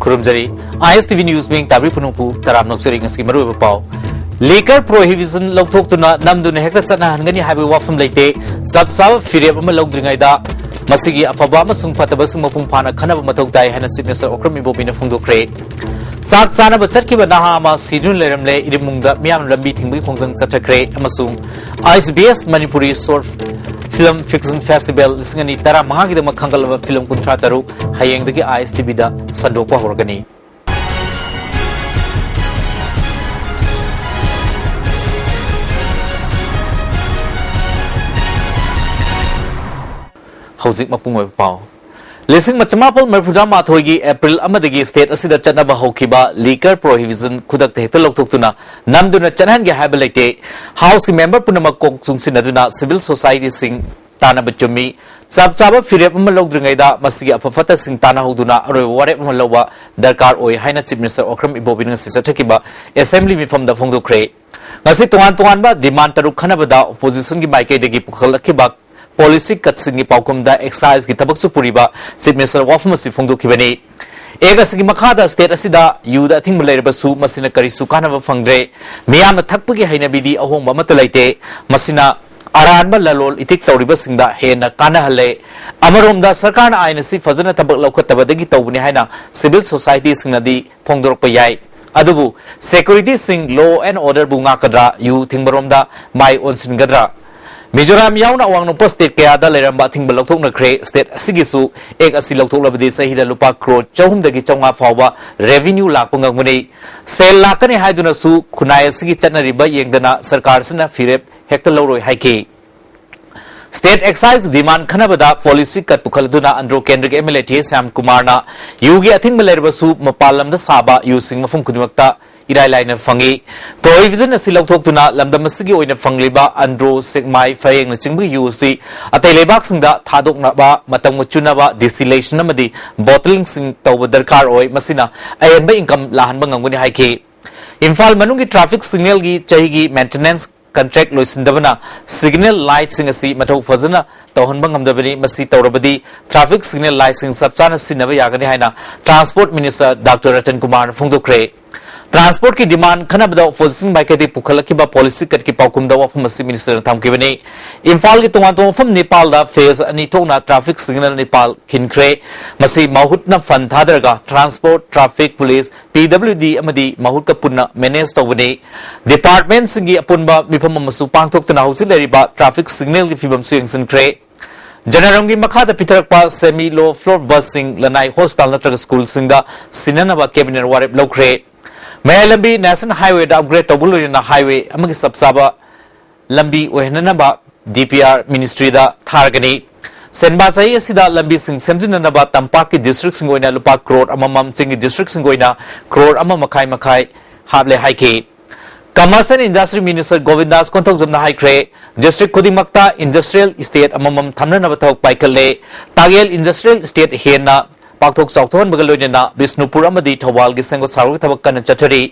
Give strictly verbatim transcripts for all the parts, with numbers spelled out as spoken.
ꯈꯨꯔꯨꯝꯖꯔꯤ꯫ I S T V News Wing ꯇꯥꯕꯤ ꯄꯨꯝꯅꯃꯛꯄꯨ ꯇꯔꯥꯝꯅ ꯑꯣꯛꯆꯔꯤ꯫ ꯉꯁꯤꯒꯤ ꯃꯔꯨꯑꯣꯏꯕ ꯄꯥꯎ꯫ Liquor prohibition ꯂꯧꯊꯣꯛꯇꯨꯅ ꯅꯝꯗꯨꯅ ꯍꯦꯛꯇ ꯆꯠꯅꯍꯟꯒꯅꯤ ꯍꯥꯏꯕꯒꯤ ꯋꯥꯐꯝ ꯂꯩꯇꯦ꯫ ꯆꯞ ꯆꯥꯕ ꯐꯤꯔꯦꯞ ꯑꯃ ꯂꯧꯗ꯭ꯔꯤꯉꯩꯗ ꯃꯁꯤꯒꯤ ꯑꯐꯕ ꯑꯃꯁꯨꯡ ꯐꯠꯇꯕꯁꯤꯡ ꯃꯄꯨꯡ ꯐꯥꯅ ꯈꯟꯅꯕ ꯃꯊꯧ ꯇꯥꯏ ꯍꯥꯏꯅ Chief Minister ꯑꯣꯀ꯭ꯔꯝ ꯏꯕꯣꯕꯤꯅ ꯐꯣꯡꯗꯣꯛꯈ꯭ꯔꯦ꯫ ꯆꯥꯛ ꯆꯥꯅꯕ ꯆꯠꯈꯤꯕ ꯅꯍꯥ ꯑꯃ ꯁꯤꯗꯨꯅ ꯂꯩꯔꯝꯂꯦ꯫ ꯏꯔꯤꯃꯨꯡꯗ ꯃꯤꯌꯥꯝꯅ ꯂꯝꯕꯤ ꯊꯤꯡꯕꯒꯤ ꯈꯣꯡꯖꯪ ꯆꯠꯊꯈ꯭ꯔꯦ ꯑꯃꯁꯨꯡ I S B S Manipuri Short Film Fiction Festival ꯂꯤꯁꯤꯡ ꯑꯅꯤ ꯇꯔꯥꯃꯉꯥꯒꯤꯗꯃꯛ ꯈꯟꯒꯠꯂꯕ ꯐꯤꯂꯝ ꯀꯨꯟꯊ꯭ꯔꯥ ꯇꯔꯨꯛ ꯍꯌꯦꯡꯗꯒꯤ ꯑꯥꯏ ꯑꯦꯁ ꯇꯤ ꯚꯤꯗ ꯁꯟꯗꯣꯛꯄ ꯍꯧꯔꯒꯅꯤ꯫ ꯍꯧꯖꯤꯛ ꯃꯄꯨꯡ ꯑꯣꯏꯕ ꯄꯥꯎ꯫ ꯂꯤꯁꯤꯡ ꯑꯃ ꯆꯃꯥꯄꯜ ꯃꯔꯤꯐꯨꯇꯔꯥ ꯃꯥꯊꯣꯏꯒꯤ April ꯑꯃꯗꯒꯤ state ꯑꯁꯤꯗ ꯆꯠꯅꯕ ꯍꯧꯈꯤꯕ liquor prohibition ꯈꯨꯗꯛꯇ ꯍꯦꯛꯇ ꯂꯧꯊꯣꯛꯇꯨꯅ ꯅꯝꯗꯨꯅ ꯆꯠꯍꯟꯒꯦ ꯍꯥꯏꯕ ꯂꯩꯇꯦ꯫ Houseꯀꯤ member ꯄꯨꯝꯅꯃꯛ ꯀꯣꯛ ꯆꯨꯡꯁꯤꯟꯅꯗꯨꯅ civil societyꯁꯤꯡ ꯇꯥꯟꯅꯕ ꯆꯨꯝꯃꯤ꯫ ꯆꯞ ꯆꯥꯕ ꯐꯤꯔꯦꯞ ꯑꯃ ꯂꯧꯗ꯭ꯔꯤꯉꯩꯗ ꯃꯁꯤꯒꯤ ꯑꯐ ꯐꯠꯇꯁꯤꯡ ꯇꯥꯟꯅꯍꯧꯗꯨꯅ ꯑꯔꯣꯏꯕ ꯋꯥꯔꯦꯞ ꯑꯃ ꯂꯧꯕ ꯗꯔꯀꯥꯔ ꯑꯣꯏ ꯍꯥꯏꯅ Chief Minister ꯑꯣꯀ꯭ꯔꯝ ꯏꯕꯣꯕꯤꯅ ꯉꯁꯤ ꯆꯠꯊꯈꯤꯕ assembly ꯃꯤꯐꯝꯗ ꯐꯣꯡꯗꯣꯛꯈ꯭ꯔꯦ꯫ ꯉꯁꯤ ꯇꯣꯉꯥꯟ ꯇꯣꯉꯥꯟꯕ demand ꯇꯔꯨꯛ ꯈꯟꯅꯕꯗ oppositionꯒꯤ ꯃꯥꯏꯀꯩꯗꯒꯤ ꯄꯨꯈꯠꯂꯛꯈꯤꯕ policy cutꯁꯤꯡꯒꯤ ꯄꯥꯎꯈꯨꯝꯗ exciseꯀꯤ ꯊꯕꯛꯁꯨ ꯄꯨꯔꯤꯕ Chief Minister ꯋꯥꯐꯝ ꯑꯁꯤ ꯐꯣꯡꯗꯣꯛꯈꯤꯕꯅꯤ꯫ Act ꯑꯁꯤꯒꯤ ꯃꯈꯥꯗ state ꯑꯁꯤꯗ ꯌꯨꯗ ꯑꯊꯤꯡꯕ ꯂꯩꯔꯕꯁꯨ ꯃꯁꯤꯅ ꯀꯔꯤꯁꯨ ꯀꯥꯟꯅꯕ ꯐꯪꯗ꯭ꯔꯦ꯫ ꯃꯤꯌꯥꯝꯅ ꯊꯛꯄꯒꯤ ꯍꯩꯅꯕꯤꯗꯤ ꯑꯍꯣꯡꯕ ꯑꯃꯠꯇ ꯂꯩꯇꯦ꯫ ꯃꯁꯤꯅ ꯑꯔꯥꯟꯕ ꯂꯂꯣꯜ ꯏꯇꯤꯛ ꯇꯧꯔꯤꯕꯁꯤꯡꯗ ꯍꯦꯟꯅ ꯀꯥꯟꯅꯍꯜꯂꯦ꯫ ꯑꯃꯔꯣꯝꯗ ꯁꯔꯀꯥꯔꯅ ꯑꯥꯏꯟ ꯑꯁꯤ ꯐꯖꯅ ꯊꯕꯛ ꯂꯧꯈꯠꯇꯕꯗꯒꯤ ꯇꯧꯕꯅꯤ ꯍꯥꯏꯅ civil societyꯁꯤꯡꯅꯗꯤ ꯐꯣꯡꯗꯣꯔꯛꯄ ꯌꯥꯏ꯫ ꯑꯗꯨꯕꯨ securityꯁꯤꯡ law and orderꯕꯨ ꯉꯥꯛꯀꯗ꯭ꯔꯥ? ꯌꯨ ꯊꯤꯡꯕꯔꯣꯝꯗ ꯃꯥꯏ ꯑꯣꯟꯁꯤꯟꯒꯗ꯭ꯔꯥ? ꯃꯤꯖꯣꯔꯥꯝ ꯌꯥꯎꯅ ꯑꯋꯥꯡ ꯅꯣꯡꯄꯣꯛ state ꯀꯌꯥꯗ ꯂꯩꯔꯝꯕ ꯑꯊꯤꯡꯕ ꯂꯧꯊꯣꯛꯅꯈ꯭ꯔꯦ꯫ State ꯑꯁꯤꯒꯤꯁꯨ act ꯑꯁꯤ ꯂꯧꯊꯣꯛꯂꯕꯗꯤ ꯆꯍꯤꯗ ꯂꯨꯄꯥ crore ꯆꯍꯨꯝꯗꯒꯤ ꯆꯥꯝꯃꯉꯥ ꯐꯥꯎꯕ revenue ꯂꯥꯛꯄ ꯉꯝꯒꯅꯤ꯫ ꯁꯦꯜ ꯂꯥꯛꯀꯅꯤ ꯍꯥꯏꯗꯨꯅꯁꯨ ꯈꯨꯟꯅꯥꯏ ꯑꯁꯤꯒꯤ ꯆꯠꯅꯔꯤꯕ ꯌꯦꯡꯗꯅ ꯁꯔꯀꯥꯔꯁꯤꯅ ꯐꯤꯔꯦꯞ ꯍꯦꯛꯇ ꯂꯧꯔꯣꯏ ꯍꯥꯏꯈꯤ꯫ State excise demand ꯈꯟꯅꯕꯗ policy cut ꯄꯨꯈꯠꯂꯗꯨꯅ Andro ꯀꯦꯟꯗ꯭ꯔꯒꯤ M L A TA Shyam ꯀꯨꯃꯥꯔꯅ ꯌꯨꯒꯤ ꯑꯊꯤꯡꯕ ꯂꯩꯔꯕꯁꯨ ꯃꯄꯥꯟ ꯂꯝꯗ ꯁꯥꯕ ꯌꯨꯁꯤꯡ ꯃꯐꯝ ꯈꯨꯗꯤꯡꯃꯛꯇ ꯏꯔꯥꯏ ꯂꯥꯏꯅ ꯐꯪꯏ꯫ Prohibition ꯑꯁꯤ ꯂꯧꯊꯣꯛꯇꯨꯅ ꯂꯝꯗꯝ ꯑꯁꯤꯒꯤ ꯑꯣꯏꯅ ꯐꯪꯂꯤꯕ ꯑꯟꯗ꯭ꯔꯣ, ꯁꯦꯛꯃꯥꯏ, ꯐꯌꯦꯡꯅꯆꯤꯡꯕꯒꯤ ꯌꯨ ꯑꯁꯤ ꯑꯇꯩ ꯂꯩꯕꯥꯛꯁꯤꯡꯗ ꯊꯥꯗꯣꯛꯅꯕ ꯃꯇꯝꯒ ꯆꯨꯅꯕ distillation ꯑꯃꯗꯤ bottlingꯁꯤꯡ ꯇꯧꯕ ꯗꯔꯀꯥꯔ ꯑꯣꯏ꯫ ꯃꯁꯤꯅ ꯑꯍꯦꯟꯕ income ꯂꯥꯛꯍꯟꯕ ꯉꯝꯒꯅꯤ ꯍꯥꯏꯈꯤ꯫ ꯏꯝꯐꯥꯜ ꯃꯅꯨꯡꯒꯤ traffic signalꯒꯤ ꯆꯍꯤꯒꯤ maintenance contract ꯂꯣꯏꯁꯤꯟꯗꯕꯅ signal lightꯁꯤꯡ ꯑꯁꯤ ꯃꯊꯧ ꯐꯖꯅ ꯇꯧꯍꯟꯕ ꯉꯝꯗꯕꯅꯤ꯫ ꯃꯁꯤ ꯇꯧꯔꯕꯗꯤ traffic signal lightꯁꯤꯡ ꯆꯞ ꯆꯥꯅ ꯁꯤꯖꯤꯟꯅꯕ ꯌꯥꯒꯅꯤ ꯍꯥꯏꯅ Transport Minister Doctor Ratan Kumarꯅ ꯐꯣꯡꯗꯣꯛꯈ꯭ꯔꯦ꯫ Transportꯀꯤ demand ꯈꯟꯅꯕꯗ opposition ꯃꯥꯏꯀꯩꯗꯒꯤ ꯄꯨꯈꯠꯂꯛꯈꯤꯕ policy cutꯀꯤ ꯄꯥꯎꯈꯨꯝꯗ ꯋꯥꯐꯝ ꯑꯁꯤ ministerꯅ ꯊꯝꯈꯤꯕꯅꯤ꯫ ꯏꯝꯐꯥꯜꯒꯤ ꯇꯣꯉꯥꯟ ꯇꯣꯉꯥꯟꯕ ꯃꯐꯝ ꯅꯤꯄꯥꯜꯗ phase ꯑꯅꯤ ꯊꯣꯛꯅ traffic signal ꯅꯤꯄꯥꯜ ꯈꯤꯟꯈ꯭ꯔꯦ꯫ ꯃꯁꯤ ꯃꯍꯨꯠꯅ fund ꯊꯥꯗꯔꯒ transport, traffic, police, P W D ꯑꯃꯗꯤ ꯃꯍꯨꯠꯀ ꯄꯨꯟꯅ manage ꯇꯧꯕꯅꯤ꯫ Departmentꯁꯤꯡꯒꯤ ꯑꯄꯨꯟꯕ ꯃꯤꯐꯝ ꯑꯃꯁꯨ ꯄꯥꯡꯊꯣꯛꯇꯨꯅ ꯍꯧꯖꯤꯛ ꯂꯩꯔꯤꯕ traffic signalꯒꯤ ꯐꯤꯕꯝꯁꯨ ꯌꯦꯡꯁꯤꯟꯈ꯭ꯔꯦ꯫ ꯖꯅꯔꯝꯒꯤ ꯃꯈꯥꯗ ꯄꯤꯊꯔꯛꯄ semi low floor busꯁꯤꯡ ꯂꯅꯥꯏ hospital ꯅꯠꯇ꯭ꯔꯒ schoolꯁꯤꯡꯗ ꯁꯤꯟꯅꯅꯕ cabinetꯅ ꯋꯥꯔꯦꯞ ꯂꯧꯈ꯭ꯔꯦ꯫ ꯃꯌꯥꯏ ꯂꯝꯕꯤ national highwayꯗ upgrade ꯇꯧꯕ ꯂꯣꯏꯅꯅ highway ꯑꯃꯒꯤ ꯆꯞ ꯆꯥꯕ ꯂꯝꯕꯤ ꯑꯣꯏꯍꯟꯅꯅꯕ D P R ministryꯗ ꯊꯥꯔꯒꯅꯤ꯫ ꯁꯦꯟꯕꯥ ꯆꯍꯤ ꯑꯁꯤꯗ ꯂꯝꯕꯤꯁꯤꯡ ꯁꯦꯝꯖꯤꯟꯅꯅꯕ ꯇꯝꯄꯥꯛꯀꯤ districtꯁꯤꯡ ꯑꯣꯏꯅ ꯂꯨꯄꯥ crore ꯑꯃꯃꯝ, ꯆꯤꯡꯒꯤ districtꯁꯤꯡ ꯑꯣꯏꯅ crore ꯑꯃ ꯃꯈꯥꯏ ꯃꯈꯥꯏ ꯍꯥꯞꯂꯦ ꯍꯥꯏꯈꯤ꯫ Commerce and Industry Minister ꯒꯣꯕꯤꯟꯗꯥꯁ ꯀꯣꯟꯊꯧꯖꯝꯅ ꯍꯥꯏꯈ꯭ꯔꯦ, district ꯈꯨꯗꯤꯡꯃꯛꯇ industrial estate ꯑꯃꯃꯝ ꯊꯝꯅꯅꯕ ꯊꯕꯛ ꯄꯥꯏꯈꯠꯂꯦ꯫ ꯇꯥꯛꯌꯦꯜ industrial estate ꯍꯦꯟꯅ ꯄꯥꯛꯊꯣꯛ ꯆꯥꯎꯊꯣꯛꯍꯟꯕꯒ ꯂꯣꯏꯅꯅ ꯕꯤꯁꯅꯨꯄꯨꯔ ꯑꯃꯗꯤ ꯊꯧꯕꯥꯜꯒꯤ ꯁꯦꯝꯒꯠ ꯁꯥꯒꯠꯄꯒꯤ ꯊꯕꯛ ꯀꯟꯅ ꯆꯠꯊꯔꯤ꯫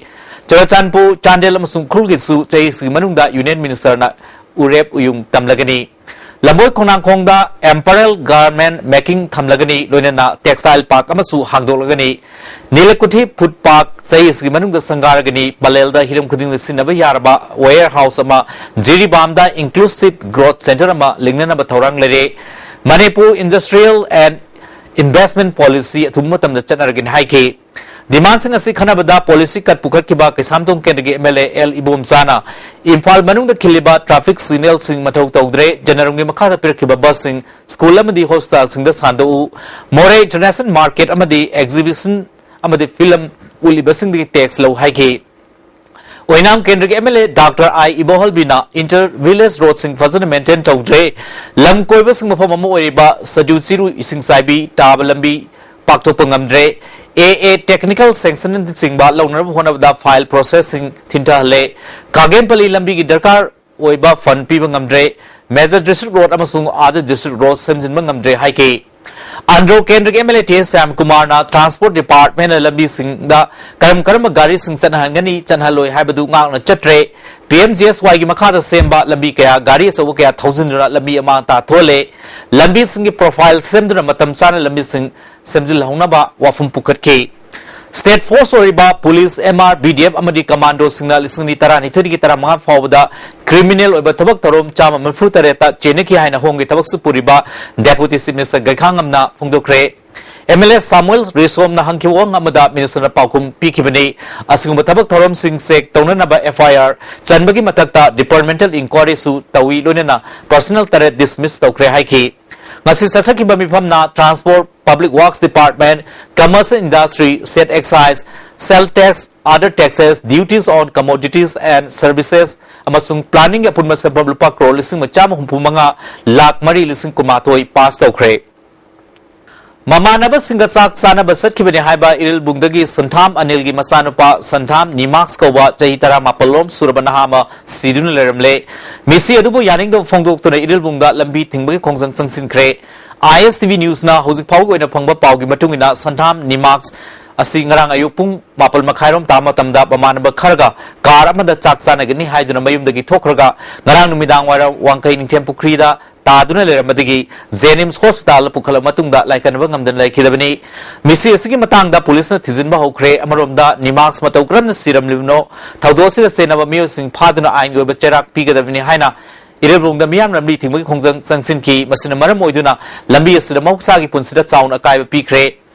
ꯆꯨꯔꯆꯥꯟꯄꯨꯔ, ꯆꯥꯟꯗꯦꯜ ꯑꯃꯁꯨꯡ ꯎꯈ꯭ꯔꯨꯜꯒꯤꯁꯨ ꯆꯍꯤꯁꯤꯒꯤ ꯃꯅꯨꯡꯗ Union Ministerꯅ ꯎꯔꯦꯞ ꯎꯌꯨꯡ ꯇꯝꯂꯒꯅꯤ꯫ ꯂꯝꯕꯣꯏ ꯈꯣꯡꯅꯥꯡꯈꯣꯡꯗ Imperial Garment Making ꯊꯝꯂꯒꯅꯤ, ꯂꯣꯏꯅꯅ textile park ꯑꯃꯁꯨ ꯍꯥꯡꯗꯣꯛꯂꯒꯅꯤ꯫ ꯅꯤꯂꯀꯨꯊꯤ Food Park ꯆꯍꯤ ꯑꯁꯤꯒꯤ ꯃꯅꯨꯡꯗ ꯁꯪꯒꯥꯔꯒꯅꯤ꯫ ꯄꯂꯦꯜꯗ ꯍꯤꯔꯝ ꯈꯨꯗꯤꯡꯗ ꯁꯤꯖꯤꯟꯅꯕ ꯌꯥꯔꯕ warehouse ꯑꯃ, ꯖꯤꯔꯤꯕꯥꯝꯗ inclusive growth center ꯑꯃ ꯂꯤꯡꯅꯅꯕ ꯊꯧꯔꯥꯡ ꯂꯩꯔꯦ꯫ Manipur Industrial and Investment Policy ꯑꯊꯨꯕ ꯃꯇꯝꯗ ꯆꯠꯅꯔꯒꯅꯤ ꯍꯥꯏꯈꯤ꯫ Demandꯁꯤꯡ ꯑꯁꯤ ꯈꯟꯅꯕꯗ policy cut ꯄꯨꯈꯠꯈꯤꯕ ꯀꯩꯁꯥꯝꯊꯣꯡ ꯀꯦꯟꯗ꯭ꯔꯒꯤ M L A L ꯏꯕꯣꯝꯆꯥꯅ Imphal ꯃꯅꯨꯡꯗ ꯈꯤꯜꯂꯤꯕ traffic signalꯁꯤꯡ ꯃꯊꯧ ꯇꯧꯗ꯭ꯔꯦ, ꯖꯅꯔꯝꯒꯤ ꯃꯈꯥꯗ ꯄꯤꯔꯛꯈꯤꯕ busꯁꯤꯡ school ꯑꯃꯗꯤ hospitalꯁꯤꯡꯗ ꯁꯥꯟꯗꯣꯛꯎ, ꯃꯣꯔꯦ International Market ꯑꯃꯗꯤ exhibition ꯑꯃꯗꯤ film ꯎꯠꯂꯤꯕꯁꯤꯡꯗꯒꯤ tax ꯂꯧ ꯍꯥꯏꯈꯤ꯫ ꯑꯣꯏꯅꯥꯝ ꯀꯦꯟꯗ꯭ꯔꯒꯤ M L A Doctor I ꯏꯕꯣꯍꯜꯕꯤꯅ inter village roadꯁꯤꯡ ꯐꯖꯅ maintain ꯇꯧꯗ꯭ꯔꯦ, ꯂꯝ ꯀꯣꯏꯕꯁꯤꯡ ꯃꯐꯝ ꯑꯃ ꯑꯣꯏꯔꯤꯕ ꯁꯗꯨ ꯆꯤꯔꯨ ꯏꯁꯤꯡ ꯆꯥꯏꯕꯤ ꯇꯥꯕ ꯂꯝꯕꯤ ꯄꯥꯛꯊꯣꯛꯄ ꯉꯝꯗ꯭ꯔꯦ, A A technical sanctionꯅꯆꯤꯡꯕ ꯂꯧꯅꯅꯕ ꯍꯣꯠꯅꯕꯗ file processꯁꯤꯡ ꯊꯤꯟꯊꯍꯜꯂꯦ, ꯀꯥꯒꯦꯝꯄꯜꯂꯤ ꯂꯝꯕꯤꯒꯤ ꯗꯔꯀꯥꯔ ꯑꯣꯏꯕ fund ꯄꯤꯕ ꯉꯝꯗ꯭ꯔꯦ, major district road ꯑꯃꯁꯨꯡ other district road ꯁꯦꯝꯖꯤꯟꯕ ꯉꯝꯗ꯭ꯔꯦ ꯍꯥꯏꯈꯤ꯫ ꯑꯟꯗ꯭ꯔꯣ ꯀꯦꯟꯗ꯭ꯔꯒꯤ MLA ꯇꯦ ꯁ꯭ꯌꯥꯝ ꯀꯨꯃꯥꯔꯅ ꯇ꯭ꯔꯥꯟꯁꯄꯣꯔꯠ ꯗꯤꯄꯥꯔꯠꯃꯦꯟꯅ ꯂꯝꯕꯤꯁꯤꯡꯗ ꯀꯔꯝ ꯀꯔꯝꯕ ꯒꯥꯔꯤꯁꯤꯡ ꯆꯠꯍꯟꯒꯅꯤ, ꯆꯠꯍꯜꯂꯣꯏ ꯍꯥꯏꯕꯗꯨ ꯉꯥꯛꯅ ꯆꯠꯇ꯭ꯔꯦ꯫ ꯄꯤ ꯑꯦꯝ ꯖꯤ ꯑꯦꯁ ꯋꯥꯏꯒꯤ ꯃꯈꯥꯗ ꯁꯦꯝꯕ ꯂꯝꯕꯤ ꯀꯌꯥ ꯒꯥꯔꯤ ꯑꯆꯧꯕ ꯀꯌꯥ ꯊꯧꯖꯤꯟꯗꯨꯅ ꯂꯝꯕꯤ ꯑꯃꯥꯡ ꯑꯇꯥ ꯊꯣꯛꯍꯜꯂꯦ꯫ ꯂꯝꯕꯤꯁꯤꯡꯒꯤ ꯄ꯭ꯔꯣꯐꯥꯏꯜ ꯁꯦꯝꯗꯨꯅ ꯃꯇꯝ ꯆꯥꯅ ꯂꯝꯕꯤꯁꯤꯡ ꯁꯦꯝꯖꯤꯜꯍꯧꯅꯕ ꯋꯥꯐꯝ ꯄꯨꯈꯠꯈꯤ꯫ ꯁ꯭ꯇꯦꯠ ꯐꯣꯔꯁ ꯑꯣꯏꯔꯤꯕ police, M R, B D F ꯑꯃꯗꯤ ꯀꯃꯥꯟꯗꯣꯁꯤꯡꯅ ꯂꯤꯁꯤꯡ ꯑꯅꯤ ꯇꯔꯥꯅꯤꯊꯣꯏꯗꯒꯤ ꯇꯔꯥꯃꯉꯥ ꯐꯥꯎꯕꯗ ꯀ꯭ꯔꯤꯃꯤꯅꯦꯜ ꯑꯣꯏꯕ ꯊꯕꯛ ꯊꯧꯔꯝ ꯆꯥꯝꯃ ꯃꯔꯤꯐꯨ ꯇꯔꯦꯠꯇ ꯆꯦꯟꯅꯈꯤ ꯍꯥꯏꯅ ꯍꯣꯝꯒꯤ ꯊꯕꯛꯁꯨ ꯄꯨꯔꯤꯕ ꯗꯦꯄꯨꯇꯤ ꯆꯤꯐ ꯃꯤꯅꯤꯁꯇꯔ ꯒꯩꯈꯥꯉꯝꯅ ꯐꯣꯡꯗꯣꯛꯈ꯭ꯔꯦ꯫ ꯑꯦꯝ ꯑꯦꯜ ꯑꯦ ꯁꯥꯃꯨꯑꯦꯜ ꯔꯤꯁꯣꯝꯅ ꯍꯪꯈꯤꯕ ꯋꯥꯍꯪ ꯑꯃꯗ ꯃꯤꯅꯤꯁꯇꯔꯅ ꯄꯥꯎꯈꯨꯝ ꯄꯤꯈꯤꯕꯅꯤ꯫ ꯑꯁꯤꯒꯨꯝꯕ ꯊꯕꯛ ꯊꯧꯔꯝꯁꯤꯡ ꯆꯦꯛ ꯇꯧꯅꯅꯕ ꯑꯦꯐ ꯑꯥꯏ ꯑꯥꯔ ꯆꯟꯕꯒꯤ ꯃꯊꯛꯇ ꯗꯤꯄꯥꯔꯠꯃꯦꯟꯇꯦꯜ ꯏꯟꯀ꯭ꯋꯥꯏꯔꯤꯁꯨ ꯇꯧꯏ, ꯂꯣꯏꯅꯅ ꯄꯔꯁꯅꯦꯜ ꯇꯔꯦꯠ ꯗꯤꯁꯃꯤꯁ ꯇꯧꯈ꯭ꯔꯦ ꯍꯥꯏꯈꯤ꯫ ꯉꯁꯤ ꯆꯠꯊꯈꯤꯕ ꯃꯤꯐꯝꯅ transport, public works department, commerce and industry, state excise, sales tax, other taxes, duties on commodities and services ꯑꯃꯁꯨꯡ ꯄ꯭ꯂꯥꯅꯤꯡꯒꯤ ꯑꯄꯨꯟꯕ ꯁꯦꯟꯐꯝ ꯂꯨꯄꯥ ꯀ꯭ꯔꯣꯔ ꯂꯤꯁꯤꯡ ꯆꯥꯝꯃ ꯍꯨꯝꯐꯨ ꯃꯉꯥ ꯂꯥꯈ ꯃꯔꯤ ꯂꯤꯁꯤꯡ ꯀꯨꯟꯃꯥꯊꯣꯏ ꯄꯥꯁ ꯇꯧꯈ꯭ꯔꯦ꯫ ꯃꯃꯥꯟꯅꯕꯁꯤꯡꯒ ꯆꯥꯛ ꯆꯥꯅꯕ ꯆꯠꯈꯤꯕꯅꯤ ꯍꯥꯏꯕ ꯏꯔꯤꯜꯕꯨꯡꯗꯒꯤ ꯁꯟꯊꯥꯝ ꯑꯅꯤꯜꯒꯤ ꯃꯆꯥꯅꯨꯄꯥ ꯁꯟꯊꯥꯝ ꯅꯤꯃꯥꯛꯁ ꯀꯧꯕ ꯆꯍꯤ ꯇꯔꯥꯃꯥꯄꯜ ꯂꯣꯝ ꯁꯨꯔꯕ ꯅꯍꯥ ꯑꯃ ꯁꯤꯗꯨꯅ ꯂꯩꯔꯝꯂꯦ꯫ ꯃꯤꯁꯤ ꯑꯗꯨꯕꯨ ꯌꯥꯅꯤꯡꯗꯕ ꯐꯣꯡꯗꯣꯛꯇꯨꯅ ꯏꯔꯤꯜꯕꯨꯡꯗ ꯂꯝꯕꯤ ꯊꯤꯡꯕꯒꯤ ꯈꯣꯡꯖꯪ ꯆꯪꯁꯤꯟꯈ꯭ꯔꯦ꯫ ꯑꯥꯏ ꯑꯦꯁ ꯇꯤ ꯚꯤ ꯅ꯭ꯌꯨꯁꯅ ꯍꯧꯖꯤꯛ ꯐꯥꯎꯕꯒꯤ ꯑꯣꯏꯅ ꯐꯪꯕ ꯄꯥꯎꯒꯤ ꯃꯇꯨꯡ ꯏꯟꯅ, ꯁꯟꯊꯥꯝ ꯅꯤꯃꯥꯛꯁ ꯑꯁꯤ ꯉꯔꯥꯡ ꯑꯌꯨꯛ ꯄꯨꯡ ꯃꯥꯄꯜ ꯃꯈꯥꯏꯔꯣꯝ ꯇꯥꯕ ꯃꯇꯝꯗ ꯃꯃꯥꯟꯅꯕ ꯈꯔꯒ ꯀꯥꯔ ꯑꯃꯗ ꯆꯥꯛ ꯆꯥꯅꯒꯅꯤ ꯍꯥꯏꯗꯨꯅ ꯃꯌꯨꯝꯗꯒꯤ ꯊꯣꯛꯈ꯭ꯔꯒ, ꯉꯔꯥꯡ ꯅꯨꯃꯤꯗꯥꯡ ꯋꯥꯏꯔꯝ ꯋꯥꯡꯈꯩ ꯅꯤꯡꯊꯦꯝ ꯄꯨꯈ꯭ꯔꯤꯗ ꯇꯥꯗꯨꯅ ꯂꯩꯔꯝꯕꯗꯒꯤ ꯖꯦꯅꯤꯝꯁ ꯍꯣꯁꯄꯤꯇꯥꯜꯗ ꯄꯨꯈꯠꯂꯕ ꯃꯇꯨꯡꯗ ꯂꯥꯏꯀꯠꯅꯕ ꯉꯝꯗꯅ ꯂꯩꯈꯤꯗꯕꯅꯤ꯫ ꯃꯤꯁꯤ ꯑꯁꯤꯒꯤ ꯃꯇꯥꯡꯗ ꯄꯨꯂꯤꯁꯅ ꯊꯤꯖꯤꯟꯕ ꯍꯧꯈ꯭ꯔꯦ꯫ ꯑꯃꯔꯣꯝꯗ, ꯅꯤꯃꯥꯛꯁ ꯃꯇꯧ ꯀꯔꯝꯅ ꯁꯤꯔꯝꯂꯤꯕꯅꯣ, ꯊꯧꯗꯣꯛ ꯑꯁꯤꯗ ꯆꯦꯟꯅꯕ ꯃꯤꯑꯣꯏꯁꯤꯡ ꯐꯥꯗꯨꯅ ꯑꯥꯏꯟꯒꯤ ꯑꯣꯏꯕ ꯆꯩꯔꯥꯛ ꯄꯤꯒꯗꯕꯅꯤ ꯍꯥꯏꯅ ꯏꯔꯤꯜꯕꯨꯡꯗ ꯃꯤꯌꯥꯝ ꯂꯝꯕꯤ ꯊꯤꯡꯕꯒꯤ ꯈꯣꯡꯖꯪ ꯆꯪꯁꯤꯟꯈꯤ꯫ ꯃꯁꯤꯅ ꯃꯔꯝ ꯑꯣꯏꯗꯨꯅ ꯂꯝꯕꯤ ꯑꯁꯤꯗ ꯃꯍꯧꯁꯥꯒꯤ ꯄꯨꯟꯁꯤꯗ ꯆꯥꯎꯅ ꯑꯀꯥꯏꯕ ꯄꯤꯈ꯭ꯔꯦ꯫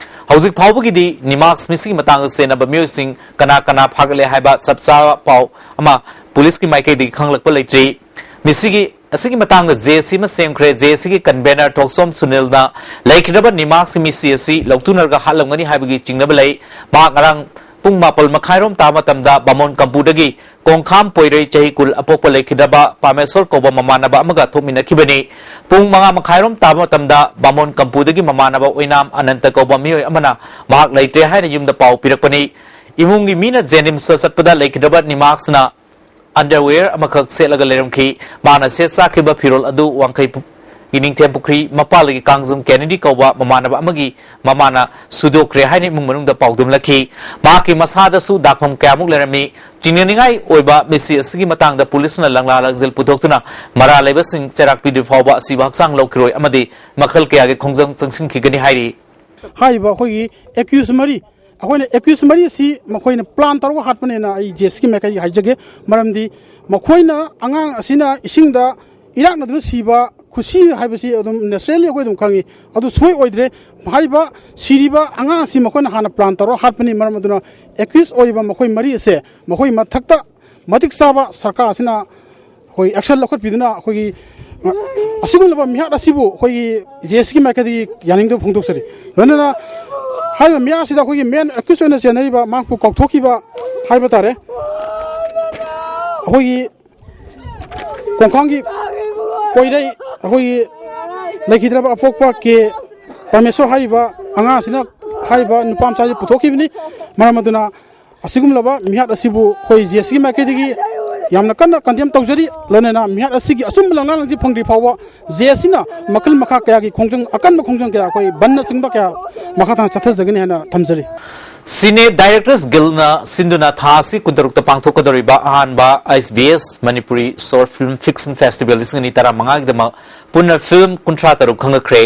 ꯍꯧꯖꯤꯛ ꯐꯥꯎꯕꯒꯤꯗꯤ ꯅꯤꯃꯥꯛꯁ ꯃꯤꯁꯤꯒꯤ ꯃꯇꯥꯡꯗ ꯆꯦꯟꯅꯕ ꯃꯤꯑꯣꯏꯁꯤꯡ ꯀꯅꯥ ꯀꯅꯥ ꯐꯥꯒꯠꯂꯦ ꯍꯥꯏꯕ ꯆꯞ ꯆꯥꯕ ꯄꯥꯎ ꯑꯃ ꯄꯨꯂꯤꯁꯀꯤ ꯃꯥꯏꯀꯩꯗꯒꯤ ꯈꯪꯂꯛꯄ ꯂꯩꯇ꯭ꯔꯤ꯫ ꯃꯤꯁꯤꯒꯤ, ꯑꯁꯤꯒꯤ ꯃꯇꯥꯡꯗ ꯖꯦ ꯑꯦ ꯁꯤ ꯑꯃ ꯁꯦꯝꯈ꯭ꯔꯦ꯫ ꯖꯦ ꯑꯦ ꯁꯤꯒꯤ ꯀꯟꯚꯦꯅꯔ ꯊꯣꯛꯆꯣꯝ ꯁꯨꯅꯤꯜꯅ ꯂꯩꯈꯤꯗ꯭ꯔꯕ ꯅꯤꯃꯥꯛꯁꯀꯤ ꯃꯤꯁꯤ ꯑꯁꯤ ꯂꯧꯇꯨꯅꯔꯒ ꯍꯥꯠꯂꯝꯒꯅꯤ ꯍꯥꯏꯕꯒꯤ ꯆꯤꯡꯅꯕ ꯂꯩ꯫ ꯃꯍꯥꯛ ꯉꯔꯥꯡ ꯄꯨꯡ ꯃꯥꯄꯜ ꯃꯈꯥꯏꯔꯣꯝ ꯇꯥꯕ ꯃꯇꯝꯗ ꯕꯥꯃꯣꯟ ꯀꯝꯄꯨꯗꯒꯤ ꯀꯣꯡꯈꯥꯝ ꯄꯣꯏꯔꯩ ꯆꯍꯤ ꯀꯨꯟ ꯑꯄꯣꯛꯄ ꯂꯩꯈꯤꯗ꯭ꯔꯕ ꯄꯥꯃꯦꯁꯣꯔ ꯀꯧꯕ ꯃꯃꯥꯟꯅꯕ ꯑꯃꯒ ꯊꯣꯛꯃꯤꯟꯅꯈꯤꯕꯅꯤ꯫ ꯄꯨꯡ ꯃꯉꯥ ꯃꯈꯥꯏꯔꯣꯝ ꯇꯥꯕ ꯃꯇꯝꯗ ꯕꯥꯃꯣꯟ ꯀꯝꯄꯨꯗꯒꯤ ꯃꯃꯥꯟꯅꯕ ꯑꯣꯏꯅꯥꯝ ꯑꯅꯟꯇ ꯀꯧꯕ ꯃꯤꯑꯣꯏ ꯑꯃꯅ ꯃꯍꯥꯛ ꯂꯩꯇ꯭ꯔꯦ ꯍꯥꯏꯅ ꯌꯨꯝꯗ ꯄꯥꯎ ꯄꯤꯔꯛꯄꯅꯤ꯫ ꯏꯃꯨꯡꯒꯤ ꯃꯤꯅ ꯖꯦꯅꯤꯝꯁꯇ ꯆꯠꯄꯗ ꯂꯩꯈꯤꯗ꯭ꯔꯕ ꯅꯤꯃꯥꯛꯁꯅ ꯑꯟꯗꯔꯋꯦꯌꯔ ꯑꯃꯈꯛ ꯁꯦꯠꯂꯒ ꯂꯩꯔꯝꯈꯤ꯫ ꯃꯥꯅ ꯁꯦꯠ ꯆꯥꯈꯤꯕ ꯐꯤꯔꯣꯜ ꯑꯗꯨ ꯋꯥꯡꯈꯩ ꯄꯨ-, ꯅꯤꯡꯊꯦꯝ ꯄꯨꯈ꯭ꯔꯤ ꯃꯄꯥꯜꯗꯒꯤ ꯀꯥꯡꯖꯝ ꯀꯦꯅꯦꯗꯤ ꯀꯧꯕ ꯃꯃꯥꯟꯅꯕ ꯑꯃꯒꯤ ꯃꯃꯥꯅ ꯁꯨꯗꯣꯛꯈ꯭ꯔꯦ ꯍꯥꯏꯅ ꯏꯃꯨꯡ ꯃꯅꯨꯡꯗ ꯄꯥꯎꯗꯝꯂꯛꯈꯤ꯫ ꯃꯍꯥꯛꯀꯤ ꯃꯁꯥꯗꯁꯨ ꯗꯥꯛꯐꯝ ꯀꯌꯥꯃꯨꯛ ꯂꯩꯔꯝꯃꯤ꯫ ꯆꯤꯡꯅꯅꯤꯡꯉꯥꯏ ꯑꯣꯏꯕ ꯃꯤꯁꯤ ꯑꯁꯤꯒꯤ ꯃꯇꯥꯡꯗ ꯄꯨꯂꯤꯁꯅ ꯂꯪꯂꯥ ꯂꯪꯖꯤꯜ ꯄꯨꯊꯣꯛꯇꯨꯅ ꯃꯔꯥꯜ ꯂꯩꯕꯁꯤꯡ ꯆꯩꯔꯥꯛ ꯄꯤꯗ꯭ꯔꯤ ꯐꯥꯎꯕ ꯑꯁꯤꯕ ꯍꯛꯆꯥꯡ ꯂꯧꯈꯤꯔꯣꯏ ꯑꯃꯗꯤ ꯃꯈꯜ ꯀꯌꯥꯒꯤ ꯈꯣꯡꯖꯪ ꯆꯪꯁꯤꯟꯈꯤꯒꯅꯤ ꯍꯥꯏꯔꯤ꯫ ꯍꯥꯏꯔꯤꯕ ꯑꯩꯈꯣꯏꯒꯤ ꯑꯦꯀ꯭ꯌꯨꯁ ꯃꯔꯤ, ꯑꯩꯈꯣꯏꯅ ꯑꯦꯀ꯭ꯌꯨꯁ ꯃꯔꯤ ꯑꯁꯤ ꯃꯈꯣꯏꯅ ꯄ꯭ꯂꯥꯟ ꯇꯧꯔꯒ ꯍꯥꯠꯄꯅꯦꯅ ꯑꯩ ꯖꯦ ꯁꯤꯒꯤ ꯃꯥꯏꯀꯩꯗꯒꯤ ꯍꯥꯏꯖꯒꯦ꯫ ꯃꯔꯝꯗꯤ ꯃꯈꯣꯏꯅ ꯑꯉꯥꯡ ꯑꯁꯤꯅ ꯏꯁꯤꯡꯗ ꯏꯔꯥꯛꯅꯗꯨꯅ ꯁꯤꯕ ꯈꯨꯁꯤ ꯍꯥꯏꯕꯁꯤ ꯑꯗꯨꯝ ꯅꯦꯆꯔꯦꯜꯂꯤ ꯑꯩꯈꯣꯏ ꯑꯗꯨꯝ ꯈꯪꯉꯤ꯫ ꯑꯗꯨ ꯁꯣꯏ ꯑꯣꯏꯗ꯭ꯔꯦ꯫ ꯍꯥꯏꯔꯤꯕ ꯁꯤꯔꯤꯕ ꯑꯉꯥꯡ ꯑꯁꯤ ꯃꯈꯣꯏꯅ ꯍꯥꯟꯅ ꯄ꯭ꯂꯥꯟ ꯇꯧꯔꯒ ꯍꯥꯠꯄꯅꯤ꯫ ꯃꯔꯝ ꯑꯗꯨꯅ ꯑꯦꯀ꯭ꯌꯨꯁ ꯑꯣꯏꯔꯤꯕ ꯃꯈꯣꯏ ꯃꯔꯤ ꯑꯁꯦ ꯃꯈꯣꯏ ꯃꯊꯛꯇ ꯃꯇꯤꯛ ꯆꯥꯕ ꯁꯔꯀꯥꯔ ꯑꯁꯤꯅ ꯑꯩꯈꯣꯏ ꯑꯦꯛꯁꯟ ꯂꯧꯈꯠꯄꯤꯗꯨꯅ ꯑꯩꯈꯣꯏꯒꯤ ꯑꯁꯤꯒꯨꯝꯂꯕ ꯃꯤꯍꯥꯠ ꯑꯁꯤꯕꯨ ꯑꯩꯈꯣꯏꯒꯤ ꯖꯦ ꯁꯤꯒꯤ ꯃꯥꯏꯀꯩꯗꯒꯤ ꯌꯥꯅꯤꯡꯗꯕ ꯐꯣꯡꯗꯣꯛꯆꯔꯤ꯫ ꯂꯣꯏꯅꯅ ꯍꯥꯏꯔꯤꯕ ꯃꯤꯍꯥꯠ ꯑꯁꯤꯗ ꯑꯩꯈꯣꯏꯒꯤ ꯃꯦꯟ ꯑꯦꯀ꯭ꯌꯨꯁ ꯑꯣꯏꯅ ꯆꯦꯟꯅꯔꯤꯕ ꯃꯍꯥꯛꯄꯨ ꯀꯥꯎꯊꯣꯛꯈꯤꯕ ꯍꯥꯏꯕ ꯇꯥꯔꯦ꯫ ꯑꯩꯈꯣꯏꯒꯤ ꯀꯣꯡꯈꯥꯡꯒꯤ ꯀꯣꯏꯔꯩ ꯑꯩꯈꯣꯏꯒꯤ ꯂꯩꯈꯤꯗ꯭ꯔꯕ ꯑꯄꯣꯛꯄ ꯀꯦ ꯄꯔꯃꯦꯁꯣꯔ ꯍꯥꯏꯔꯤꯕ ꯑꯉꯥꯡ ꯑꯁꯤꯅ ꯍꯥꯏꯔꯤꯕ ꯅꯨꯄꯥ ꯃꯆꯥꯁꯤ ꯄꯨꯊꯣꯛꯈꯤꯕꯅꯤ꯫ ꯃꯔꯝ ꯑꯗꯨꯅ ꯑꯁꯤꯒꯨꯝꯂꯕ ꯃꯤꯍꯥꯠ ꯑꯁꯤꯕꯨ ꯑꯩꯈꯣꯏ ꯖꯦ ꯁꯤꯒꯤ ꯃꯥꯏꯀꯩꯗꯒꯤ ꯌꯥꯝꯅ ꯀꯟꯅ ꯀꯟꯗꯦꯝ ꯇꯧꯖꯔꯤ꯫ ꯂꯣꯏꯅꯅ ꯃꯤꯍꯥꯠ ꯑꯁꯤꯒꯤ ꯑꯆꯨꯝꯕ ꯂꯪꯂꯥ ꯂꯪꯖꯤꯜ ꯐꯪꯗ꯭ꯔꯤ ꯐꯥꯎꯕ ꯖꯦ ꯁꯤꯅ ꯃꯈꯜ ꯃꯈꯥ ꯀꯌꯥꯒꯤ ꯈꯣꯡꯖꯪ, ꯑꯀꯟꯕ ꯈꯣꯡꯖꯪ ꯀꯌꯥ, ꯑꯩꯈꯣꯏ ꯕꯟꯅꯆꯤꯡꯕ ꯀꯌꯥ ꯃꯈꯥ ꯇꯥꯅ ꯆꯠꯊꯖꯒꯅꯤ ꯍꯥꯏꯅ ꯊꯝꯖꯔꯤ꯫ ꯁꯤꯅꯦ ꯗꯥꯏꯔꯦꯛꯇꯔꯁ ꯒꯤꯜꯅ ꯁꯤꯟꯗꯨꯅ ꯊꯥ ꯑꯁꯤ ꯀꯨꯟꯇꯔꯨꯛꯇ ꯄꯥꯡꯊꯣꯛꯀꯗꯧꯔꯤꯕ ꯑꯍꯥꯟꯕ I S B S Manipuri short film fiction festival ꯂꯤꯁꯤꯡ ꯑꯅꯤ ꯇꯔꯥꯃꯉꯥꯒꯤꯗꯃꯛ ꯄꯨꯟꯅ ꯐꯤꯜꯝ ꯀꯨꯟꯊ꯭ꯔꯥ ꯇꯔꯨꯛ ꯈꯪꯒꯠꯈ꯭ꯔꯦ꯫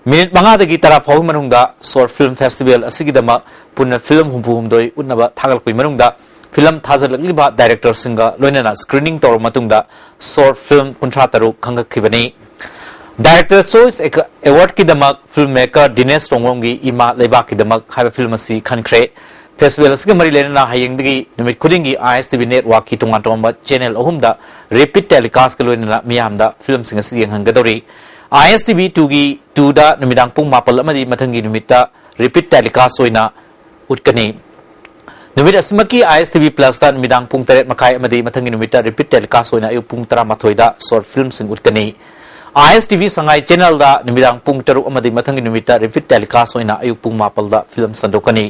ꯃꯤꯅꯤꯠ ꯃꯉꯥꯗꯒꯤ ꯇꯔꯥ ꯐꯥꯎꯕꯒꯤ ꯃꯅꯨꯡꯗ ꯁꯣꯔꯠ ꯐꯤꯜꯝ ꯐꯦꯁꯇꯤꯚꯦꯜ ꯑꯁꯤꯒꯤꯗꯃꯛ ꯄꯨꯟꯅ ꯐꯤꯜꯝ ꯍꯨꯝꯐꯨ ꯍꯨꯝꯗꯣꯏ ꯎꯠꯅꯕ ꯊꯥꯒꯠꯂꯛꯄꯒꯤ ꯃꯅꯨꯡꯗ ꯐꯤꯂꯝ ꯊꯥꯖꯤꯜꯂꯛꯂꯤꯕ ꯗꯥꯏꯔꯦꯛꯇꯔꯁꯤꯡꯒ ꯂꯣꯏꯅꯅ ꯁ꯭ꯀ꯭ꯔꯤꯅꯤꯡ ꯇꯧꯔꯕ ꯃꯇꯨꯡꯗ ꯁꯣꯔꯠ ꯐꯤꯜꯝ ꯀꯨꯟꯊ꯭ꯔꯥ ꯇꯔꯨꯛ ꯈꯪꯒꯠꯈꯤꯕꯅꯤ꯫ ꯗꯥꯏꯔꯦꯛꯇꯔ ꯆꯣꯏꯁ ꯑꯦꯋꯥꯔꯗꯀꯤꯗꯃꯛ ꯐꯤꯜꯝ ꯃꯦꯀꯔ ꯗꯤꯅꯦꯁ ꯔꯣꯡꯂꯣꯝꯒꯤ ꯏꯃꯥ ꯂꯩꯕꯥꯛꯀꯤꯗꯃꯛ ꯍꯥꯏꯕ ꯐꯤꯜꯝ ꯑꯁꯤ ꯈꯟꯈ꯭ꯔꯦ꯫ ꯐꯦꯁꯇꯤꯚꯦꯜ ꯑꯁꯤꯒ ꯃꯔꯤ ꯂꯩꯅꯅ ꯍꯌꯦꯡꯗꯒꯤ ꯅꯨꯃꯤꯠ ꯈꯨꯗꯤꯡꯒꯤ ꯑꯥꯏ ꯑꯦꯁ ꯇꯤ ꯚꯤ ꯅꯦꯠꯋꯥꯔꯛꯀꯤ ꯇꯣꯉꯥꯟ ꯇꯣꯉꯥꯟꯕ ꯆꯦꯅꯦꯜ ꯑꯍꯨꯝꯗ ꯔꯤꯄꯤꯠ ꯇꯦꯂꯤꯀꯥꯁꯀ ꯂꯣꯏꯅꯅ ꯃꯤꯌꯥꯝꯗ ꯐꯤꯜꯝꯁꯤꯡ ꯑꯁꯤ ꯌꯦꯡꯍꯟꯒꯗꯧꯔꯤ꯫ ꯑꯥꯏ ꯑꯦꯁ ꯇꯤ ꯚꯤ ꯇꯨꯒꯤ ꯇꯨꯗ ꯅꯨꯃꯤꯗꯥꯡ ꯄꯨꯡ ꯃꯥꯄꯜ ꯑꯃꯗꯤ ꯃꯊꯪꯒꯤ ꯅꯨꯃꯤꯠꯇ ꯔꯤꯄꯤꯠ ꯇꯦꯂꯤꯀꯥꯁ ꯑꯣꯏꯅ ꯎꯠꯀꯅꯤ꯫ ꯅꯨꯃꯤꯠ ꯑꯁꯤꯃꯛꯀꯤ ꯑꯥꯏ ꯑꯦꯁ ꯇꯤ ꯚꯤ ꯄ꯭ꯂꯁꯇ ꯅꯨꯃꯤꯗꯥꯡ ꯄꯨꯡ ꯇꯔꯦꯠ ꯃꯈꯥꯏ ꯑꯃꯗꯤ ꯃꯊꯪꯒꯤ ꯅꯨꯃꯤꯠꯇ ꯔꯤꯄꯤꯠ ꯇꯦꯂꯤꯀꯥꯁ ꯑꯣꯏꯅ ꯑꯌꯨꯛ ꯄꯨꯡ ꯇꯔꯥꯃꯥꯊꯣꯏꯗ ꯁꯣꯔꯠ ꯐꯤꯜꯝꯁꯤꯡ ꯎꯠꯀꯅꯤ꯫ ꯑꯥꯏ ꯑꯦꯁ ꯇꯤ ꯚꯤ ꯁꯉꯥꯏ ꯆꯦꯅꯦꯜꯗ ꯅꯨꯃꯤꯗꯥꯡ ꯄꯨꯡ ꯇꯔꯨꯛ ꯑꯃꯗꯤ ꯃꯊꯪꯒꯤ ꯅꯨꯃꯤꯠꯇ ꯔꯤꯄꯤꯠ ꯇꯦꯂꯤꯀꯥꯁ ꯑꯣꯏꯅ ꯑꯌꯨꯛ ꯄꯨꯡ ꯃꯥꯄꯜꯗ ꯐꯤꯜꯝ ꯁꯟꯗꯣꯛꯀꯅꯤ꯫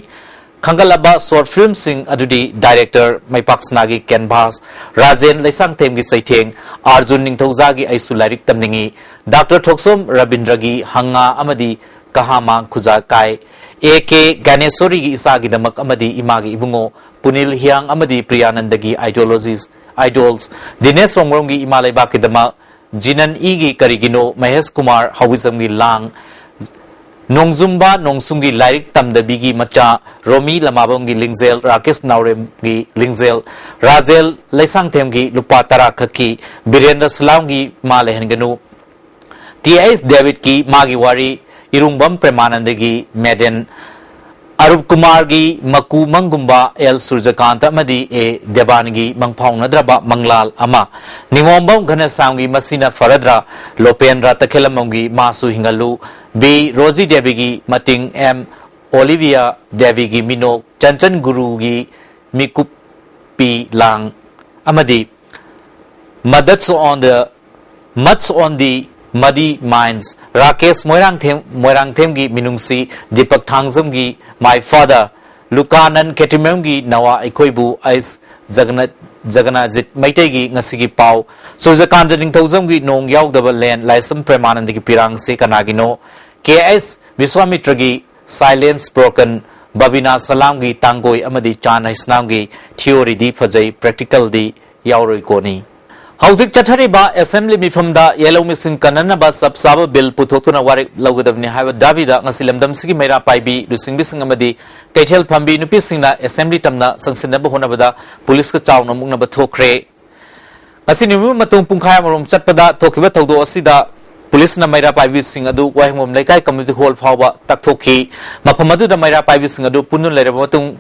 ꯈꯟꯒꯠꯂꯕ short filmꯁꯤꯡ ꯑꯗꯨꯗꯤ Director ꯃꯩꯄꯥꯛꯁꯅꯥꯒꯤ Canvas, ꯔꯥꯖꯦꯟ ꯂꯩꯁꯥꯡꯊꯦꯝꯒꯤ ꯆꯩꯊꯦꯡ, ꯑꯥꯔꯖꯨꯟ ꯅꯤꯡꯊꯧꯖꯥꯒꯤ ꯑꯩꯁꯨ ꯂꯥꯏꯔꯤꯛ ꯇꯝꯅꯤꯡꯏ, Doctor ꯊꯣꯛꯆꯣꯝ ꯔꯕꯤꯟꯗ꯭ꯔꯒꯤ ꯍꯪꯉꯥ ꯑꯃꯗꯤ ꯀꯍꯥꯃꯥꯡ ꯈꯨꯖꯥ ꯀꯥꯏ, ꯑꯦ ꯀꯦ ꯒ꯭ꯌꯥꯅꯦꯁꯣꯔꯤꯒꯤ ꯏꯆꯥꯒꯤꯗꯃꯛ ꯑꯃꯗꯤ ꯏꯃꯥꯒꯤ ꯏꯕꯨꯡꯉꯣ ꯄꯨꯅꯤꯜ ꯍꯤꯌꯥꯡ ꯑꯃꯗꯤ ꯄ꯭ꯔꯤꯌꯥꯅꯟꯗꯒꯤ Ideologies, Idols, ꯗꯤꯅꯦꯁ ꯔꯣꯡꯕ꯭ꯔꯣꯝꯒꯤ ꯏꯃꯥ ꯂꯩꯕꯥꯛꯀꯤꯗꯃꯛ ꯖꯤꯅꯟ ꯏꯒꯤ ꯀꯔꯤꯒꯤꯅꯣ, ꯃꯍꯦꯁ ꯀꯨꯃꯥꯔ ꯍꯧꯏꯖꯝꯒꯤ ꯂꯥꯡ, ꯅꯣꯡꯖꯨꯝꯕ ꯅꯣꯡꯁꯨꯝꯒꯤ ꯂꯥꯏꯔꯤꯛ ꯇꯝꯗꯕꯤꯒꯤ ꯃꯆꯥ, ꯔꯣꯃꯤ ꯂꯃꯥꯕꯝꯒꯤ ꯂꯤꯡꯖꯦꯜ, ꯔꯥꯀꯦꯁ ꯅꯥꯎꯔꯦꯝꯒꯤ ꯂꯤꯡꯖꯦꯜ, ꯔꯥꯖꯦꯜ ꯂꯩꯁꯥꯡꯊꯦꯝꯒꯤ ꯂꯨꯄꯥ ꯇꯔꯥ ꯈꯛꯀꯤ, ꯕꯤꯔꯦꯟꯗ꯭ꯔ ꯁꯂꯥꯝꯒꯤ ꯃꯥ ꯂꯩꯍꯟꯒꯅꯨ, ꯇꯤ ꯑꯩꯆ ꯗꯦꯕꯤꯠꯀꯤ ꯃꯥꯒꯤ ꯋꯥꯔꯤ, ꯏꯔꯨꯡꯕꯝ ꯄ꯭ꯔꯦꯃꯥꯅꯟꯗꯒꯤ ꯃꯦꯗꯦꯟ, ꯑꯔꯨꯞ ꯀꯨꯃꯥꯔꯒꯤ ꯃꯀꯨ ꯃꯪꯒꯨꯝꯕ, ꯑꯦꯜ ꯁꯨꯔꯖꯀꯥꯟꯇ ꯑꯃꯗꯤ ꯑꯦ ꯗꯦꯕꯥꯟꯒꯤ ꯃꯪꯐꯥꯎꯅꯗ꯭ꯔꯕ ꯃꯪꯂꯥꯜ ꯑꯃ, ꯅꯤꯉꯣꯝꯕꯝ ꯘꯅꯁ꯭ꯌꯥꯝꯒꯤ ꯃꯁꯤꯅ ꯐꯔꯗ꯭ꯔꯥ, ꯂꯣꯄꯦꯟꯗ꯭ꯔ ꯇꯈꯦꯂꯝꯕꯝꯒꯤ ꯃꯥꯁꯨ ꯍꯤꯡꯍꯜꯂꯨ, B Rosie ꯗꯦꯕꯤꯒꯤ ꯃꯇꯤꯡ, M Olivia ꯗꯦꯕꯤꯒꯤ ꯃꯤꯅꯣꯛ, Chanchan ꯒꯨꯔꯨꯒꯤ ꯃꯤꯀꯨꯞꯄꯤ ꯂꯥꯡ ꯑꯃꯗꯤ Mudds on the, Mudds on the Muddy Minds, Rakesh Moirangthem, ꯃꯣꯏꯔꯥꯡꯊꯦꯝꯒꯤ ꯃꯤꯅꯨꯡꯁꯤ, ꯗꯤꯄꯛ ꯊꯥꯡꯖꯝꯒꯤ My Father, ꯂꯨꯀꯥꯅꯟ ꯈꯦꯇ꯭ꯔꯤꯃꯌꯨꯝꯒꯤ ꯅꯋꯥ ꯑꯩꯈꯣꯏꯕꯨ, ꯑꯩꯁ ꯖꯒꯅ-, ꯖꯒꯅꯥꯖꯤꯠ ꯃꯩꯇꯩꯒꯤ ꯉꯁꯤꯒꯤ ꯄꯥꯎ, ꯁꯨꯔꯖꯀꯥꯟꯇ ꯅꯤꯡꯊꯧꯖꯝꯒꯤ ꯅꯣꯡ ꯌꯥꯎꯗꯕ ꯂꯦꯟ, ꯂꯥꯏꯁ꯭ꯔꯝ ꯄ꯭ꯔꯦꯃꯥꯅꯟꯗꯒꯤ ꯄꯤꯔꯥꯡꯁꯦ ꯀꯅꯥꯒꯤꯅꯣ, ꯀꯦ ꯑꯩꯆ ꯕꯤꯁ꯭ꯋꯥꯃꯤꯇ꯭ꯔꯒꯤ Silence Broken, ꯕꯕꯤꯅꯥ ꯁꯂꯥꯝꯒꯤ ꯇꯥꯡꯒꯣꯏ ꯑꯃꯗꯤ ꯆꯥꯟ ꯍꯩꯁꯅꯥꯝꯒꯤ Theoryꯗꯤ ꯐꯖꯩ, Practicalꯗꯤ ꯌꯥꯎꯔꯣꯏꯀꯣꯅꯤ꯫ ꯍꯧꯖꯤꯛ ꯆꯠꯊꯔꯤꯕ Assembly ꯃꯤꯐꯝꯗ ꯌꯦꯜꯍꯧꯃꯤꯁꯤꯡ ꯀꯟꯅꯅꯕ ꯆꯞ ꯆꯥꯕ bill ꯄꯨꯊꯣꯛꯇꯨꯅ ꯋꯥꯔꯦꯞ ꯂꯧꯒꯗꯕꯅꯤ ꯍꯥꯏꯕ ꯗꯥꯕꯤꯗ ꯉꯁꯤ ꯂꯝꯗꯝꯁꯤꯒꯤ ꯃꯩꯔꯥ ꯄꯥꯏꯕꯤ, ꯂꯨꯆꯤꯡꯕꯤꯁꯤꯡ ꯑꯃꯗꯤ ꯀꯩꯊꯦꯜ ꯐꯝꯕꯤ ꯅꯨꯄꯤꯁꯤꯡꯅ Assembly ꯇꯝꯅ ꯆꯪꯁꯤꯟꯅꯕ ꯍꯣꯠꯅꯕꯗ ꯄꯨꯂꯤꯁꯀ ꯆꯥꯎꯅ ꯃꯨꯛꯅꯕ ꯊꯣꯛꯈ꯭ꯔꯦ꯫ ꯉꯁꯤ ꯅꯨꯃꯤꯠ ꯃꯇꯨꯡ ꯄꯨꯡꯈꯥꯏ ꯑꯃꯔꯣꯝ ꯆꯠꯄꯗ ꯊꯣꯛꯈꯤꯕ ꯊꯧꯗꯣꯛ ꯑꯁꯤꯗ ꯄꯨꯂꯤꯁꯅ ꯃꯩꯔꯥ ꯄꯥꯏꯕꯤꯁꯤꯡ ꯑꯗꯨ ꯋꯥꯍꯦꯡꯕꯝ ꯂꯩꯀꯥꯏ Community Hall ꯐꯥꯎꯕ ꯇꯛꯊꯣꯛꯈꯤ꯫ ꯃꯐꯝ ꯑꯗꯨꯗ ꯃꯩꯔꯥ ꯄꯥꯏꯕꯤꯁꯤꯡ ꯑꯗꯨ ꯄꯨꯟꯗꯨꯅ ꯂꯩꯔꯕ ꯃꯇꯨꯡ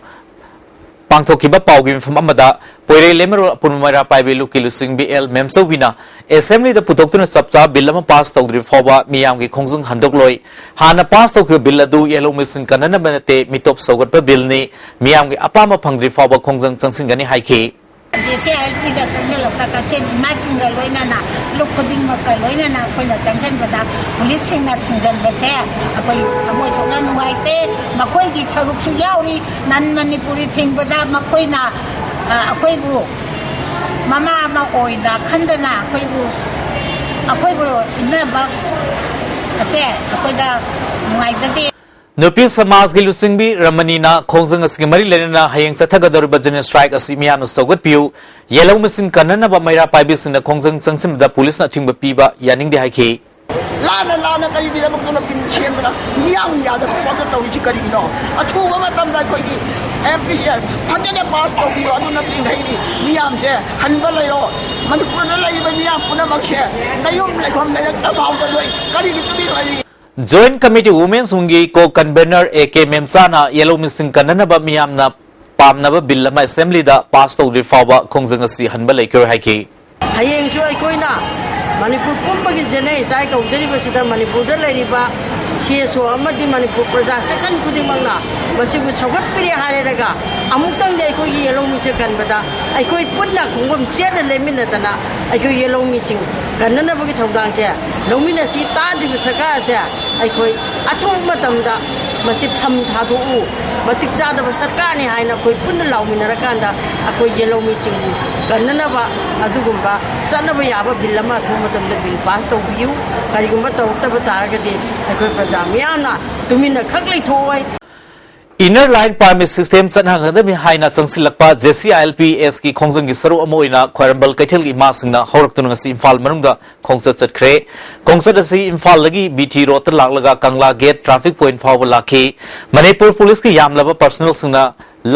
ꯄꯥꯡꯊꯣꯛꯈꯤꯕ ꯄꯥꯎꯒꯤ ꯃꯤꯐꯝ ꯑꯃꯗ ꯄꯣꯏꯔꯩ ꯂꯩꯃꯔꯣꯜ ꯑꯄꯨꯟꯕ ꯃꯩꯔꯥ ꯄꯥꯏꯕꯤ ꯂꯨꯞꯀꯤ ꯂꯨꯆꯤꯡꯕꯤ ꯑꯦꯜ ꯃꯦꯝꯆꯧꯕꯤꯅ Assemblyꯗ ꯄꯨꯊꯣꯛꯇꯨꯅ ꯆꯞ ꯆꯥꯕ bill ꯑꯃ pass ꯇꯧꯗ꯭ꯔꯤ ꯐꯥꯎꯕ ꯃꯤꯌꯥꯝꯒꯤ ꯈꯣꯡꯖꯪ ꯍꯟꯗꯣꯛꯂꯣꯏ꯫ ꯍꯥꯟꯅ pass ꯇꯧꯈꯤꯕ bill ꯑꯗꯨ ꯌꯦꯜꯍꯧꯃꯤꯁꯤꯡ ꯀꯟꯅꯅꯕ ꯅꯠꯇꯦ, ꯃꯤꯇꯣꯞ ꯁꯧꯒꯠꯄ billꯅꯤ꯫ ꯃꯤꯌꯥꯝꯒꯤ ꯑꯄꯥꯝꯕ ꯐꯪꯗ꯭ꯔꯤ ꯐꯥꯎꯕ ꯈꯣꯡꯖꯪ ꯆꯪꯁꯤꯟꯒꯅꯤ ꯍꯥꯏꯈꯤ꯫ ꯖꯦ ꯁꯤ ꯑꯥꯏ ꯑꯦꯜ ꯄꯤꯗ ꯆꯪꯁꯤꯜꯂꯛꯄ ꯀꯛꯆꯤꯡ ꯏꯃꯥꯁꯤꯡꯒ ꯂꯣꯏꯅꯅ, ꯂꯨꯞ ꯈꯨꯗꯤꯡꯃꯛꯀ ꯂꯣꯏꯅꯅ ꯑꯩꯈꯣꯏꯅ ꯆꯪꯁꯤꯟꯕꯗ ꯄꯨꯂꯤꯁꯁꯤꯡꯅ ꯊꯤꯡꯖꯤꯟꯕꯁꯦ ꯑꯩꯈꯣꯏ ꯊꯃꯣꯏ ꯁꯣꯛꯅ ꯅꯨꯡꯉꯥꯏꯇꯦ꯫ ꯃꯈꯣꯏꯒꯤ ꯁꯔꯨꯛꯁꯨ ꯌꯥꯎꯔꯤ꯫ ꯅꯟ ꯃꯅꯤꯄꯨꯔꯤ ꯊꯤꯡꯕꯗ ꯃꯈꯣꯏꯅ, ꯑ, ꯑꯩꯈꯣꯏꯕꯨ ꯃꯃꯥ ꯑꯃ ꯑꯣꯏꯅ ꯈꯟꯗꯅ ꯑꯩꯈꯣꯏꯕꯨ, ꯑꯩꯈꯣꯏꯕꯨ ꯏꯟꯅꯕ ꯑꯁꯦ ꯑꯩꯈꯣꯏꯗ ꯅꯨꯡꯉꯥꯏꯖꯗꯦ꯫ ꯅꯨꯄꯤ ꯁꯃꯥꯖꯒꯤ ꯂꯨꯆꯤꯡꯕꯤ ꯔꯃꯅꯤꯅ ꯈꯣꯡꯖꯪ ꯑꯁꯤꯒꯤ ꯃꯔꯤ ꯂꯩꯅꯅ ꯍꯌꯦꯡ ꯆꯠꯊꯒꯗꯧꯔꯤꯕ general strike ꯑꯁꯤ ꯃꯤꯌꯥꯝꯅ ꯁꯧꯒꯠꯄꯤꯌꯨ, ꯌꯦꯜꯍꯧ ꯃꯁꯤꯡ ꯀꯟꯅꯅꯕ ꯃꯩꯔꯥ ꯄꯥꯏꯕꯤꯁꯤꯡꯅ ꯈꯣꯡꯖꯪ ꯆꯪꯁꯤꯟꯕꯗ ꯄꯨꯂꯤꯁꯅ ꯑꯊꯤꯡꯕ ꯄꯤꯕ ꯌꯥꯅꯤꯡꯗꯦ ꯍꯥꯏꯈꯤ꯫ ꯂꯥꯟꯅ ꯂꯥꯟꯅ ꯀꯔꯤꯒꯤꯗꯃꯛꯇꯅ ꯕꯤꯜ ꯁꯦꯝꯗꯅ ꯃꯤꯌꯥꯝꯒꯤ ꯌꯥꯗꯕ ꯊꯕꯛꯇ ꯇꯧꯔꯤꯁꯤ ꯀꯔꯤꯒꯤꯅꯣ? ꯑꯊꯨꯕ ꯃꯇꯝꯗ ꯑꯩꯈꯣꯏꯒꯤ ꯑꯦꯝ ꯄꯤ ꯁꯤ ꯐꯖꯅ ꯄꯥꯁ ꯇꯧꯕꯤꯌꯣ꯫ ꯑꯗꯨ ꯅꯠꯇ꯭ꯔꯤꯉꯩꯗꯤ ꯃꯤꯌꯥꯝꯁꯦ ꯍꯟꯕ ꯂꯩꯔꯣ꯫ ꯃꯅꯤꯄꯨꯔꯗ ꯂꯩꯔꯤꯕ ꯃꯤꯌꯥꯝ ꯄꯨꯝꯅꯃꯛꯁꯦ ꯅꯌꯨꯝ ꯂꯩꯐꯝ ꯂꯩꯔꯛꯇ꯭ꯔ ꯐꯥꯎꯗ ꯅꯣꯏ ꯀꯔꯤꯒꯤ ꯇꯨꯃꯤꯟ ꯂꯩꯔꯤ? Joint Committee Women's Wingꯒꯤ co-convenor A K ꯃꯦꯝꯆꯥꯅ ꯌꯦꯜꯍꯧ ꯃꯤꯁꯤꯡ ꯀꯟꯅꯅꯕ ꯃꯤꯌꯥꯝꯅ ꯄꯥꯝꯅꯕ ꯕꯤꯜ ꯑꯃ ꯑꯦꯁꯦꯝꯕ꯭ꯂꯤꯗ ꯄꯥꯁ ꯇꯧꯗ꯭ꯔꯤ ꯐꯥꯎꯕ ꯈꯣꯡꯖꯪ ꯑꯁꯤ ꯍꯟꯕ ꯂꯩꯈꯤꯔꯣꯏ ꯍꯥꯏꯈꯤ꯫ ꯍꯌꯦꯡꯁꯨ ꯑꯩꯈꯣꯏꯅ ꯃꯅꯤꯄꯨꯔ ꯄꯨꯝꯕꯒꯤ ꯖꯦꯅꯦꯔꯦꯜ ꯁ꯭ꯇ꯭ꯔꯥꯏꯛ ꯀꯧꯖꯔꯤꯕꯁꯤꯗ ꯃꯅꯤꯄꯨꯔꯗ ꯂꯩꯔꯤꯕ ꯁꯤ ꯑꯦꯁ ꯑꯣ ꯑꯃꯗꯤ ꯃꯅꯤꯄꯨꯔ ꯄ꯭ꯔꯖꯥ ꯁꯦꯛꯁꯟ ꯈꯨꯗꯤꯡꯃꯛꯅ ꯃꯁꯤꯕꯨ ꯁꯧꯒꯠꯄꯤꯔꯦ ꯍꯥꯏꯔꯒ ꯑꯃꯨꯛꯇꯪꯗꯤ ꯑꯩꯈꯣꯏꯒꯤ ꯌꯦꯜꯍꯧꯃꯤꯁꯦ ꯀꯟꯕꯗ ꯑꯩꯈꯣꯏ ꯄꯨꯟꯅ ꯈꯣꯡꯕꯝ ꯆꯦꯠꯅ ꯂꯦꯞꯃꯤꯟꯅꯗꯅ ꯑꯩꯈꯣꯏ ꯌꯦꯜꯍꯧꯃꯤꯁꯤꯡ ꯀꯟꯅꯅꯕꯒꯤ ꯊꯧꯗꯥꯡꯁꯦ ꯂꯧꯃꯤꯟꯅꯁꯤ꯫ ꯇꯥꯗ꯭ꯔꯤꯕ ꯁꯔꯀꯥꯔꯁꯦ ꯑꯩꯈꯣꯏ ꯑꯊꯨꯕ ꯃꯇꯝꯗ ꯃꯁꯤ ꯐꯝ ꯊꯥꯗꯣꯛꯎ, ꯃꯇꯤꯛ ꯆꯥꯗꯕ ꯁꯔꯀꯥꯔꯅꯤ ꯍꯥꯏꯅ ꯑꯩꯈꯣꯏ ꯄꯨꯟꯅ ꯂꯥꯎꯃꯤꯟꯅꯔꯀꯥꯟꯗ ꯑꯩꯈꯣꯏ ꯌꯦꯜꯍꯧꯃꯤꯁꯤꯡꯕꯨ ꯀꯟꯅꯅꯕ ꯑꯗꯨꯒꯨꯝꯕ ꯆꯠꯅꯕ ꯌꯥꯕ ꯕꯤꯜ ꯑꯃ ꯑꯊꯨꯕ ꯃꯇꯝꯗ ꯕꯤꯜ ꯄꯥꯁ ꯇꯧꯕꯤꯌꯨ꯫ ꯀꯔꯤꯒꯨꯝꯕ ꯇꯧꯔꯛꯇꯕ ꯇꯥꯔꯒꯗꯤ ꯑꯩꯈꯣꯏ ꯄ꯭ꯔꯖꯥ ꯃꯤꯌꯥꯝꯅ ꯇꯨꯃꯤꯟꯅ ꯈꯛ ꯂꯩꯊꯣꯛꯑꯣꯏ꯫ Inner Line Permit System ꯆꯠꯅꯍꯟꯒꯗꯕꯅꯤ ꯍꯥꯏꯅ ꯆꯪꯁꯤꯜꯂꯛꯄ J C I L P ꯑꯦꯁꯀꯤ ꯈꯣꯡꯖꯪꯒꯤ ꯁꯔꯨꯛ ꯑꯃ ꯑꯣꯏꯅ ꯈ꯭ꯋꯥꯏꯔꯝꯕꯟ ꯀꯩꯊꯦꯜꯒꯤ ꯏꯃꯥꯁꯤꯡꯅ ꯍꯧꯔꯛꯇꯨꯅ ꯉꯁꯤ ꯏꯝꯐꯥꯜ ꯃꯅꯨꯡꯗ ꯈꯣꯡꯆꯠ ꯆꯠꯈ꯭ꯔꯦ꯫ ꯈꯣꯡꯆꯠ ꯑꯁꯤ ꯏꯝꯐꯥꯜꯗꯒꯤ ꯕꯤ ꯇꯤ ꯔꯣꯗꯇ ꯂꯥꯛꯂꯒ ꯀꯪꯂꯥ ꯒꯦꯠ ꯇ꯭ꯔꯥꯐꯤꯛ ꯄꯣꯏꯟꯠ ꯐꯥꯎꯕ ꯂꯥꯛꯈꯤ꯫ ꯃꯅꯤꯄꯨꯔ ꯄꯨꯂꯤꯁꯀꯤ ꯌꯥꯝꯂꯕ ꯄꯔꯁꯣꯅꯦꯜꯁꯤꯡꯅ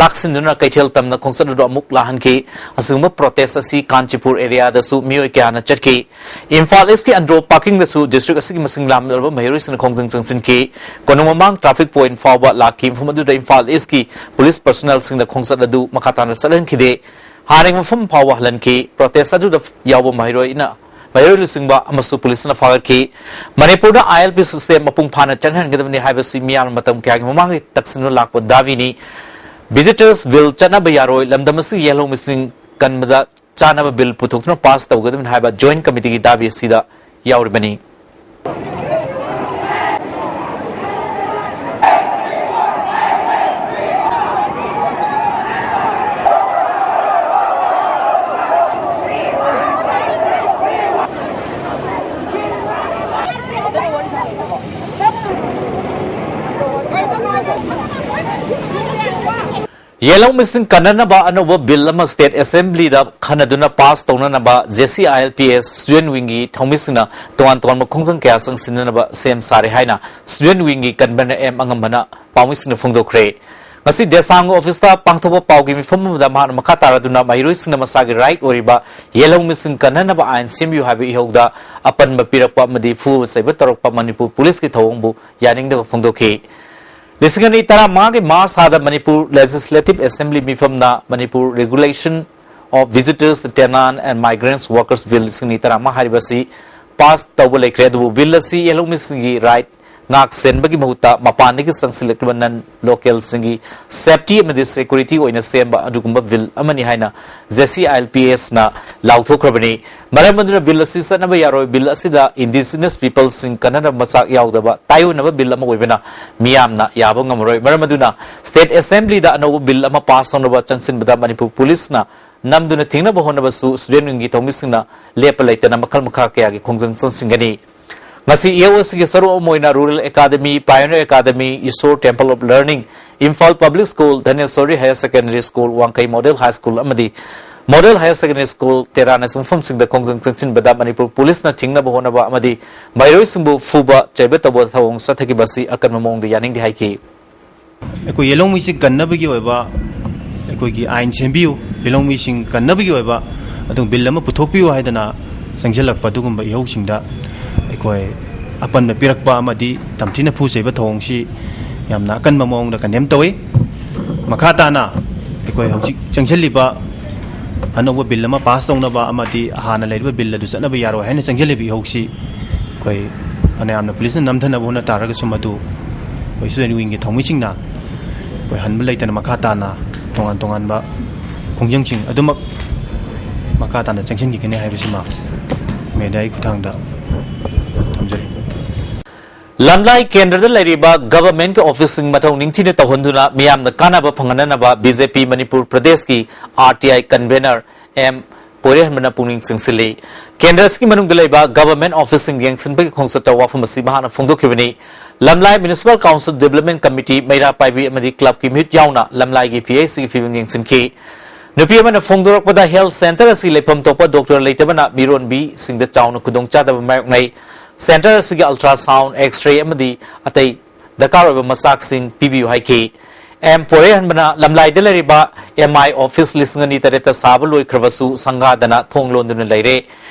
ꯂꯥꯛꯁꯤꯟꯗꯨꯅ ꯀꯩꯊꯦꯜ ꯇꯝꯅ ꯈꯣꯡꯆꯠ ꯑꯗꯨ ꯑꯃꯨꯛ ꯂꯥꯛꯍꯟꯈꯤ꯫ ꯑꯁꯤꯒꯨꯝꯕ ꯄ꯭ꯔꯣꯇꯦꯁ ꯑꯁꯤ ꯀꯥꯟꯆꯤꯄꯨꯔ ꯑꯦꯔꯤꯌꯥꯗꯁꯨ ꯃꯤꯑꯣꯏ ꯀꯌꯥꯅ ꯆꯠꯈꯤ꯫ ꯏꯝꯐꯥꯜ ꯏꯁꯀꯤ ꯑꯟꯗ꯭ꯔꯣ ꯄꯥꯔꯀꯤꯡꯗꯁꯨ ꯗꯤꯁꯇ꯭ꯔꯤꯛ ꯑꯁꯤꯒꯤ ꯃꯁꯤꯡ ꯌꯥꯝꯂꯕ ꯃꯍꯩꯔꯣꯏꯁꯤꯡꯅ ꯈꯣꯡꯖꯪ ꯆꯪꯁꯤꯟꯈꯤ꯫ ꯀꯣꯅꯨꯡ ꯃꯃꯥꯡ ꯇ꯭ꯔꯥꯐꯤꯛ ꯄꯣꯏꯟꯠ ꯐꯥꯎꯕ ꯂꯥꯛꯈꯤ꯫ ꯃꯐꯝ ꯑꯗꯨꯗ ꯏꯝꯐꯥꯜ ꯏꯁꯀꯤ ꯄꯨꯂꯤꯁ ꯄꯔꯁꯣꯅꯦꯜꯁꯤꯡꯅ ꯈꯣꯡꯆꯠ ꯑꯗꯨ ꯃꯈꯥ ꯇꯥꯅ ꯆꯠꯍꯟꯈꯤꯗꯦ꯫ ꯍꯥꯟꯅꯒꯤ ꯃꯐꯝ ꯐꯥꯎꯕ ꯍꯜꯍꯟꯈꯤ꯫ ꯄ꯭ꯔꯣꯇꯦꯁ ꯑꯗꯨꯗ ꯌꯥꯎꯕ ꯃꯍꯩꯔꯣꯏꯅ, ꯃꯍꯩꯔꯣꯏ ꯂꯨꯆꯤꯡꯕ ꯑꯃꯁꯨ ꯄꯨꯂꯤꯁꯅ ꯐꯥꯒꯠꯈꯤ꯫ ꯃꯅꯤꯄꯨꯔꯗ ꯑꯥꯏ ꯑꯦꯜ ꯄꯤ ꯁꯤꯁꯇꯦꯝ ꯃꯄꯨꯡ ꯐꯥꯅ ꯆꯠꯍꯟꯒꯗꯕꯅꯤ ꯍꯥꯏꯕꯁꯤ ꯃꯤꯌꯥꯝꯅ ꯃꯇꯝ ꯀꯌꯥꯒꯤ ꯃꯃꯥꯡꯗꯒꯤ ꯇꯛꯁꯤꯟꯗꯨꯅ ꯂꯥꯛꯄ ꯗꯥꯕꯤꯅꯤ꯫ ꯚꯤꯖꯤꯇꯔꯁ ꯕꯤꯜ ꯆꯠꯅꯕ ꯌꯥꯔꯣꯏ꯫ ꯂꯝꯗꯝ ꯑꯁꯤꯒꯤ ꯌꯦꯜꯍꯧꯃꯤꯁꯤꯡ ꯀꯟꯕꯗ ꯆꯥꯅꯕ ꯕꯤꯜ ꯄꯨꯊꯣꯛꯇꯨꯅ ꯄꯥꯁ ꯇꯧꯒꯗꯕꯅꯤ ꯍꯥꯏꯕ ꯖꯣꯏꯟꯠ ꯀꯃꯤꯇꯤꯒꯤ ꯗꯥꯕꯤ ꯑꯁꯤꯗ ꯌꯥꯎꯔꯤꯕꯅꯤ꯫ ꯌꯦꯜꯍꯧꯃꯤꯁꯤꯡ ꯀꯟꯅꯅꯕ ꯑꯅꯧꯕ ꯕꯤꯜ ꯑꯃ ꯁ꯭ꯇꯦꯠ ꯑꯦꯁꯦꯝꯕ꯭ꯂꯤꯗ ꯈꯟꯅꯗꯨꯅ ꯄꯥꯁ ꯇꯧꯅꯅꯕ J C I L P S student ꯋꯤꯡꯒꯤ ꯊꯧꯃꯤꯁꯤꯡꯅ ꯇꯣꯉꯥꯟ ꯇꯣꯉꯥꯟꯕ ꯈꯣꯡꯖꯪ ꯀꯌꯥ ꯆꯪꯁꯤꯟꯅꯅꯕ ꯁꯦꯝ ꯁꯥꯔꯦ ꯍꯥꯏꯅ ꯁ꯭ꯇꯨꯗꯦꯟꯠ ꯋꯤꯡꯒꯤ ꯀꯟꯚꯦꯅꯔ ꯑꯦꯝ ꯑꯉꯝꯕꯅ ꯄꯥꯎꯃꯤꯁꯤꯡꯗ ꯐꯣꯡꯗꯣꯛꯈ꯭ꯔꯦ꯫ ꯉꯁꯤ ꯗꯦꯁꯥꯡ ꯑꯣꯐꯤꯁꯇ ꯄꯥꯡꯊꯣꯛꯄ ꯄꯥꯎꯒꯤ ꯃꯤꯐꯝ ꯑꯃꯗ ꯃꯍꯥꯛꯅ ꯃꯈꯥ ꯇꯥꯔꯗꯨꯅ ꯃꯍꯩꯔꯣꯏꯁꯤꯡꯅ ꯃꯁꯥꯒꯤ ꯔꯥꯏꯠ ꯑꯣꯏꯔꯤꯕ ꯌꯦꯜꯍꯧꯃꯤꯁꯤꯡ ꯀꯟꯅꯅꯕ ꯑꯥꯏꯟ ꯁꯦꯝꯕꯤꯌꯨ ꯍꯥꯏꯕ ꯏꯍꯧꯗ ꯑꯄꯟꯕ ꯄꯤꯔꯛꯄ ꯑꯃꯗꯤ ꯐꯨꯕ ꯆꯩꯕ ꯇꯧꯔꯛꯄ ꯃꯅꯤꯄꯨꯔ ꯄꯨꯂꯤꯁꯀꯤ ꯊꯧꯑꯣꯡꯕꯨ ꯌꯥꯅꯤꯡꯗꯕ ꯐꯣꯡꯗꯣꯛꯈꯤ꯫ ꯂꯤꯁꯤꯡ ꯑꯅꯤ ꯇꯔꯥꯃꯉꯥꯒꯤ ꯃꯥꯔꯆ ꯊꯥꯗ ꯃꯅꯤꯄꯨꯔ ꯂꯦꯖꯤꯁꯂꯦꯇꯤꯚ ꯑꯦꯁꯦꯝꯕ꯭ꯂꯤ ꯃꯤꯐꯝꯅ Manipur regulation of visitors, tenant and migrants workers bill ꯂꯤꯁꯤꯡ ꯑꯅꯤ ꯇꯔꯥꯃꯉꯥ ꯍꯥꯏꯔꯤꯕ ꯑꯁꯤ ꯄꯥꯁ ꯇꯧꯕ ꯂꯩꯈ꯭ꯔꯦ꯫ ꯑꯗꯨꯕꯨ ꯕꯤꯜ ꯑꯁꯤ ꯌꯦꯜꯍꯧꯃꯤꯁꯤꯡꯒꯤ ꯔꯥꯏꯠ ꯉꯥꯛ ꯁꯦꯟꯕꯒꯤ ꯃꯍꯨꯠꯇ ꯃꯄꯥꯟꯗꯒꯤ ꯆꯪꯁꯤꯜꯂꯛꯂꯤꯕ ꯅꯟ ꯂꯣꯀꯦꯜꯁꯤꯡꯒꯤ ꯁꯦꯐꯇꯤ ꯑꯃꯗꯤ ꯁꯦꯀ꯭ꯌꯨꯔꯤꯇꯤ ꯑꯣꯏꯅ ꯁꯦꯝꯕ ꯑꯗꯨꯒꯨꯝꯕ ꯕꯤꯜ ꯑꯃꯅꯤ ꯍꯥꯏꯅ J C I L P ꯑꯦꯁꯅ ꯂꯥꯎꯊꯣꯛꯈ꯭ꯔꯕꯅꯤ꯫ ꯃꯔꯝ ꯑꯗꯨꯅ ꯕꯤꯜ ꯑꯁꯤ ꯆꯠꯅꯕ ꯌꯥꯔꯣꯏ꯫ ꯕꯤꯜ ꯑꯁꯤꯗ ꯏꯟꯗꯤꯖꯤꯅꯁ ꯄꯤꯄꯜꯁꯤꯡ ꯀꯟꯅꯅꯕ ꯃꯆꯥꯛ ꯌꯥꯎꯗꯕ ꯇꯥꯏꯑꯣꯟꯅꯕ ꯕꯤꯜ ꯑꯃ ꯑꯣꯏꯕꯅ ꯃꯤꯌꯥꯝꯅ ꯌꯥꯕ ꯉꯝꯃꯔꯣꯏ꯫ ꯃꯔꯝ ꯑꯗꯨꯅ ꯁ꯭ꯇꯦꯠ ꯑꯦꯁꯦꯝꯕ꯭ꯂꯤꯗ ꯑꯅꯧꯕ ꯕꯤꯜ ꯑꯃ ꯄꯥꯁ ꯇꯧꯅꯕ ꯆꯪꯁꯤꯟꯕꯗ ꯃꯅꯤꯄꯨꯔ ꯄꯨꯂꯤꯁꯅ ꯅꯝꯗꯨꯅ ꯊꯤꯡꯅꯕ ꯍꯣꯠꯅꯕꯁꯨ ꯁ꯭ꯇꯨꯗꯦꯟꯠ ꯋꯤꯡꯒꯤ ꯊꯧꯃꯤꯁꯤꯡꯅ ꯂꯦꯞꯄ ꯂꯩꯇꯅ ꯃꯈꯜ ꯃꯈꯥ ꯀꯌꯥꯒꯤ ꯈꯣꯡꯖꯪ ꯆꯪꯁꯤꯟꯒꯅꯤ꯫ ꯉꯁꯤ ꯏꯍꯧ ꯑꯁꯤꯒꯤ ꯁꯔꯨꯛ ꯑꯃ ꯑꯣꯏꯅ rural academy, pioneer academy, Ishor temple of learning, Imphal public school, Dhaneshori higher secondary school, Wangkhei model high school ꯑꯃꯗꯤ ꯃꯣꯗꯦꯜ ꯍꯥꯌꯔ ꯁꯦꯀꯦꯟꯗꯔꯤ ꯁ꯭ꯀꯨꯜ, ꯇꯦꯔꯥꯅꯆꯤꯡꯕ ꯃꯐꯝꯁꯤꯡꯗ ꯈꯣꯡꯖꯪ ꯆꯪꯁꯤꯟꯕꯗ ꯃꯅꯤꯄꯨꯔ ꯄꯨꯂꯤꯁꯅ ꯊꯤꯡꯅꯕ ꯍꯣꯠꯅꯕ ꯑꯃꯗꯤ ꯃꯍꯩꯔꯣꯏꯁꯤꯡꯕꯨ ꯐꯨꯕ ꯆꯩꯕ ꯇꯧꯕ ꯊꯧꯑꯣꯡ ꯆꯠꯊꯈꯤꯕ ꯑꯁꯤ ꯑꯀꯟꯕ ꯃꯑꯣꯡꯗ ꯌꯥꯅꯤꯡꯗꯦ ꯍꯥꯏꯈꯤ꯫ ꯑꯩꯈꯣꯏ ꯌꯦꯜꯍꯧꯃꯤꯁꯤꯡ ꯀꯟꯅꯕꯒꯤ ꯑꯣꯏꯕ ꯑꯩꯈꯣꯏꯒꯤ ꯑꯥꯏꯟ ꯁꯦꯝꯕꯤꯌꯨ, ꯌꯦꯜꯍꯧꯃꯤꯁꯤꯡ ꯀꯟꯅꯕꯒꯤ ꯑꯣꯏꯕ ꯑꯗꯨꯝ ꯕꯤꯜ ꯑꯃ ꯄꯨꯊꯣꯛꯄꯤꯌꯨ ꯍꯥꯏꯗꯅ ꯆꯪꯁꯤꯜꯂꯛꯄ ꯑꯗꯨꯒꯨꯝꯕ ꯏꯍꯧꯁꯤꯡꯗ ꯑꯩꯈꯣꯏ ꯑꯄꯟꯕ ꯄꯤꯔꯛꯄ ꯑꯃꯗꯤ ꯇꯝꯊꯤꯅ ꯐꯨ ꯆꯩꯕ ꯊꯧꯑꯣꯡꯁꯤ ꯌꯥꯝꯅ ꯑꯀꯟꯕ ꯃꯑꯣꯡꯗ ꯀꯟꯗꯦꯝ ꯇꯧꯏ꯫ ꯃꯈꯥ ꯇꯥꯅ ꯑꯩꯈꯣꯏ ꯍꯧꯖꯤꯛ ꯆꯪꯁꯤꯜꯂꯤꯕ ꯑꯅꯧꯕ ꯕꯤꯜ ꯑꯃ ꯄꯥꯁ ꯇꯧꯅꯕ ꯑꯃꯗꯤ ꯍꯥꯟꯅ ꯂꯩꯔꯤꯕ ꯕꯤꯜ ꯑꯗꯨ ꯆꯠꯅꯕ ꯌꯥꯔꯣꯏ ꯍꯥꯏꯅ ꯆꯪꯁꯤꯜꯂꯤꯕ ꯏꯍꯧꯁꯤ ꯑꯩꯈꯣꯏ ꯐꯅꯌꯥꯝꯅ ꯄꯨꯂꯤꯁꯅ ꯅꯝꯊꯅꯕ ꯍꯣꯠꯅ ꯇꯥꯔꯒꯁꯨ ꯃꯗꯨ ꯑꯩꯈꯣꯏ ꯁ꯭ꯇꯨꯗꯦꯟꯠ ꯋꯤꯡꯒꯤ ꯊꯧꯃꯤꯁꯤꯡꯅ ꯑꯩꯈꯣꯏ ꯍꯟꯕ ꯂꯩꯇꯅ ꯃꯈꯥ ꯇꯥꯅ ꯇꯣꯉꯥꯟ ꯇꯣꯉꯥꯟꯕ ꯈꯣꯡꯖꯪꯁꯤꯡ ꯑꯗꯨꯃꯛ ꯃꯈꯥ ꯇꯥꯅ ꯆꯪꯁꯤꯟꯈꯤꯒꯅꯤ ꯍꯥꯏꯕꯁꯤꯃ ꯃꯦꯗꯤꯌꯥꯒꯤ ꯈꯨꯠꯊꯥꯡꯗ ꯊꯝꯖꯔꯤ꯫ ꯂꯝꯂꯥꯏ ꯀꯦꯟꯗ꯭ꯔꯗ ꯂꯩꯔꯤꯕ ꯒꯚꯔꯟꯃꯦꯟꯠꯀꯤ ꯑꯣꯐꯤꯁꯁꯤꯡ ꯃꯊꯧ ꯅꯤꯡꯊꯤꯅ ꯇꯧꯍꯟꯗꯨꯅ ꯃꯤꯌꯥꯝꯅ ꯀꯥꯟꯅꯕ ꯐꯪꯍꯟꯅꯅꯕ ꯕꯤ ꯖꯦ ꯄꯤ ꯃꯅꯤꯄꯨꯔ ꯄ꯭ꯔꯗꯦꯁꯀꯤ ꯑꯥꯔ ꯇꯤ ꯑꯥꯏ ꯀꯟꯚꯦꯅꯔ ꯑꯦꯝ ꯄꯣꯏꯔꯦꯟꯕꯅ ꯄꯨꯛꯅꯤꯡ ꯆꯤꯡꯁꯤꯜꯂꯤ꯫ ꯀꯦꯟꯗ꯭ꯔ ꯑꯁꯤꯒꯤ ꯃꯅꯨꯡꯗ ꯂꯩꯕ ꯒꯚꯔꯟꯃꯦꯟꯠ ꯑꯣꯐꯤꯁꯁꯤꯡ ꯌꯦꯡꯁꯤꯟꯕꯒꯤ ꯈꯣꯡꯆꯠꯇ ꯋꯥꯐꯝ ꯑꯁꯤ ꯃꯍꯥꯛꯅ ꯐꯣꯡꯗꯣꯛꯈꯤꯕꯅꯤ꯫ ꯂꯝꯂꯥꯏ ꯃ꯭ꯌꯨꯅꯤꯁꯤꯄꯥꯜ ꯀꯥꯎꯟꯁꯤꯜ ꯗꯤꯕꯦꯂꯞꯃꯦꯟꯠ ꯀꯃꯤꯇꯤ, ꯃꯩꯔꯥ ꯄꯥꯏꯕꯤ ꯑꯃꯗꯤ ꯀ꯭ꯂꯕꯀꯤ ꯃꯤꯍꯨꯠ ꯌꯥꯎꯅ ꯂꯝꯂꯥꯏꯒꯤ ꯄꯤ ꯑꯩꯆ ꯁꯤꯒꯤ ꯐꯤꯕꯝ ꯌꯦꯡꯁꯤꯟꯈꯤ꯫ ꯅꯨꯄꯤ ꯑꯃꯅ ꯐꯣꯡꯗꯣꯔꯛꯄꯗ, ꯍꯦꯜꯊ ꯁꯦꯟꯇꯔ ꯑꯁꯤꯒꯤ ꯂꯩꯐꯝ ꯊꯣꯛꯄ ꯗꯣꯛꯇꯔ ꯂꯩꯇꯕꯅ ꯃꯤꯔꯣꯟꯕꯤꯁꯤꯡꯗ ꯆꯥꯎꯅ ꯈꯨꯗꯣꯡꯆꯥꯗꯕ ꯃꯥꯌꯣꯛꯅꯩ꯫ ꯁꯦꯟꯇꯔ ꯑꯁꯤꯒꯤ ꯑꯜꯇ꯭ꯔꯥꯁꯥꯎꯟ, ꯑꯦꯛꯁ-ꯔꯦ ꯑꯃꯗꯤ ꯑꯇꯩ ꯗꯔꯀꯥꯔ ꯑꯣꯏꯕ ꯃꯆꯥꯛꯁꯤꯡ ꯄꯤꯕꯤꯌꯨ ꯍꯥꯏꯈꯤ꯫ ꯑꯦꯝ ꯄꯣꯏꯔꯦꯟꯕꯅ ꯂꯝꯂꯥꯏꯗ ꯂꯩꯔꯤꯕ ꯑꯦꯝ ꯑꯥꯏ ꯑꯣꯐꯤꯁ ꯂꯤꯁꯤꯡ ꯑꯅꯤ ꯇꯔꯦꯠꯇ ꯁꯥꯕ ꯂꯣꯏꯈ꯭ꯔꯕꯁꯨ ꯁꯪꯒꯥꯗꯅ ꯊꯣꯡ ꯂꯣꯟꯗꯨꯅ ꯂꯩꯔꯦ꯫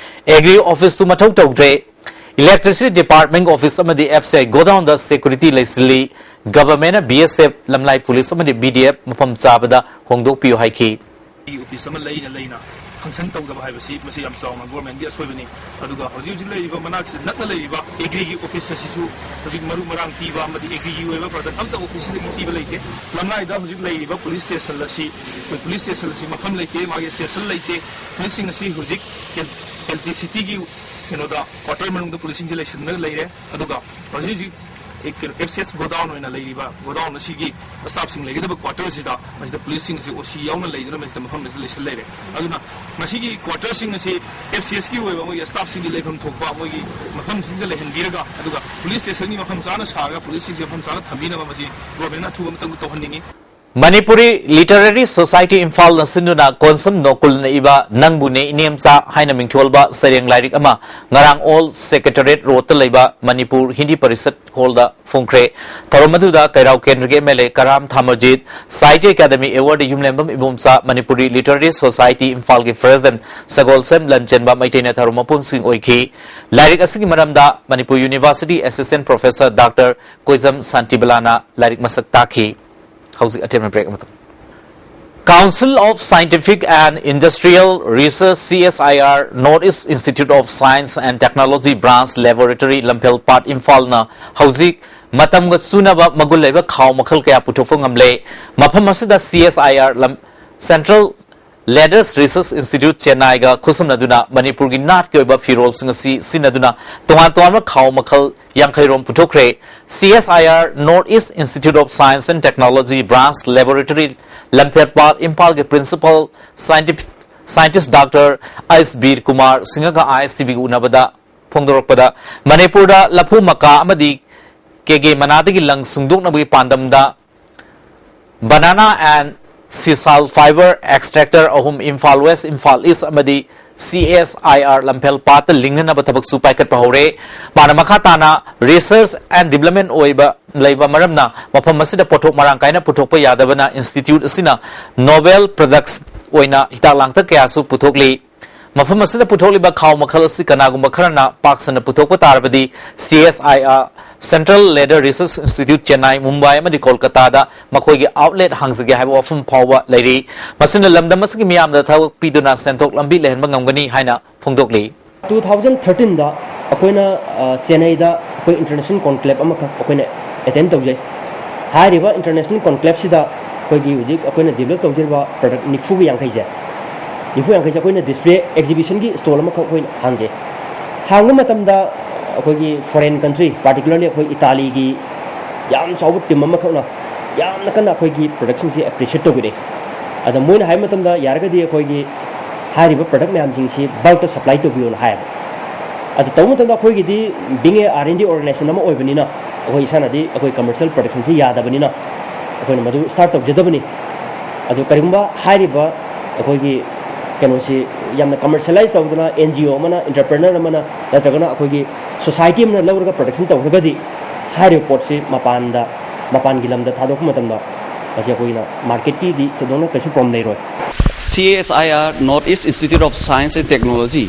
ꯑꯦꯒ꯭ꯔꯤ ꯑꯣꯐꯤꯁꯇꯨ ꯃꯊꯧ ꯇꯧꯗ꯭ꯔꯦ꯫ ꯏꯂꯦꯛꯇ꯭ꯔꯤꯁꯤꯇꯤ ꯗꯤꯄꯥꯔꯠꯃꯦꯟꯠ ꯑꯣꯐꯤꯁ ꯑꯃꯗꯤ ꯑꯦꯐ ꯁꯤ ꯑꯥꯏ ꯒꯣꯗꯥꯎꯟꯗ ꯁꯦꯀ꯭ꯌꯨꯔꯤꯇꯤ ꯂꯩꯁꯤꯜꯂꯤ꯫ ꯒꯚꯔꯟꯃꯦꯟꯠꯅ ꯕꯤ ꯑꯦꯁ ꯑꯦꯐ, ꯂꯝꯂꯥꯏ ꯄꯨꯂꯤꯁ ꯑꯃꯗꯤ ꯕꯤ ꯗꯤ ꯑꯦꯐ ꯃꯐꯝ ꯆꯥꯕꯗ ꯍꯣꯡꯗꯣꯛꯄꯤꯌꯨ ꯍꯥꯏꯈꯤ꯫ ꯑꯣꯐꯤꯁ ꯑꯃ ꯂꯩꯅ ꯂꯩꯅ ꯐꯪꯁꯟ ꯇꯧꯗꯕ ꯍꯥꯏꯕꯁꯤ ꯃꯁꯤ ꯌꯥꯝ ꯆꯥꯎꯅ ꯒꯣꯔꯃꯦꯟꯒꯤ ꯑꯁꯣꯏꯕꯅꯤ꯫ ꯑꯗꯨꯒ ꯍꯧꯖꯤꯛ ꯍꯧꯖꯤꯛ ꯂꯩꯔꯤꯕ ꯃꯅꯥꯛꯁꯤꯗ ꯅꯛꯅ ꯂꯩꯔꯤꯕ ꯑꯦꯒ꯭ꯔꯤꯒꯤ ꯑꯣꯐꯤꯁ ꯑꯁꯤꯁꯨ ꯍꯧꯖꯤꯛ ꯃꯔꯨ ꯃꯔꯥꯡ ꯄꯤꯕ ꯑꯃꯗꯤ ꯑꯦꯒ꯭ꯔꯤꯒꯤ ꯑꯣꯏꯕ ꯄ꯭ꯔꯗꯛ ꯑꯝꯇ ꯑꯣꯐꯤꯁꯁꯤꯗꯒꯤ ꯄꯤꯕ ꯂꯩꯇꯦ꯫ ꯂꯝꯂꯥꯏꯗ ꯍꯧꯖꯤꯛ ꯂꯩꯔꯤꯕ ꯄꯨꯂꯤꯁ ꯁ꯭ꯇꯦꯁꯟ ꯑꯁꯤ, ꯑꯩꯈꯣꯏ ꯄꯨꯂꯤꯁ ꯁ꯭ꯇꯦꯁꯟ ꯑꯁꯤ ꯃꯐꯝ ꯂꯩꯇꯦ, ꯃꯥꯒꯤ ꯁ꯭ꯇꯦꯁꯟ ꯂꯩꯇꯦ꯫ ꯄꯨꯂꯤꯁꯁꯤꯡ ꯑꯁꯤ ꯍꯧꯖꯤꯛ ꯑꯦꯜ ꯇꯤ ꯁꯤꯇꯤꯒꯤ ꯀꯩꯅꯣꯗ, ꯀ꯭ꯋꯥꯇꯔ ꯃꯅꯨꯡꯗ ꯄꯨꯂꯤꯁꯁꯤꯡꯁꯦ ꯂꯩꯁꯤꯟꯗꯨꯅ ꯂꯩꯔꯦ꯫ ꯑꯗꯨꯒ ꯍꯧꯖꯤꯛ ꯍꯧꯖꯤꯛ ꯑꯦꯐ ꯁꯤ ꯑꯦꯁ ꯒꯣꯗꯥꯎꯟ ꯑꯣꯏꯅ ꯂꯩꯔꯤꯕ, ꯒꯣꯗꯥꯎꯟ ꯑꯁꯤꯒꯤ ꯁ꯭ꯇꯥꯐꯁꯤꯡ ꯂꯩꯒꯗꯕ ꯀ꯭ꯋꯥꯇꯔꯁꯤꯗ ꯃꯁꯤꯗ ꯄꯨꯂꯤꯁꯁꯤꯡ ꯑꯁꯤ ꯑꯣ ꯁꯤ ꯌꯥꯎꯅ ꯂꯩꯗꯨꯅ ꯃꯁꯤꯗ ꯃꯐꯝ ꯑꯁꯤꯗ ꯂꯩꯁꯜ ꯂꯩꯔꯦ꯫ ꯑꯗꯨꯅ ꯃꯁꯤꯒꯤ ꯀ꯭ꯋꯥꯇꯔꯁꯤꯡ ꯑꯁꯤ ꯑꯦꯐ ꯁꯤ ꯑꯦꯁꯀꯤ ꯑꯣꯏꯕ ꯃꯣꯏꯒꯤ ꯁ꯭ꯇꯥꯐꯁꯤꯡꯒꯤ ꯂꯩꯐꯝ ꯊꯣꯛꯄ ꯃꯣꯏꯒꯤ ꯃꯐꯝꯁꯤꯡꯗ ꯂꯩꯍꯟꯕꯤꯔꯒ, ꯑꯗꯨꯒ ꯄꯨꯂꯤꯁ ꯁ꯭ꯇꯦꯁꯟꯒꯤ ꯃꯐꯝ ꯆꯥꯅ ꯁꯥꯔꯒ ꯄꯨꯂꯤꯁꯁꯤꯡꯁꯦ ꯃꯐꯝ ꯆꯥꯅ ꯊꯝꯕꯤꯅꯕ ꯃꯁꯤ ꯒꯣꯔꯃꯦꯟꯅ ꯑꯊꯨꯕ ꯃꯇꯝꯗ ꯇꯧꯍꯟꯅꯤꯡꯉꯤ꯫ ꯃꯅꯤꯄꯨꯔꯤ ꯂꯤꯇꯔꯦꯔꯤ ꯁꯣꯁꯥꯏꯇꯤ ꯏꯝꯐꯥꯜꯅ ꯁꯤꯟꯗꯨꯅ ꯀꯣꯟꯁꯝ ꯅꯣꯀꯨꯜꯅ ꯏꯕ ꯅꯪꯕꯨꯅꯦ ꯏꯅꯦꯝꯆꯥ ꯍꯥꯏꯅ ꯃꯤꯡꯊꯣꯜꯕ ꯁꯩꯔꯦꯡ ꯂꯥꯏꯔꯤꯛ ꯑꯃ ꯉꯔꯥꯡ ꯑꯣꯜ ꯁꯦꯀ꯭ꯔꯦꯇꯔꯤꯌꯦꯠ ꯔꯣꯗꯇ ꯂꯩꯕ ꯃꯅꯤꯄꯨꯔ ꯍꯤꯟꯗꯤ ꯄꯔꯤꯁꯠ ꯍꯣꯜꯗ ꯐꯣꯡꯈ꯭ꯔꯦ꯫ ꯊꯧꯔꯝ ꯑꯗꯨꯗ ꯀꯩꯔꯥꯎ ꯀꯦꯟꯗ꯭ꯔꯒꯤ M L A Karam Thamarjit, Sahitya academy award Yumlembam Ibomcha, Manipuri literary society ꯏꯝꯐꯥꯜꯒꯤ ꯄ꯭ꯔꯦꯁꯤꯗꯦꯟꯠ ꯁꯒꯣꯜꯁꯦꯝ ꯂꯟꯆꯦꯟꯕ ꯃꯩꯇꯩꯅ ꯊꯧꯔꯝ ꯃꯄꯨꯝꯁꯤꯡ ꯑꯣꯏꯈꯤ꯫ ꯂꯥꯏꯔꯤꯛ ꯑꯁꯤꯒꯤ ꯃꯔꯝꯗ Manipur university assistant professor doctor Koijam ꯁꯥꯟꯇꯤꯕꯂꯥꯅ ꯂꯥꯏꯔꯤꯛ ꯃꯁꯛ ꯇꯥꯛꯈꯤ꯫ ꯍꯧꯖꯤꯛ ꯑꯇꯦꯟꯕ ꯕ꯭ꯔꯦꯛ ꯑꯃꯇꯪ꯫ Council of Scientific and Industrial Research, C S I R, North East Institute of Science and Technology Branch Laboratory, ꯂꯝꯐꯦꯜ ꯄꯥꯠ, ꯏꯝꯐꯥꯜꯅ ꯍꯧꯖꯤꯛ ꯃꯇꯝꯒ ꯆꯨꯅꯕ ꯃꯒꯨꯟ ꯂꯩꯕ ꯈꯥꯎ ꯃꯈꯜ ꯀꯌꯥ ꯄꯨꯊꯣꯛꯄ ꯉꯝꯂꯦ꯫ ꯃꯐꯝ ꯑꯁꯤꯗ C S I R ꯂꯝ-, Central Leathers Research Institute ꯆꯦꯟꯅꯥꯏꯒ ꯈꯨꯠꯁꯝꯅꯗꯨꯅ ꯃꯅꯤꯄꯨꯔꯒꯤ ꯅꯥꯠꯀꯤ ꯑꯣꯏꯕ ꯐꯤꯔꯣꯜꯁꯤꯡ ꯑꯁꯤ ꯁꯤꯖꯤꯟꯅꯗꯨꯅ ꯇꯣꯉꯥꯟ ꯇꯣꯉꯥꯟꯕ ꯈꯥꯎ ꯃꯈꯜ ꯌꯥꯡꯈꯩ ꯔꯣꯝ ꯄꯨꯊꯣꯛꯈ꯭ꯔꯦ꯫ C S I R North East Institute of Science and Technology Branch Laboratory ꯂꯝꯐꯦꯜꯄꯥꯠ ꯏꯝꯐꯥꯜꯒꯤ Principal Scientific Scientist Doctor S Bir Kumar ꯁꯤꯡꯍꯒ I S T Vꯒ ꯎꯅꯕꯗ ꯐꯣꯡꯗꯣꯔꯛꯄꯗ, ꯃꯅꯤꯄꯨꯔꯗ ꯂꯐꯨ ꯃꯀꯥ ꯑꯃꯗꯤ ꯀꯦꯒꯦ ꯃꯅꯥꯗꯒꯤ ꯂꯪ ꯁꯨꯡꯗꯣꯛꯅꯕꯒꯤ ꯄꯥꯟꯗꯝꯗ Banana and Sisal Fiber Extractor ꯑꯍꯨꯝ ꯏꯝꯐꯥꯜ ꯋꯦꯁ, ꯏꯝꯐꯥꯜ ꯏꯁ ꯑꯃꯗꯤ C S I R ꯂꯝꯐꯦꯜ ꯄꯥꯠꯇ ꯂꯤꯡꯅꯅꯕ ꯊꯕꯛꯁꯨ ꯄꯥꯏꯈꯠꯄ ꯍꯧꯔꯦ꯫ ꯃꯥꯅ ꯃꯈꯥ ꯇꯥꯅ Research and Development ꯑꯣꯏꯕ ꯂꯩꯕ ꯃꯔꯝꯅ ꯃꯐꯝ ꯑꯁꯤꯗ ꯄꯣꯠꯊꯣꯛ ꯃꯔꯥꯡ ꯀꯥꯏꯅ ꯄꯨꯊꯣꯛꯄ ꯌꯥꯗꯕꯅ institute ꯑꯁꯤꯅ novel products ꯑꯣꯏꯅ ꯍꯤꯗꯥꯛ ꯂꯥꯡꯊꯛ ꯀꯌꯥꯁꯨ ꯄꯨꯊꯣꯛꯂꯤ꯫ ꯃꯐꯝ ꯑꯁꯤꯗ ꯄꯨꯊꯣꯛꯂꯤꯕ ꯈꯥꯎ ꯃꯈꯜ ꯑꯁꯤ ꯀꯅꯥꯒꯨꯝꯕ ꯈꯔꯅ ꯄꯥꯛ ꯁꯟꯅ ꯄꯨꯊꯣꯛꯄ ꯇꯥꯔꯕꯗꯤ C S I R Central Leather Research Institute Chennai, Mumbai ꯑꯃꯗꯤ ꯀꯣꯜꯀꯇꯥꯗ ꯃꯈꯣꯏꯒꯤ outlet ꯍꯥꯡꯖꯒꯦ ꯍꯥꯏꯕ ꯋꯥꯐꯝ ꯐꯥꯎꯕ ꯂꯩꯔꯤ꯫ ꯃꯁꯤꯅ ꯂꯝꯗꯝ ꯑꯁꯤꯒꯤ ꯃꯤꯌꯥꯝꯗ ꯊꯕꯛ ꯄꯤꯗꯨꯅ ꯁꯦꯟꯊꯣꯛ ꯂꯝꯕꯤ ꯂꯩꯍꯟꯕ ꯉꯝꯒꯅꯤ ꯍꯥꯏꯅ ꯐꯣꯡꯗꯣꯛꯂꯤ꯫ Two thousand thirteenꯗ ꯑꯩꯈꯣꯏꯅ ꯑ, ꯆꯦꯟꯅꯩꯗ ꯑꯩꯈꯣꯏ international conclave ꯑꯃꯈꯛ ꯑꯩꯈꯣꯏꯅ attend ꯇꯧꯖꯩ꯫ ꯍꯥꯏꯔꯤꯕ international conclaveꯁꯤꯗ ꯑꯩꯈꯣꯏꯒꯤ ꯍꯧꯖꯤꯛ ꯑꯩꯈꯣꯏꯅ develop ꯇꯧꯖꯔꯤꯕ product ꯅꯤꯐꯨꯒ ꯌꯥꯡꯈꯩꯁꯦ, ꯅꯤꯐꯨ ꯌꯥꯡꯈꯩꯁꯦ ꯑꯩꯈꯣꯏꯅ display exhibitionꯒꯤ stall ꯑꯃꯈꯛ ꯑꯩꯈꯣꯏꯅ ꯍꯥꯡꯖꯩ꯫ ꯍꯥꯡꯕ ꯃꯇꯝꯗ ꯑꯩꯈꯣꯏꯒꯤ foreign country, particularly ꯑꯩꯈꯣꯏ ꯏꯇꯥꯂꯤꯒꯤ ꯌꯥꯝ ꯆꯥꯎꯕ team ꯑꯃꯈꯛꯅ ꯌꯥꯝꯅ ꯀꯟꯅ ꯑꯩꯈꯣꯏꯒꯤ productꯁꯤꯡꯁꯤ appreciate ꯇꯧꯕꯤꯔꯛꯏ꯫ ꯑꯗ ꯃꯣꯏꯅ ꯍꯥꯏꯕ ꯃꯇꯝꯗ, ꯌꯥꯔꯒꯗꯤ ꯑꯩꯈꯣꯏꯒꯤ ꯍꯥꯏꯔꯤꯕ product ꯃꯌꯥꯝꯁꯤꯡꯁꯤ bulkꯇ supply ꯇꯧꯕꯤꯌꯣꯅ ꯍꯥꯏꯌꯦꯕ꯫ ꯑꯗꯨ ꯇꯧꯕ ꯃꯇꯝꯗ ꯑꯩꯈꯣꯏꯒꯤꯗꯤ being a R and D organization ꯑꯃ ꯑꯣꯏꯕꯅꯤꯅ, ꯑꯩꯈꯣꯏ ꯏꯁꯥꯅꯗꯤ ꯑꯩꯈꯣꯏ commercial productionꯁꯤ ꯌꯥꯗꯕꯅꯤꯅ, ꯑꯩꯈꯣꯏꯅ ꯃꯗꯨ start ꯇꯧꯖꯗꯕꯅꯤ꯫ ꯑꯗꯨ ꯀꯔꯤꯒꯨꯝꯕ ꯍꯥꯏꯔꯤꯕ ꯑꯩꯈꯣꯏꯒꯤ ꯀꯩꯅꯣꯁꯤ ꯌꯥꯝꯅ commercialize ꯇꯧꯗꯅ N G O ꯑꯃꯅ, entrepreneur ꯑꯃꯅ, ꯅꯠꯇ꯭ꯔꯒꯅ ꯑꯩꯈꯣꯏꯒꯤ society ꯑꯃꯅ ꯂꯧꯔꯒ production ꯇꯧꯔꯒꯗꯤ, ꯍꯥꯏꯔꯤꯕ ꯄꯣꯠꯁꯤ ꯃꯄꯥꯟꯗ, ꯃꯄꯥꯟꯒꯤ ꯂꯝꯗ ꯊꯥꯗꯣꯛꯄ ꯃꯇꯝꯗ ꯃꯁꯤ ꯑꯩꯈꯣꯏꯅ marketꯀꯤꯗꯤ ꯊꯣꯏꯗꯣꯛꯅ ꯀꯩꯁꯨ problem ꯂꯩꯔꯣꯏ꯫ C S I R North East Institute of Science and Technology,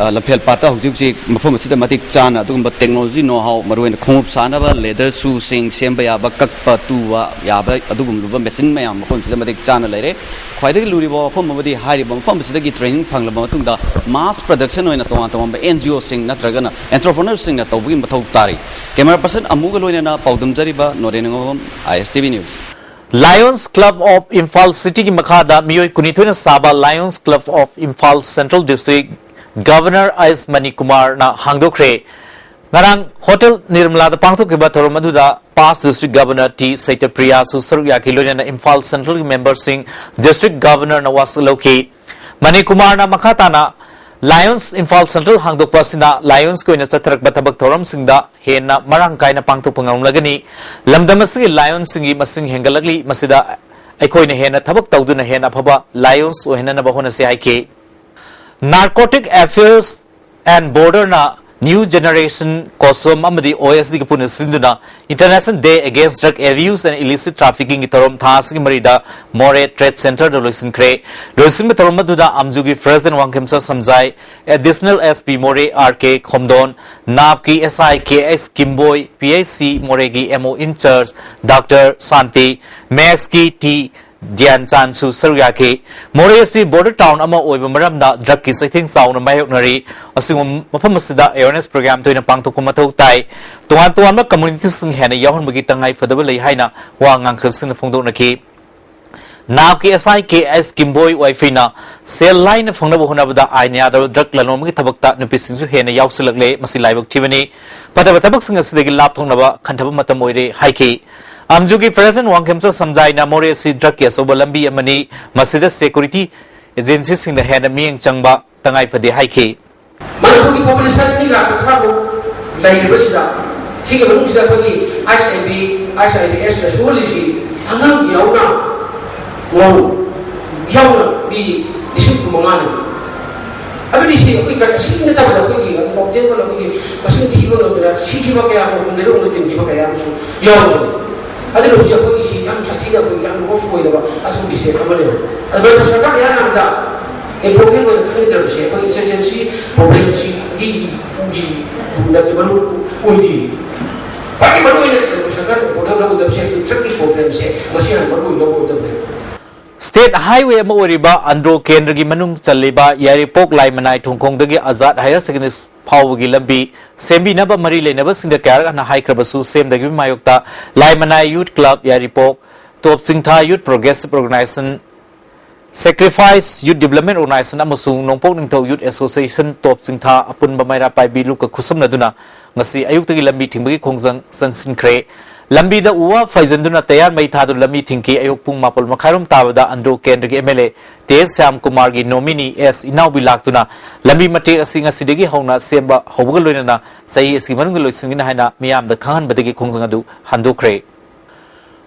ꯑ, ꯂꯝꯐꯦꯜ ꯄꯥꯠꯇ ꯍꯧꯖꯤꯛ ꯍꯧꯖꯤꯛ ꯃꯐꯝ ꯑꯁꯤꯗ ꯃꯇꯤꯛ ꯆꯥꯅ ꯑꯗꯨꯒꯨꯝꯕ technology know how, ꯃꯔꯨꯑꯣꯏꯅ ꯈꯣꯡꯎꯞ ꯁꯥꯅꯕ leather shoeꯁꯤꯡ ꯁꯦꯝꯕ ꯌꯥꯕ, ꯀꯛꯄ ꯇꯨꯕ ꯌꯥꯕ ꯑꯗꯨꯒꯨꯝꯂꯕ machine ꯃꯌꯥꯝ ꯃꯐꯝꯁꯤꯗ ꯃꯇꯤꯛ ꯆꯥꯅ ꯂꯩꯔꯦ꯫ ꯈ꯭ꯋꯥꯏꯗꯒꯤ ꯂꯨꯔꯤꯕ ꯋꯥꯐꯝ ꯑꯃꯗꯤ ꯍꯥꯏꯔꯤꯕ ꯃꯐꯝ ꯑꯁꯤꯗꯒꯤ training ꯐꯪꯂꯕ ꯃꯇꯨꯡꯗ mass production ꯑꯣꯏꯅ ꯇꯣꯉꯥꯟ ꯇꯣꯉꯥꯟꯕ N G Oꯁꯤꯡ ꯅꯠꯇ꯭ꯔꯒꯅ entrepreneurꯁꯤꯡꯅ ꯇꯧꯕꯒꯤ ꯃꯊꯧ ꯇꯥꯔꯤ꯫ Camera person ꯑꯃꯨꯒ ꯂꯣꯏꯅꯅ ꯄꯥꯎꯗꯝꯖꯔꯤꯕ Noren ꯉꯝꯕꯝ, I S T V News꯫ Lions Club of Imphal Cityꯒꯤ ꯃꯈꯥꯗ ꯃꯤꯑꯣꯏ ꯀꯨꯟꯅꯤꯊꯣꯏꯅ ꯁꯥꯕ Lions Club of Imphal Central District Governor ꯑꯦꯁ ꯃꯅꯤꯀꯨꯃꯥꯔꯅ ꯍꯥꯡꯗꯣꯛꯈ꯭ꯔꯦ꯫ ꯉꯔꯥꯡ ꯍꯣꯇꯦꯜ ꯅꯤꯔꯃꯂꯥꯗ ꯄꯥꯡꯊꯣꯛꯈꯤꯕ ꯊꯧꯔꯝ ꯑꯗꯨꯗ Past District Governor ꯇꯤ ꯁꯩꯇꯄ꯭ꯔꯤꯌꯥꯁꯨ ꯁꯔꯨꯛ ꯌꯥꯈꯤ, ꯂꯣꯏꯅꯅ ꯏꯝꯐꯥꯜ ꯁꯦꯟꯇ꯭ꯔꯦꯜꯒꯤ ꯃꯦꯝꯕꯔꯁꯤꯡ, District Governorꯅ ꯋꯥꯁꯛ ꯂꯧꯈꯤ꯫ ꯃꯅꯤꯀꯨꯃꯥꯔꯅ ꯃꯈꯥ ꯇꯥꯅ Lions ꯏꯝꯐꯥꯜ ꯁꯦꯟꯇ꯭ꯔꯦꯜ ꯍꯥꯡꯗꯣꯛꯄ ꯑꯁꯤꯅ Lionsꯀꯤ ꯑꯣꯏꯅ ꯆꯠꯊꯔꯛꯄ ꯊꯕꯛ ꯊꯧꯔꯝꯁꯤꯡꯗ ꯍꯦꯟꯅ ꯃꯔꯥꯡ ꯀꯥꯏꯅ ꯄꯥꯡꯊꯣꯛꯄ ꯉꯝꯂꯒꯅꯤ꯫ ꯂꯝꯗꯝ ꯑꯁꯤꯒꯤ Lionsꯁꯤꯡꯒꯤ ꯃꯁꯤꯡ ꯍꯦꯟꯒꯠꯂꯛꯂꯤ꯫ ꯃꯁꯤꯗ ꯑꯩꯈꯣꯏꯅ ꯍꯦꯟꯅ ꯊꯕꯛ ꯇꯧꯗꯨꯅ ꯍꯦꯟꯅ ꯑꯐꯕ Lions ꯑꯣꯏꯍꯟꯅꯕ ꯍꯣꯠꯅꯁꯤ ꯍꯥꯏꯈꯤ꯫ Narcotic Affairs and Borderꯅ New Generation COSOM ꯑꯃꯗꯤ OSDꯒ ꯄꯨꯟꯅ ꯁꯤꯟꯗꯨꯅ International Day Against Drug Abuse and Illicit Traffickingꯒꯤ ꯊꯧꯔꯝ ꯊꯥ ꯑꯁꯤꯒꯤ ꯃꯔꯤꯗ ꯃꯣꯔꯦ Trade Centreꯗ ꯂꯣꯏꯁꯤꯟꯈ꯭ꯔꯦ꯫ ꯂꯣꯏꯁꯤꯟꯕ ꯊꯧꯔꯝ ꯑꯗꯨꯗ ꯑꯝꯖꯨꯒꯤ President Wangkhemcha Samjai, Additional SP Moreh R K Khomdon, ꯅꯥꯞꯀꯤ SI K S Kimboi, PHC ꯃꯣꯔꯦꯒꯤ MO in charge Doctor Shanti, ꯃꯦꯛꯁꯀꯤ ꯇꯤ ꯙ꯭ꯌꯥꯟꯆꯥꯟꯁꯨ ꯁꯔꯨꯛ ꯌꯥꯈꯤ꯫ ꯃꯣꯔꯦ ꯑꯁꯤ border town ꯑꯃ ꯑꯣꯏꯕ ꯃꯔꯝꯅ drugꯀꯤ ꯆꯩꯊꯦꯡ ꯆꯥꯎꯅ ꯃꯥꯌꯣꯛꯅꯔꯤ꯫ ꯑꯁꯤꯒꯨꯝꯕ ꯃꯐꯝ ꯑꯁꯤꯗ awareness program ꯇꯣꯏꯅ ꯄꯥꯡꯊꯣꯛꯄ ꯃꯊꯧ ꯇꯥꯏ꯫ ꯇꯣꯉꯥꯟ ꯇꯣꯉꯥꯟꯕ communityꯁꯤꯡ ꯍꯦꯟꯅ ꯌꯥꯎꯍꯟꯕꯒꯤ ꯇꯉꯥꯏ ꯐꯗꯕ ꯂꯩ ꯍꯥꯏꯅ ꯋꯥ ꯉꯥꯡꯈꯤꯕꯁꯤꯡꯅ ꯐꯣꯡꯗꯣꯛꯅꯈꯤ꯫ ꯅꯥꯞꯀꯤ SI ꯀꯦ ꯑꯦꯁ ꯀꯤꯝꯕꯣꯏ ꯋꯥꯏꯐꯩꯅ ꯁꯦꯜ ꯂꯥꯏꯅ ꯐꯪꯅꯕ ꯍꯣꯠꯅꯕꯗ ꯑꯥꯏꯟ ꯌꯥꯗꯕ drug ꯂꯂꯣꯟꯕꯒꯤ ꯊꯕꯛꯇ ꯅꯨꯄꯤꯁꯤꯡꯁꯨ ꯍꯦꯟꯅ ꯌꯥꯎꯁꯤꯜꯂꯛꯂꯦ꯫ ꯃꯁꯤ ꯂꯥꯏꯕꯛ ꯊꯤꯕꯅꯤ꯫ ꯐꯠꯇꯕ ꯊꯕꯛꯁꯤꯡ ꯑꯁꯤꯗꯒꯤ ꯂꯥꯞꯊꯣꯛꯅꯕ ꯈꯟꯊꯕ ꯃꯇꯝ ꯑꯣꯏꯔꯦ ꯍꯥꯏꯈꯤ꯫ ꯑꯝꯖꯨꯒꯤ President ꯋꯥꯡꯈꯦꯝꯆꯥ ꯁꯝꯖꯥꯏꯅ ꯃꯣꯔꯦ ꯑꯁꯤ drugꯀꯤ ꯑꯆꯧꯕ ꯂꯝꯕꯤ ꯑꯃꯅꯤ꯫ ꯃꯁꯤꯗ security agencyꯁꯤꯡꯅ ꯍꯦꯟꯅ ꯃꯤꯠꯌꯦꯡ ꯆꯪꯕ ꯇꯉꯥꯏ ꯐꯗꯦ ꯍꯥꯏꯈꯤ꯫ ꯃꯅꯤꯄꯨꯔꯒꯤ population ꯃꯤ ꯂꯥꯈ ꯀꯨꯟꯊ꯭ꯔꯥ ꯃꯨꯛ ꯂꯩꯔꯤꯕꯁꯤꯗ, ꯁꯤꯒꯤ ꯃꯅꯨꯡꯁꯤꯗ ꯑꯩꯈꯣꯏꯒꯤ HIV, HIV AIDS ꯁꯨꯍꯜꯂꯤꯁꯤ ꯑꯉꯥꯡꯁꯤ ꯌꯥꯎꯅ ꯃꯧ ꯌꯥꯎꯅ ꯃꯤ ꯂꯤꯁꯤꯡ ꯀꯨꯟꯃꯉꯥꯅꯤ꯫ ꯑꯗꯨꯗꯤ ꯁꯤ ꯑꯩꯈꯣꯏ ꯀꯔꯤ, ꯑꯁꯤ ꯅꯠꯇꯕꯗ ꯑꯩꯈꯣꯏꯒꯤ ꯇꯣꯞ ꯇꯦꯕꯜ ꯑꯩꯈꯣꯏꯒꯤ ꯃꯁꯤꯡ ꯊꯤꯕ ꯉꯝꯗꯅ ꯁꯤꯈꯤꯕ ꯀꯌꯥ ꯑꯃ, ꯂꯩꯔꯣꯡꯗ ꯇꯤꯟꯈꯤꯕ ꯀꯌꯥ ꯑꯃꯁꯨ ꯌꯥꯎꯔꯤꯕꯅꯤ꯫ ꯑꯗꯨꯅ ꯍꯧꯖꯤꯛ ꯑꯩꯈꯣꯏꯒꯤ ꯁꯤ ꯌꯥꯝ ꯁꯥꯊꯤꯅ ꯑꯩꯈꯣꯏꯒꯤ ꯌꯥꯝ ꯂꯣꯁ ꯑꯣꯏꯔꯕ ꯑꯗꯨꯒꯨꯝꯕ state ꯑꯃ ꯂꯩꯔꯦ꯫ ꯑꯗꯨ ꯃꯅꯤꯄꯨꯔ ꯁꯔꯀꯥꯔꯅ ꯏꯍꯥꯟ ꯍꯥꯟꯕꯗ important ꯑꯣꯏꯅ ꯈꯟꯒꯗꯕꯁꯦ ꯑꯩꯈꯣꯏꯒꯤ insurgency problemꯁꯤꯒꯤ ꯅꯠꯇꯦ, ꯃꯔꯨ ꯑꯣꯏꯗꯦ꯫ ꯈ꯭ꯋꯥꯏꯗꯒꯤ ꯃꯔꯨ ꯑꯣꯏꯅ ꯃꯅꯤꯄꯨꯔ ꯁꯔꯀꯥꯔꯅ important ꯂꯧꯒꯗꯕꯁꯦ drugꯀꯤ problemꯁꯦ ꯃꯁꯤ ꯍꯥꯟꯅ ꯃꯔꯨ ꯑꯣꯏꯅ ꯂꯧꯒꯗꯕꯅꯦ꯫ State highway ꯑꯃ ꯑꯣꯏꯔꯤꯕ ꯑꯟꯗ꯭ꯔꯣ ꯀꯦꯟꯗ꯭ꯔꯒꯤ ꯃꯅꯨꯡ ꯆꯜꯂꯤꯕ ꯌꯥꯏꯔꯤꯄꯣꯛ ꯂꯥꯏꯃꯅꯥꯏ ꯊꯣꯡꯈꯣꯡꯗꯒꯤ ꯑꯖꯥꯗ Higher Secondary ꯐꯥꯎꯕꯒꯤ ꯂꯝꯕꯤ ꯁꯦꯝꯕꯤꯅꯕ ꯃꯔꯤ ꯂꯩꯅꯕꯁꯤꯡꯗ ꯀꯌꯥꯔꯛ ꯍꯟꯅ ꯍꯥꯏꯈ꯭ꯔꯕꯁꯨ ꯁꯦꯝꯗꯕꯒꯤ ꯃꯥꯌꯣꯛꯇ ꯂꯥꯏꯃꯅꯥꯏ Youth Club ꯌꯥꯏꯔꯤꯄꯣꯛ, ꯇꯣꯞ ꯆꯤꯡꯊꯥ Youth Progressive Organization, Sacrifice Youth Development Organization ꯑꯃꯁꯨꯡ ꯅꯣꯡꯄꯣꯛ ꯅꯤꯡꯊꯧ Youth Association ꯇꯣꯞ ꯆꯤꯡꯊꯥ ꯑꯄꯨꯟꯕ ꯃꯩꯔꯥ ꯄꯥꯏꯕꯤ ꯂꯨꯞꯀ ꯈꯨꯠꯁꯝꯅꯗꯨꯅ ꯉꯁꯤ ꯑꯌꯨꯛꯇꯒꯤ ꯂꯝꯕꯤ ꯊꯤꯡꯕꯒꯤ ꯈꯣꯡꯖꯪ ꯆꯪꯁꯤꯟꯈ꯭ꯔꯦ꯫ ꯂꯝꯕꯤꯗ ꯎ ꯋꯥ ꯐꯩꯖꯟꯗꯨꯅ ꯇꯌꯥꯔ ꯃꯩ ꯊꯥꯗꯨꯅ ꯂꯝꯕꯤ ꯊꯤꯡꯈꯤ꯫ ꯑꯌꯨꯛ ꯄꯨꯡ ꯃꯥꯄꯜ ꯃꯈꯥꯏꯔꯣꯝ ꯇꯥꯕꯗ ꯑꯟꯗ꯭ꯔꯣ ꯀꯦꯟꯗ꯭ꯔꯒꯤ M L A ꯇꯦꯖ Shyam ꯀꯨꯃꯥꯔꯒꯤ nominee S ꯏꯅꯥꯎꯕꯤ ꯂꯥꯛꯇꯨꯅ ꯂꯝꯕꯤ ꯃꯇꯦꯛ ꯑꯁꯤ ꯉꯁꯤꯗꯒꯤ ꯍꯧꯅ ꯁꯦꯝꯕ ꯍꯧꯕꯒ ꯂꯣꯏꯅꯅ ꯆꯍꯤ ꯑꯁꯤꯒꯤ ꯃꯅꯨꯡꯗ ꯂꯣꯏꯁꯤꯟꯒꯅꯤ ꯍꯥꯏꯅ ꯃꯤꯌꯥꯝꯗ ꯈꯪꯍꯟꯕꯗꯒꯤ ꯈꯣꯡꯖꯪ ꯑꯗꯨ ꯍꯟꯗꯣꯛꯈ꯭ꯔꯦ꯫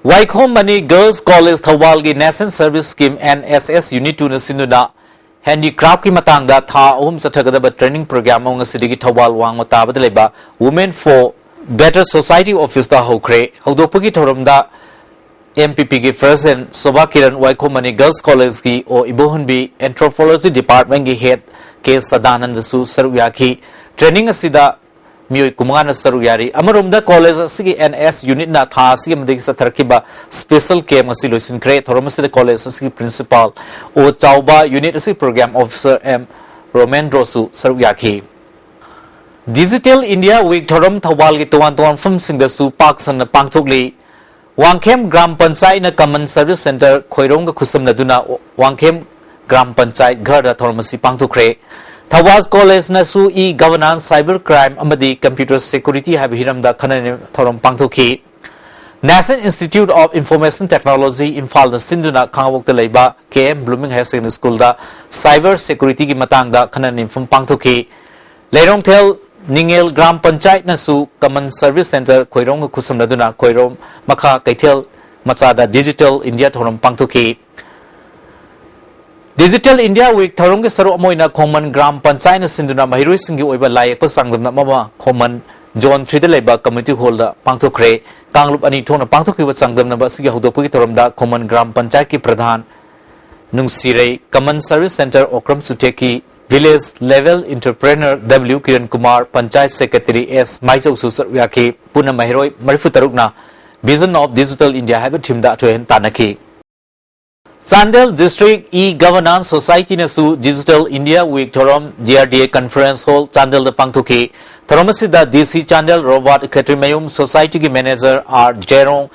ꯋꯥꯏꯈꯣꯝ ꯃꯅꯤ Girls College ꯊꯧꯕꯥꯜꯒꯤ National Service Scheme N S S Unit two ꯅ ꯁꯤꯟꯗꯨꯅ handicraft ꯀꯤ ꯃꯇꯥꯡꯗ ꯊꯥ ꯑꯍꯨꯝ ꯆꯠꯊꯒꯗꯕ training program ꯑꯃ ꯉꯁꯤꯗꯒꯤ ꯊꯧꯕꯥꯜ ꯋꯥꯡꯃ ꯇꯥꯕꯗ ꯂꯩꯕ Women for Better Society Office ꯇ ꯍꯧꯈ꯭ꯔꯦ꯫ ꯍꯧꯗꯣꯛꯄꯒꯤ ꯊꯧꯔꯝꯗ M P P ꯒꯤ President ꯁꯣꯚꯥ ꯀꯤꯔꯟ, ꯋꯥꯏꯈꯣꯝ ꯃꯅꯤ Girls College ꯀꯤ ꯑꯣ ꯏꯕꯣꯍꯟꯕꯤ, Anthropology Department ꯀꯤ Head ꯀꯦ ꯁꯗꯥꯅꯟꯗꯁꯨ ꯁꯔꯨꯛ ꯌꯥꯈꯤ꯫ Training ꯑꯁꯤꯗ ꯃꯤꯑꯣꯏ ꯀꯨꯟꯃꯉꯥꯅ ꯁꯔꯨꯛ ꯌꯥꯔꯤ꯫ ꯑꯃꯔꯣꯝꯗ college ꯑꯁꯤꯒꯤ N S Unit ꯅ ꯊꯥ ꯑꯁꯤꯒꯤ ꯑꯃꯗꯒꯤ ꯆꯠꯊꯔꯛꯈꯤꯕ special camp ꯑꯁꯤ ꯂꯣꯏꯁꯤꯟꯈ꯭ꯔꯦ꯫ ꯊꯧꯔꯝ ꯑꯁꯤꯗ college ꯑꯁꯤꯒꯤ Principal ꯑꯣ ꯆꯥꯎꯕ, Unit ꯑꯁꯤꯒꯤ Program Officer M ꯔꯣꯃꯦꯟꯗ꯭ꯔꯣꯁꯨ ꯁꯔꯨꯛ ꯌꯥꯈꯤ꯫ Digital India Week ꯊꯧꯔꯝ ꯊꯧꯕꯥꯜꯒꯤ ꯇꯣꯉꯥꯟ ꯇꯣꯉꯥꯟꯕ ꯃꯐꯝꯁꯤꯡꯗꯁꯨ ꯄꯥꯛ ꯁꯟꯅ ꯄꯥꯡꯊꯣꯛꯂꯤ꯫ ꯋꯥꯡꯈꯦꯝ ꯒ꯭ꯔꯥꯝ ꯄꯟꯆꯥꯌꯠꯅ Common Service Centre ꯈꯣꯏꯔꯣꯝꯒ ꯈꯨꯠꯁꯝꯅꯗꯨꯅ ꯋꯥꯡꯈꯦꯝ ꯒ꯭ꯔꯥꯝ ꯄꯟꯆꯥꯌꯠ ꯘꯔꯗ ꯊꯧꯔꯝ ꯑꯁꯤ ꯄꯥꯡꯊꯣꯛꯈ꯭ꯔꯦ꯫ ꯊꯧꯕꯥꯜ College ꯅꯁꯨ E-Governance, Cyber Crime ꯑꯃꯗꯤ Computer Security ꯍꯥꯏꯕ ꯍꯤꯔꯝꯗ ꯈꯟꯅ ꯅꯩꯅꯕ ꯊꯧꯔꯝ ꯄꯥꯡꯊꯣꯛꯈꯤ꯫ National Institute of Information Technology ꯏꯝꯐꯥꯜꯅ ꯁꯤꯟꯗꯨꯅ ꯈꯥꯉꯕꯣꯛꯇ ꯂꯩꯕ K M Blooming Higher Secondary School ꯗ Cyber Security ꯒꯤ ꯃꯇꯥꯡꯗ ꯈꯟꯅ ꯅꯩꯅꯐꯝ ꯄꯥꯡꯊꯣꯛꯈꯤ꯫ ꯂꯩꯔꯣꯡꯊꯦꯜ ꯅꯤꯡꯉꯦꯜ ꯒ꯭ꯔꯥꯝ ꯄꯟꯆꯥꯌꯠꯅꯁꯨ Common Service Centre ꯈꯣꯏꯔꯣꯝꯒ ꯈꯨꯠꯁꯝꯅꯗꯨꯅ ꯈꯣꯏꯔꯣꯝ ꯃꯈꯥ ꯀꯩꯊꯦꯜ ꯃꯆꯥꯗ Digital India ꯊꯧꯔꯝ ꯄꯥꯡꯊꯣꯛꯈꯤ꯫ Digital India Week ꯊꯧꯔꯝꯒꯤ ꯁꯔꯨꯛ ꯑꯃ ꯑꯣꯏꯅ ꯈꯣꯡꯃꯟ ꯒ꯭ꯔꯥꯝ ꯄꯟꯆꯥꯌꯠꯅ ꯁꯤꯟꯗꯨꯅ ꯃꯍꯩꯔꯣꯏꯁꯤꯡꯒꯤ ꯑꯣꯏꯕ ꯂꯥꯏ ꯌꯦꯛꯄ ꯆꯥꯡꯗꯝꯅꯕ ꯑꯃ ꯈꯣꯡꯃꯟ Zone three ꯗ ꯂꯩꯕ Community Hall ꯗ ꯄꯥꯡꯊꯣꯛꯈ꯭ꯔꯦ꯫ ꯀꯥꯡꯂꯨꯞ ꯑꯅꯤ ꯊꯣꯛꯅ ꯄꯥꯡꯊꯣꯛꯈꯤꯕ ꯆꯥꯡꯗꯝꯅꯕ ꯑꯁꯤꯒꯤ ꯍꯧꯗꯣꯛꯄꯒꯤ ꯊꯧꯔꯝꯗ ꯈꯣꯡꯃꯟ ꯒ꯭ꯔꯥꯝ ꯄꯟꯆꯥꯌꯠꯀꯤ ꯄ꯭ꯔꯙꯥꯟ ꯅꯨꯡꯁꯤꯔꯩ, Common Service Centre Okram ꯆꯨꯊꯦꯛꯀꯤ, Village Level Entrepreneur W Kiran Kumar, panchayat Secretary S ꯃꯥꯏꯖꯧꯁꯨ ꯁꯔꯨꯛ ꯌꯥꯈꯤ꯫ ꯄꯨꯟꯅ ꯃꯍꯩꯔꯣꯏ ꯃꯔꯤꯐꯨ ꯇꯔꯨꯛꯅ Vision of Digital India ꯍꯥꯏꯕ theme ꯗ ꯑꯊꯣꯏ ꯑꯍꯦꯟ ꯇꯥꯟꯅꯈꯤ꯫ ꯆꯥꯟꯗꯦꯜ District E-Governance Society ꯅꯁꯨ Digital India Week ꯊꯧꯔꯝ D R D A Conference Hall ꯆꯥꯟꯗꯦꯜꯗ ꯄꯥꯡꯊꯣꯛꯈꯤ꯫ ꯊꯧꯔꯝ ꯑꯁꯤꯗ D C ꯆꯥꯟꯗꯦꯜ ꯔꯣꯕꯥꯔꯠ ꯈꯦꯇ꯭ꯔꯤꯃꯌꯨꯝ, Society ꯒꯤ Manager R ꯖꯦꯔꯣꯡ,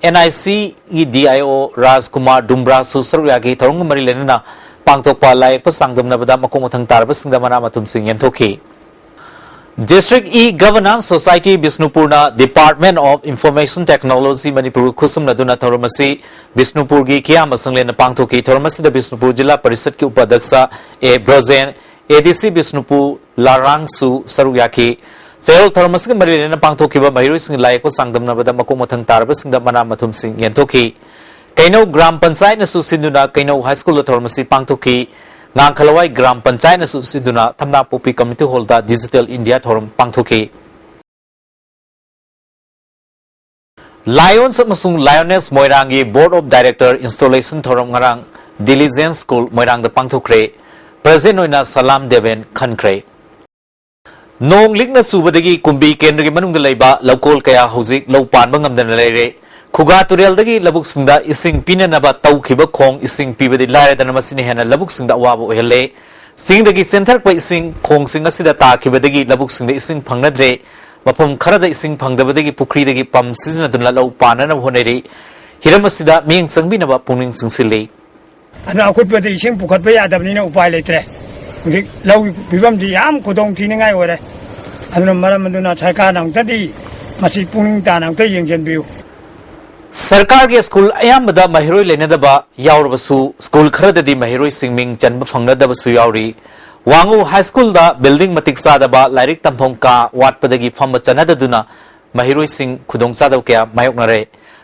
ꯑꯦꯟ ꯑꯥꯏ ꯁꯤꯒꯤ ꯗꯤ ꯑꯥꯏ ꯑꯣ ꯔꯥꯖꯀꯨꯃꯥꯔ ꯗꯨꯝꯕ꯭ꯔꯥꯁꯨ ꯁꯔꯨꯛ ꯌꯥꯈꯤ꯫ ꯊꯧꯔꯝꯒ ꯃꯔꯤ ꯂꯩꯅꯅ ꯄꯥꯡꯊꯣꯛꯄ ꯂꯥꯏꯌꯦꯛꯄ ꯆꯥꯡꯗꯝꯅꯕꯗ ꯃꯀꯣꯛ ꯃꯊꯪ ꯇꯥꯔꯕꯁꯤꯡꯗ ꯃꯅꯥ ꯃꯊꯨꯝꯁꯤꯡ ꯌꯦꯟꯊꯣꯛꯈꯤ꯫ District E-Governance Society ꯕꯤꯁꯅꯨꯄꯨꯔꯅ Department of Information Technology ꯃꯅꯤꯄꯨꯔꯒ ꯈꯨꯠꯁꯝꯅꯗꯨꯅ ꯊꯧꯔꯝ ꯑꯁꯤ ꯕꯤꯁꯅꯨꯄꯨꯔꯒꯤ ꯀꯤꯌꯥꯝꯕ ꯁꯪꯂꯦꯟꯗ ꯄꯥꯡꯊꯣꯛꯈꯤ꯫ ꯊꯧꯔꯝ ꯑꯁꯤꯗ ꯕꯤꯁꯅꯨꯄꯨꯔ ꯖꯤꯂꯥ ꯄꯔꯤꯁꯠꯀꯤ ꯎꯄꯥꯙ꯭ꯌꯛꯁ ꯑꯦ ꯕ꯭ꯔꯣꯖꯦꯟ, ꯑꯦ ꯗꯤ ꯁꯤ ꯕꯤꯁꯅꯨꯄꯨꯔ ꯂꯥꯔꯥꯡꯁꯨ ꯁꯔꯨꯛ ꯌꯥꯈꯤ꯫ ꯆꯌꯣꯜ ꯊꯧꯔꯝ ꯑꯁꯤꯒ ꯃꯔꯤ ꯂꯩꯅꯅ ꯄꯥꯡꯊꯣꯛꯈꯤꯕ ꯃꯍꯩꯔꯣꯏꯁꯤꯡꯒꯤ ꯂꯥꯏꯌꯦꯛꯄ ꯆꯥꯡꯗꯝꯅꯕꯗ ꯃꯀꯣꯛ ꯃꯊꯪ ꯇꯥꯔꯕꯁꯤꯡꯗ ꯃꯅꯥ ꯃꯊꯨꯝꯁꯤꯡ ꯌꯦꯟꯊꯣꯛꯈꯤ꯫ ꯀꯩꯅꯧ ꯒ꯭ꯔꯥꯝ ꯄꯟꯆꯥꯌꯠꯅꯁꯨ ꯁꯤꯟꯗꯨꯅ ꯀꯩꯅꯧ ꯍꯥꯏ ꯁ꯭ꯀꯨꯜꯗ ꯊꯧꯔꯝ ꯑꯁꯤ ꯄꯥꯡꯊꯣꯛꯈꯤ꯫ ꯉꯥꯡꯈꯂꯋꯥꯏ ꯒ꯭ꯔꯥꯝ ꯄꯟꯆꯥꯌꯠꯅꯁꯨ ꯁꯤꯟꯗꯨꯅ ꯊꯝꯅꯥꯄꯣꯛꯄꯤ ꯀꯝꯃ꯭ꯌꯨꯅꯤꯇꯤ ꯍꯣꯜꯗ ꯗꯤꯖꯤꯇꯦꯜ ꯏꯟꯗꯤꯌꯥ ꯊꯧꯔꯝ ꯄꯥꯡꯊꯣꯛꯈꯤ꯫ ꯂꯥꯏꯑꯣꯟꯁ ꯑꯃꯁꯨꯡ ꯂꯥꯏꯑꯣꯅꯦꯁ ꯃꯣꯏꯔꯥꯡꯒꯤ Board of Director installation ꯊꯧꯔꯝ ꯉꯔꯥꯡ ꯗꯤꯂꯤꯖꯦꯟꯁ ꯁ꯭ꯀꯨꯜ ꯃꯣꯏꯔꯥꯡꯗ ꯄꯥꯡꯊꯣꯛꯈ꯭ꯔꯦ꯫ ꯄ꯭ꯔꯁꯤꯗꯦꯟꯠ ꯑꯣꯏꯅ ꯁꯂꯥꯝ ꯗꯦꯕꯦꯟ ꯈꯟꯈ꯭ꯔꯦ꯫ ꯅꯣꯡ ꯂꯤꯛꯅ ꯆꯨꯕꯗꯒꯤ ꯀꯨꯝꯕꯤ ꯀꯦꯟꯗ꯭ꯔꯒꯤ ꯃꯅꯨꯡꯗ ꯂꯩꯕ ꯂꯧꯀꯣꯜ ꯀꯌꯥ ꯍꯧꯖꯤꯛ ꯂꯧ ꯄꯥꯟꯕ ꯉꯝꯗꯅ ꯂꯩꯔꯦ꯫ ꯈꯨꯒꯥ ꯇꯨꯔꯦꯜꯗꯒꯤ ꯂꯧꯕꯨꯛꯁꯤꯡꯗ ꯏꯁꯤꯡ ꯄꯤꯅꯅꯕ ꯇꯧꯈꯤꯕ ꯈꯣꯡ ꯏꯁꯤꯡ ꯄꯤꯕꯗꯤ ꯂꯥꯏꯔꯗꯅ ꯃꯁꯤꯅ ꯍꯦꯟꯅ ꯂꯧꯕꯨꯛꯁꯤꯡꯗ ꯑꯋꯥꯕ ꯑꯣꯏꯍꯜꯂꯦ꯫ ꯆꯤꯡꯗꯒꯤ ꯆꯦꯟꯊꯔꯛꯄ ꯏꯁꯤꯡ ꯈꯣꯡꯁꯤꯡ ꯑꯁꯤꯗ ꯇꯥꯈꯤꯕꯗꯒꯤ ꯂꯧꯕꯨꯛꯁꯤꯡꯗ ꯏꯁꯤꯡ ꯐꯪꯅꯗ꯭ꯔꯦ꯫ ꯃꯐꯝ ꯈꯔꯗ ꯏꯁꯤꯡ ꯐꯪꯗꯕꯗꯒꯤ ꯄꯨꯈ꯭ꯔꯤꯗꯒꯤ ꯄꯝ ꯁꯤꯖꯤꯟꯅꯗꯨꯅ ꯂꯧ ꯄꯥꯟꯅꯅꯕ ꯍꯣꯠꯅꯔꯤ꯫ ꯍꯤꯔꯝ ꯑꯁꯤꯗ ꯃꯤꯠꯌꯦꯡ ꯆꯪꯕꯤꯅꯕ ꯄꯨꯛꯅꯤꯡ ꯆꯤꯡꯁꯤꯜꯂꯤ꯫ ꯑꯗꯨꯅ ꯑꯀꯨꯠꯄꯗ ꯏꯁꯤꯡ ꯄꯨꯈꯠꯄ ꯌꯥꯗꯕꯅꯤꯅ ꯎꯄꯥꯏ ꯂꯩꯇ꯭ꯔꯦ꯫ ꯍꯧꯖꯤꯛ ꯂꯧꯒꯤ ꯐꯤꯕꯝꯁꯤ ꯌꯥꯝ ꯈꯨꯗꯣꯡ ꯊꯤꯅꯤꯡꯉꯥꯏ ꯑꯣꯏꯔꯦ꯫ ꯑꯗꯨꯅ ꯃꯔꯝ ꯑꯗꯨꯅ ꯁꯔꯀꯥꯔꯅ ꯑꯃꯨꯛꯇꯗꯤ ꯃꯁꯤ ꯄꯨꯛꯅꯤꯡ ꯇꯥꯅ ꯑꯃꯨꯛꯇ ꯌꯦꯡꯁꯤꯟꯕꯤꯌꯨ꯫ ꯁꯔꯀꯥꯔꯒꯤ ꯁ꯭ꯀꯨꯜ ꯑꯌꯥꯝꯕꯗ ꯃꯍꯩꯔꯣꯏ ꯂꯩꯅꯗꯕ ꯌꯥꯎꯔꯕꯁꯨ, ꯁ꯭ꯀꯨꯜ ꯈꯔꯗꯗꯤ ꯃꯍꯩꯔꯣꯏꯁꯤꯡ ꯃꯤꯡ ꯆꯟꯕ ꯐꯪꯅꯗꯕꯁꯨ ꯌꯥꯎꯔꯤ꯫ ꯋꯥꯉꯨ ꯍꯥꯏ ꯁ꯭ꯀꯨꯜꯗ ꯕꯤꯜꯗꯤꯡ ꯃꯇꯤꯛ ꯆꯥꯗꯕ, ꯂꯥꯏꯔꯤꯛ ꯇꯝꯐꯝ ꯀꯥ ꯋꯥꯠꯄꯗꯒꯤ ꯐꯝꯕ ꯆꯠꯅꯗꯗꯨꯅ ꯃꯍꯩꯔꯣꯏꯁꯤꯡ ꯈꯨꯗꯣꯡꯆꯥꯗꯕ ꯀꯌꯥ ꯃꯥꯌꯣꯛꯅꯔꯦ꯫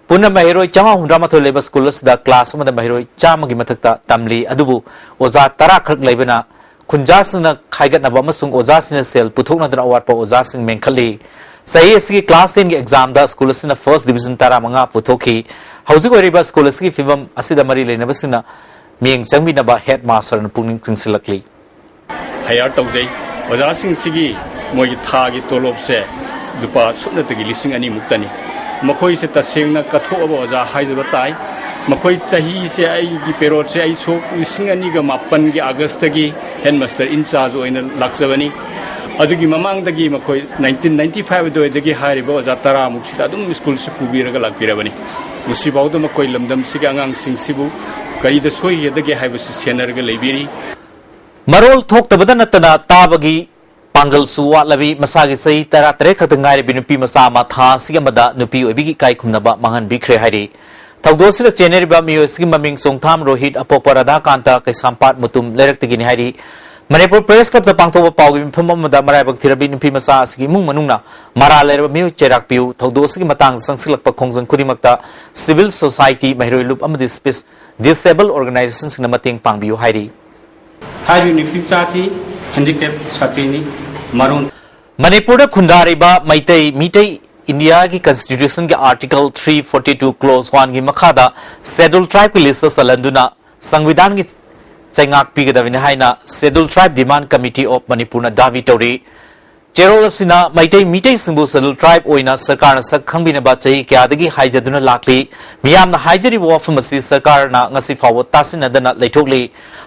ꯄꯨꯟꯅ ꯃꯍꯩꯔꯣꯏ ꯆꯥꯝꯃꯉꯥ ꯍꯨꯝꯗ꯭ꯔꯥ ꯃꯥꯊꯣꯏ ꯂꯩꯕ ꯁ꯭ꯀꯨꯜ ꯑꯁꯤꯗ ꯀ꯭ꯂꯥꯁ ꯑꯃꯗ ꯃꯍꯩꯔꯣꯏ ꯆꯥꯝꯃꯒꯤ ꯃꯊꯛꯇ ꯇꯝꯂꯤ꯫ ꯑꯗꯨꯕꯨ ꯑꯣꯖꯥ ꯇꯔꯥ ꯈꯛ ꯂꯩꯕꯅ ꯈꯨꯟꯖꯥꯁꯤꯡꯅ ꯈꯥꯏꯒꯠꯅꯕ ꯑꯃꯁꯨꯡ ꯑꯣꯖꯥꯁꯤꯡꯅ ꯁꯦꯜ ꯄꯨꯊꯣꯛꯅꯗꯨꯅ ꯑꯋꯥꯠꯄ ꯑꯣꯖꯥꯁꯤꯡ ꯃꯦꯟꯈꯠꯂꯤ꯫ ꯆꯍꯤ ꯑꯁꯤꯒꯤ ꯀ꯭ꯂꯥꯁ ꯇꯦꯟꯒꯤ ꯑꯦꯛꯖꯥꯝꯗ ꯁ꯭ꯀꯨꯜ ꯑꯁꯤꯅ ꯐꯥꯔꯁ ꯗꯤꯕꯤꯖꯟ ꯇꯔꯥꯃꯉꯥ ꯄꯨꯊꯣꯛꯈꯤ꯫ ꯍꯧꯖꯤꯛ ꯑꯣꯏꯔꯤꯕ ꯁ꯭ꯀꯨꯜ ꯑꯁꯤꯒꯤ ꯐꯤꯕꯝ ꯑꯁꯤꯗ ꯃꯔꯤ ꯂꯩꯅꯕꯁꯤꯡꯅ ꯃꯤꯠꯌꯦꯡ ꯆꯪꯕꯤꯅꯕ ꯍꯦꯗ ꯃꯥꯁꯇꯔꯅ ꯄꯨꯛꯅꯤꯡ ꯆꯤꯡꯁꯤꯜꯂꯛꯂꯤ꯫ ꯍꯥꯌꯔ ꯇꯧꯖꯩ꯫ ꯑꯣꯖꯥꯁꯤꯡꯁꯤꯒꯤ ꯃꯣꯏꯒꯤ ꯊꯥꯒꯤ ꯇꯣꯂꯣꯞꯁꯦ ꯂꯨꯄꯥ ꯁꯨꯞꯅꯇꯒꯤ ꯂꯤꯁꯤꯡ ꯑꯅꯤꯃꯨꯛꯇꯅꯤ꯫ ꯃꯈꯣꯏꯁꯦ ꯇꯁꯦꯡꯅ ꯀꯠꯊꯣꯛꯑꯕ ꯑꯣꯖꯥ ꯍꯥꯏꯖꯕ ꯇꯥꯏ꯫ ꯃꯈꯣꯏ ꯆꯍꯤꯁꯦ ꯑꯩꯒꯤ ꯄꯦꯔꯣꯠꯁꯦ ꯑꯩ ꯁꯣꯛ ꯂꯤꯁꯤꯡ ꯑꯅꯤꯒ ꯃꯥꯄꯟꯒꯤ ꯑꯥꯒꯁꯇꯒꯤ ꯍꯦꯗ ꯃꯥꯁꯇꯔ ꯏꯟꯆꯥꯔꯖ ꯑꯣꯏꯅ ꯂꯥꯛꯆꯕꯅꯤ꯫ ꯑꯗꯨꯒꯤ ꯃꯃꯥꯡꯗꯒꯤ ꯃꯈꯣꯏ ꯅꯥꯏꯟꯇꯤꯟ ꯅꯥꯏꯟꯇꯤ ꯐꯥꯏꯚ ꯑꯗꯨꯋꯥꯏꯗꯒꯤ ꯍꯥꯏꯔꯤꯕ ꯑꯣꯖꯥ ꯇꯔꯥꯃꯨꯛꯁꯤꯗ ꯑꯗꯨꯝ ꯁ꯭ꯀꯨꯜꯁꯤ ꯄꯨꯕꯤꯔꯒ ꯂꯥꯛꯄꯤꯔꯕꯅꯤ꯫ ꯉꯁꯤꯐꯥꯎꯗ ꯃꯈꯣꯏ ꯂꯝꯗꯝꯁꯤꯒꯤ ꯑꯉꯥꯡꯁꯤꯡꯁꯤꯕꯨ ꯀꯔꯤꯗ ꯁꯣꯏꯒꯗꯒꯦ ꯍꯥꯏꯕꯁꯤ ꯁꯦꯟꯅꯔꯒ ꯂꯩꯕꯤꯔꯤ꯫ ꯃꯔꯣꯜ ꯊꯣꯛꯇꯕꯗ ꯅꯠꯇꯅ ꯇꯥꯕꯒꯤ ꯄꯥꯡꯒꯜꯁꯨ ꯋꯥꯠꯂꯕꯤ ꯃꯁꯥꯒꯤ ꯆꯍꯤ ꯇꯔꯥꯇꯔꯦꯠ ꯈꯛꯇ ꯉꯥꯏꯔꯕꯤ ꯅꯨꯄꯤ ꯃꯆꯥ ꯑꯃ ꯊꯥ ꯑꯁꯤꯒꯤ ꯑꯃꯗ ꯅꯨꯄꯤ ꯑꯣꯏꯕꯤꯒꯤ ꯏꯀꯥꯏ ꯈꯨꯝꯅꯕ ꯃꯥꯡꯍꯟꯕꯤꯈ꯭ꯔꯦ ꯍꯥꯏꯔꯤ꯫ ꯊꯧꯗꯣꯛ ꯑꯁꯤꯗ ꯆꯦꯟꯅꯔꯤꯕ ꯃꯤꯑꯣꯏ ꯑꯁꯤꯒꯤ ꯃꯃꯤꯡ ꯆꯣꯡꯊꯥꯝ ꯔꯣꯍꯤꯠ, ꯑꯄꯣꯛꯄ ꯔꯥꯙꯥꯀꯥꯟꯇ, ꯀꯩꯁꯥꯝꯄꯥꯠ ꯃꯨꯇꯨꯝ ꯂꯩꯔꯛꯇꯒꯤꯅꯤ ꯍꯥꯏꯔꯤ꯫ ꯃꯅꯤꯄꯨꯔ ꯄ꯭ꯔꯦꯁ ꯀ꯭ꯂꯕꯇ ꯄꯥꯡꯊꯣꯛꯄ ꯄꯥꯎꯒꯤ ꯃꯤꯐꯝ ꯑꯃꯗ ꯃꯔꯥꯏꯕꯛ ꯊꯤꯔꯕꯤ ꯅꯨꯄꯤ ꯃꯆꯥ ꯑꯁꯤꯒꯤ ꯏꯃꯨꯡ ꯃꯅꯨꯡꯅ ꯃꯔꯥꯜ ꯂꯩꯔꯕ ꯃꯤꯑꯣꯏ ꯆꯩꯔꯥꯛ ꯄꯤꯌꯨ, ꯊꯧꯗꯣꯛ ꯑꯁꯤꯒꯤ ꯃꯇꯥꯡꯗ ꯆꯪꯁꯤꯜꯂꯛꯄ ꯈꯣꯡꯖꯪ ꯈꯨꯗꯤꯡꯃꯛꯇ civil society, ꯃꯍꯩꯔꯣꯏ ꯂꯨꯞ ꯑꯃꯗꯤ speech disabled organizationꯁꯤꯡꯅ ꯃꯇꯦꯡ ꯄꯥꯡꯕꯤꯌꯨ ꯍꯥꯏꯔꯤ꯫ ꯍꯥꯏꯔꯤꯕ ꯅꯨꯄꯤ ꯃꯆꯥꯁꯤ handicap ꯁꯥꯇ꯭ꯔꯤꯅꯤ꯫ ꯃꯔꯣꯟ ꯃꯅꯤꯄꯨꯔꯗ ꯈꯨꯟꯗꯥꯔꯤꯕ ꯃꯩꯇꯩ ꯃꯤꯇꯩ ꯏꯟꯗꯤꯌꯥꯒꯤ constitutionꯒꯤ article three forty two clause oneꯒꯤ ꯃꯈꯥꯗ schedule tribeꯀꯤ listꯇ ꯆꯜꯍꯟꯗꯨꯅ ꯁꯪꯕꯤꯙꯥꯟꯒꯤ ꯆꯩꯉꯥꯛ ꯄꯤꯒꯗꯕꯅꯤ ꯍꯥꯏꯅ Schedule Tribe Demand Committee of ꯃꯅꯤꯄꯨꯔꯅ ꯗꯥꯕꯤ ꯇꯧꯔꯤ꯫ ꯆꯦꯔꯣꯜ ꯑꯁꯤꯅ ꯃꯩꯇꯩ ꯃꯤꯇꯩꯁꯤꯡꯕꯨ schedule tribe ꯑꯣꯏꯅ ꯁꯔꯀꯥꯔꯅ ꯁꯛ ꯈꯪꯕꯤꯅꯕ ꯆꯍꯤ ꯀꯌꯥꯗꯒꯤ ꯍꯥꯏꯖꯗꯨꯅ ꯂꯥꯛꯂꯤ꯫ ꯃꯤꯌꯥꯝꯅ ꯍꯥꯏꯖꯔꯤꯕ ꯋꯥꯐꯝ ꯑꯁꯤ ꯁꯔꯀꯥꯔꯅ ꯉꯁꯤ ꯐꯥꯎꯕ ꯇꯥꯁꯤꯟꯅꯗꯅ ꯂꯩꯊꯣꯛꯂꯤ꯫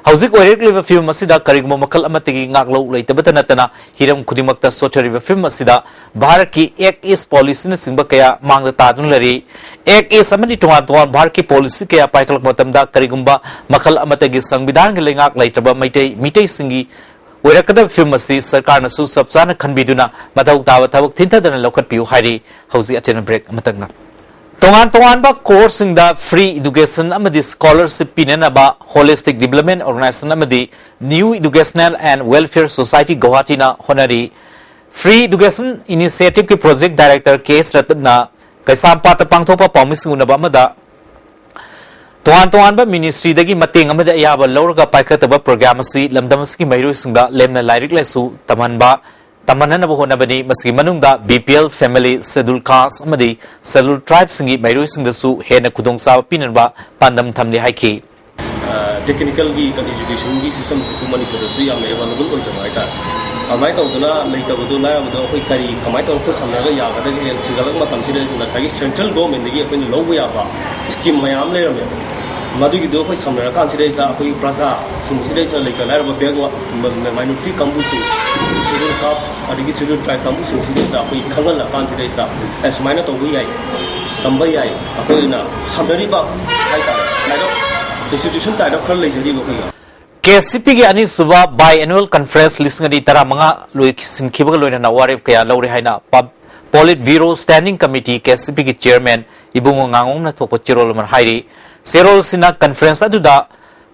ꯍꯧꯖꯤꯛ ꯑꯣꯏꯔꯛꯂꯤꯕ ꯐꯤꯕꯝ ꯑꯁꯤꯗ ꯀꯔꯤꯒꯨꯝꯕ ꯃꯈꯜ ꯑꯃꯠꯇꯒꯤ ꯉꯥꯛꯂꯧ ꯂꯩꯇꯕꯇ ꯅꯠꯇꯅ ꯍꯤꯔꯝ ꯈꯨꯗꯤꯡꯃꯛꯇ ꯁꯣꯠꯊꯔꯤꯕ ꯐꯤꯕꯝ ꯑꯁꯤꯗ ꯚꯥꯔꯠꯀꯤ Act East policyꯅꯆꯤꯡꯕ ꯀꯌꯥ ꯃꯥꯡꯗ ꯇꯥꯗꯨꯅ ꯂꯩꯔꯤ꯫ Act East ꯑꯃꯗꯤ ꯇꯣꯉꯥꯟ ꯇꯣꯉꯥꯟꯕ ꯚꯥꯔꯠꯀꯤ policy ꯀꯌꯥ ꯄꯥꯏꯈꯠꯂꯛꯄ ꯃꯇꯝꯗ ꯀꯔꯤꯒꯨꯝꯕ ꯃꯈꯜ ꯑꯃꯠꯇꯒꯤ ꯁꯪꯕꯤꯙꯥꯟꯒꯤ ꯂꯩꯉꯥꯛ ꯂꯩꯇ꯭ꯔꯕ ꯃꯩꯇꯩ ꯃꯤꯇꯩꯁꯤꯡꯒꯤ ꯑꯣꯏꯔꯛꯀꯗꯕ ꯐꯤꯕꯝ ꯑꯁꯤ ꯁꯔꯀꯥꯔꯅꯁꯨ ꯆꯞ ꯆꯥꯅ ꯈꯟꯕꯤꯗꯨꯅ ꯃꯊꯧ ꯇꯥꯕ ꯊꯕꯛ ꯊꯤꯟꯊꯗꯅ ꯂꯧꯈꯠꯄꯤꯌꯨ ꯍꯥꯏꯔꯤ꯫ ꯍꯧꯖꯤꯛ ꯑꯇꯦꯟꯕ break ꯑꯃꯇꯪꯒ꯫ ꯇꯣꯉꯥꯟ ꯇꯣꯉꯥꯟꯕ courseꯁꯤꯡꯗ free education ꯑꯃꯗꯤ scholarship ꯄꯤꯅꯅꯕ Holistic Development Organization ꯑꯃꯗꯤ New Educational and Welfare Society ꯒꯧꯍꯥꯇꯤꯅ ꯍꯣꯠꯅꯔꯤ꯫ Free Education Initiativeꯀꯤ project director ꯀꯦ ꯑꯦꯁ ꯔꯇꯟꯅ ꯀꯩꯁꯥꯝꯄꯥꯠꯇ ꯄꯥꯡꯊꯣꯛꯄ ꯄꯥꯎꯃꯤꯁꯤꯡ ꯎꯅꯕ ꯑꯃꯗ ꯇꯣꯉꯥꯟ ꯇꯣꯉꯥꯟꯕ ministryꯗꯒꯤ ꯃꯇꯦꯡ ꯑꯃꯗꯤ ꯑꯌꯥꯕ ꯂꯧꯔꯒ ꯄꯥꯏꯈꯠꯇꯕ program ꯑꯁꯤ ꯂꯝꯗꯝ ꯑꯁꯤꯒꯤ ꯃꯍꯩꯔꯣꯏꯁꯤꯡꯗ ꯂꯦꯝꯅ ꯂꯥꯏꯔꯤꯛ ꯂꯥꯏꯁꯨ ꯇꯝꯍꯟꯕ, ꯇꯝꯍꯟꯅꯅꯕ ꯍꯣꯠꯅꯕꯅꯤ꯫ ꯃꯁꯤꯒꯤ ꯃꯅꯨꯡꯗ B P L family, schedule caste ꯑꯃꯗꯤ schedule tribeꯁꯤꯡꯒꯤ ꯃꯍꯩꯔꯣꯏꯁꯤꯡꯗꯁꯨ ꯍꯦꯟꯅ ꯈꯨꯗꯣꯡꯆꯥꯕ ꯄꯤꯅꯅꯕ ꯄꯥꯟꯗꯝ ꯊꯝꯂꯤ ꯍꯥꯏꯈꯤ꯫ ꯑ, technicalꯒꯤ educationꯒꯤ systemꯁꯤꯁꯨ ꯃꯅꯤꯄꯨꯔꯗꯁꯨ ꯌꯥꯝꯅ available ꯑꯣꯏꯗꯕ ꯍꯥꯏꯇꯥꯔꯦ꯫ ꯑꯗꯨꯃꯥꯏꯅ ꯇꯧꯗꯅ ꯂꯩꯇꯕꯗꯣ ꯂꯥꯏꯔꯕꯗꯣ ꯑꯩꯈꯣꯏ ꯀꯔꯤ, ꯀꯃꯥꯏꯅ ꯇꯧꯔꯒ ꯑꯩꯈꯣꯏ ꯁꯝꯅꯔꯒ ꯌꯥꯒꯗꯒꯦ ꯊꯤꯒꯠꯂꯛꯄ ꯃꯇꯝꯁꯤꯗ ꯉꯁꯥꯏꯒꯤ central governmentꯗꯒꯤ ꯑꯩꯈꯣꯏꯅ ꯂꯧꯕ ꯌꯥꯕ scheme ꯃꯌꯥꯝ ꯂꯩꯔꯝꯃꯦꯕ꯫ ꯃꯗꯨꯒꯤꯗꯣ ꯑꯩꯈꯣꯏ ꯁꯝꯅꯔꯀꯥꯟꯁꯤꯗꯩꯁꯤꯗ ꯑꯩꯈꯣꯏ ꯄ꯭ꯔꯖꯥꯁꯤꯡꯁꯤꯗꯩꯁꯤꯗ ꯂꯩꯇ ꯂꯥꯏꯔꯕ backward minority ꯀꯥꯡꯕꯨꯁꯤꯡ, schedule caste ꯑꯗꯒꯤ schedule tribe ꯀꯥꯡꯕꯨꯁꯤꯡꯁꯤꯗꯩꯁꯤꯗ ꯑꯩꯈꯣꯏ ꯈꯪꯍꯜꯂꯀꯥꯟꯁꯤꯗꯩꯁꯤꯗ ꯑꯦ, ꯁꯨꯃꯥꯏꯅ ꯇꯧꯕ ꯌꯥꯏ꯫ ꯇꯝꯕ ꯌꯥꯏ꯫ ꯑꯩꯈꯣꯏꯅ ꯁꯝꯅꯔꯤꯕ ꯍꯥꯏꯇꯥꯔꯦ, ꯂꯥꯏꯔꯤꯛ, institution type ꯈꯔ ꯂꯩꯖꯔꯤꯕ ꯑꯩꯈꯣꯏꯒꯤ꯫ ꯀꯦ ꯑꯦꯁ ꯁꯤ ꯄꯤꯒꯤ ꯑꯅꯤꯁꯨꯕ Biannual Conference ꯂꯤꯁꯤꯡ ꯑꯅꯤ ꯇꯔꯥꯃꯉꯥ ꯂꯣꯏꯁꯤꯟꯈꯤꯕꯒ ꯂꯣꯏꯅꯅ ꯋꯥꯔꯦꯞ ꯀꯌꯥ ꯂꯧꯔꯦ ꯍꯥꯏꯅ ꯄ-, Politburo Standing Committee, ꯀꯦ ꯑꯦꯁ ꯁꯤ ꯄꯤꯒꯤ chairman ꯏꯕꯨꯡꯉꯣ ꯉꯥꯉꯣꯝꯅ ꯊꯣꯛꯄ ꯆꯦꯔꯣꯜ ꯑꯃꯅ ꯍꯥꯏꯔꯤ꯫ ꯆꯦꯔꯣꯜꯁꯤꯅ conference ꯑꯗꯨꯗ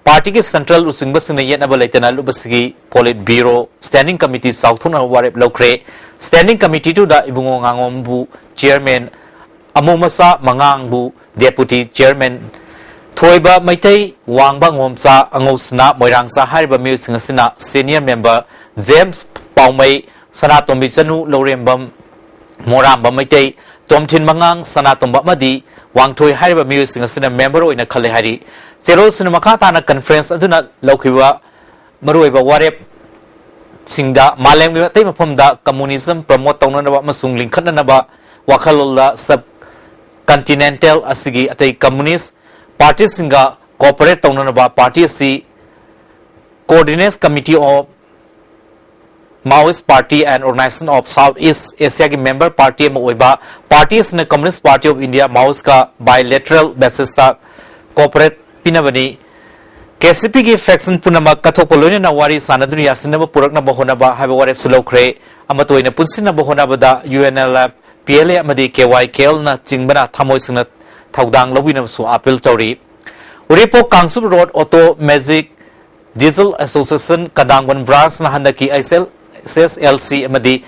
partyꯒꯤ central ꯂꯨꯆꯤꯡꯕꯁꯤꯡꯅ ꯌꯦꯠꯅꯕ ꯂꯩꯇꯅ ꯂꯨꯞ ꯑꯁꯤꯒꯤ Politburo Standing Committee ꯆꯥꯎꯊꯣꯛꯅꯕ ꯋꯥꯔꯦꯞ ꯂꯧꯈ꯭ꯔꯦ꯫ Standing Committeeꯗꯨꯗ ꯏꯕꯨꯡꯉꯣ ꯉꯥꯉꯣꯝꯕꯨ chairman, ꯑꯃꯨ ꯃꯆꯥ ꯃꯉꯥꯡꯕꯨ deputy chairman, ꯊꯣꯏꯕ ꯃꯩꯇꯩ, ꯋꯥꯡꯕ ꯉꯣꯝꯆꯥ, ꯑꯉꯧꯁꯅꯥ ꯃꯣꯏꯔꯥꯡꯆꯥ ꯍꯥꯏꯔꯤꯕ ꯃꯤꯑꯣꯏꯁꯤꯡ ꯑꯁꯤꯅ senior member ꯖꯦꯝꯁ ꯄꯥꯎꯃꯩ, ꯁꯅꯥꯇꯣꯝꯕꯤ ꯆꯅꯨ, ꯂꯧꯔꯦꯝꯕꯝ ꯃꯣꯔꯥꯝꯕ ꯃꯩꯇꯩ, ꯇꯣꯝꯊꯤꯟ ꯃꯉꯥꯡ, ꯁꯅꯥꯇꯣꯝꯕ ꯑꯃꯗꯤ ꯋꯥꯡꯊꯣꯏ ꯍꯥꯏꯔꯤꯕ ꯃꯤꯑꯣꯏꯁꯤꯡ ꯑꯁꯤꯅ member ꯑꯣꯏꯅ ꯈꯜꯂꯦ ꯍꯥꯏꯔꯤ꯫ ꯆꯦꯔꯣꯜꯁꯤꯅ ꯃꯈꯥ ꯇꯥꯅ conference ꯑꯗꯨꯅ ꯂꯧꯈꯤꯕ ꯃꯔꯨꯑꯣꯏꯕ ꯋꯥꯔꯦꯞꯁꯤꯡꯗ ꯃꯥꯂꯦꯝꯒꯤ ꯑꯇꯩ ꯃꯐꯝꯗ communism promote ꯇꯧꯅꯅꯕ ꯑꯃꯁꯨꯡ ꯂꯤꯡꯈꯠꯅꯅꯕ ꯋꯥꯈꯜꯂꯣꯟꯗ subcontinental ꯑꯁꯤꯒꯤ ꯑꯇꯩ communist partyꯁꯤꯡꯒ cooperate ꯇꯧꯅꯅꯕ party ꯑꯁꯤ Coordinate Committee of Maoist Party and Organization of South East Asiaꯒꯤ member party ꯑꯃ ꯑꯣꯏꯕ party ꯑꯁꯤꯅ Communist Party of India, Maoistꯀ bilateral basisꯇ cooperate ꯄꯤꯅꯕꯅꯤ꯫ K S C ꯄꯤꯒꯤ faction ꯄꯨꯝꯅꯃꯛ ꯀꯠꯊꯣꯛꯄ ꯂꯣꯏꯅꯅ ꯋꯥꯔꯤ ꯁꯥꯟꯅꯗꯨꯅ ꯌꯥꯁꯤꯟꯅꯕ ꯄꯨꯔꯛꯅꯕ ꯍꯣꯠꯅꯕ ꯍꯥꯏꯕ ꯋꯥꯔꯦꯞꯁꯨ ꯂꯧꯈ꯭ꯔꯦ꯫ ꯑꯃꯠꯇ ꯑꯣꯏꯅ ꯄꯨꯟꯁꯤꯟꯅꯕ ꯍꯣꯠꯅꯕꯗ U N L F, P L A ꯑꯃꯗꯤ ꯀꯦ ꯋꯥꯏ ꯀꯦ ꯑꯦꯜꯅ ꯆꯤꯡꯕꯅ ꯊꯃꯣꯏ ꯁꯦꯡꯅ ꯊꯧꯗꯥꯡ ꯂꯧꯕꯤꯅꯕꯁꯨ appeal ꯇꯧꯔꯤ꯫ Uripok Kangchup road Auto Magic Diesel Association ꯀꯗꯥꯡꯕꯟ branchꯅ ꯍꯟꯗꯛꯀꯤ H L, H S L C ꯑꯃꯗꯤ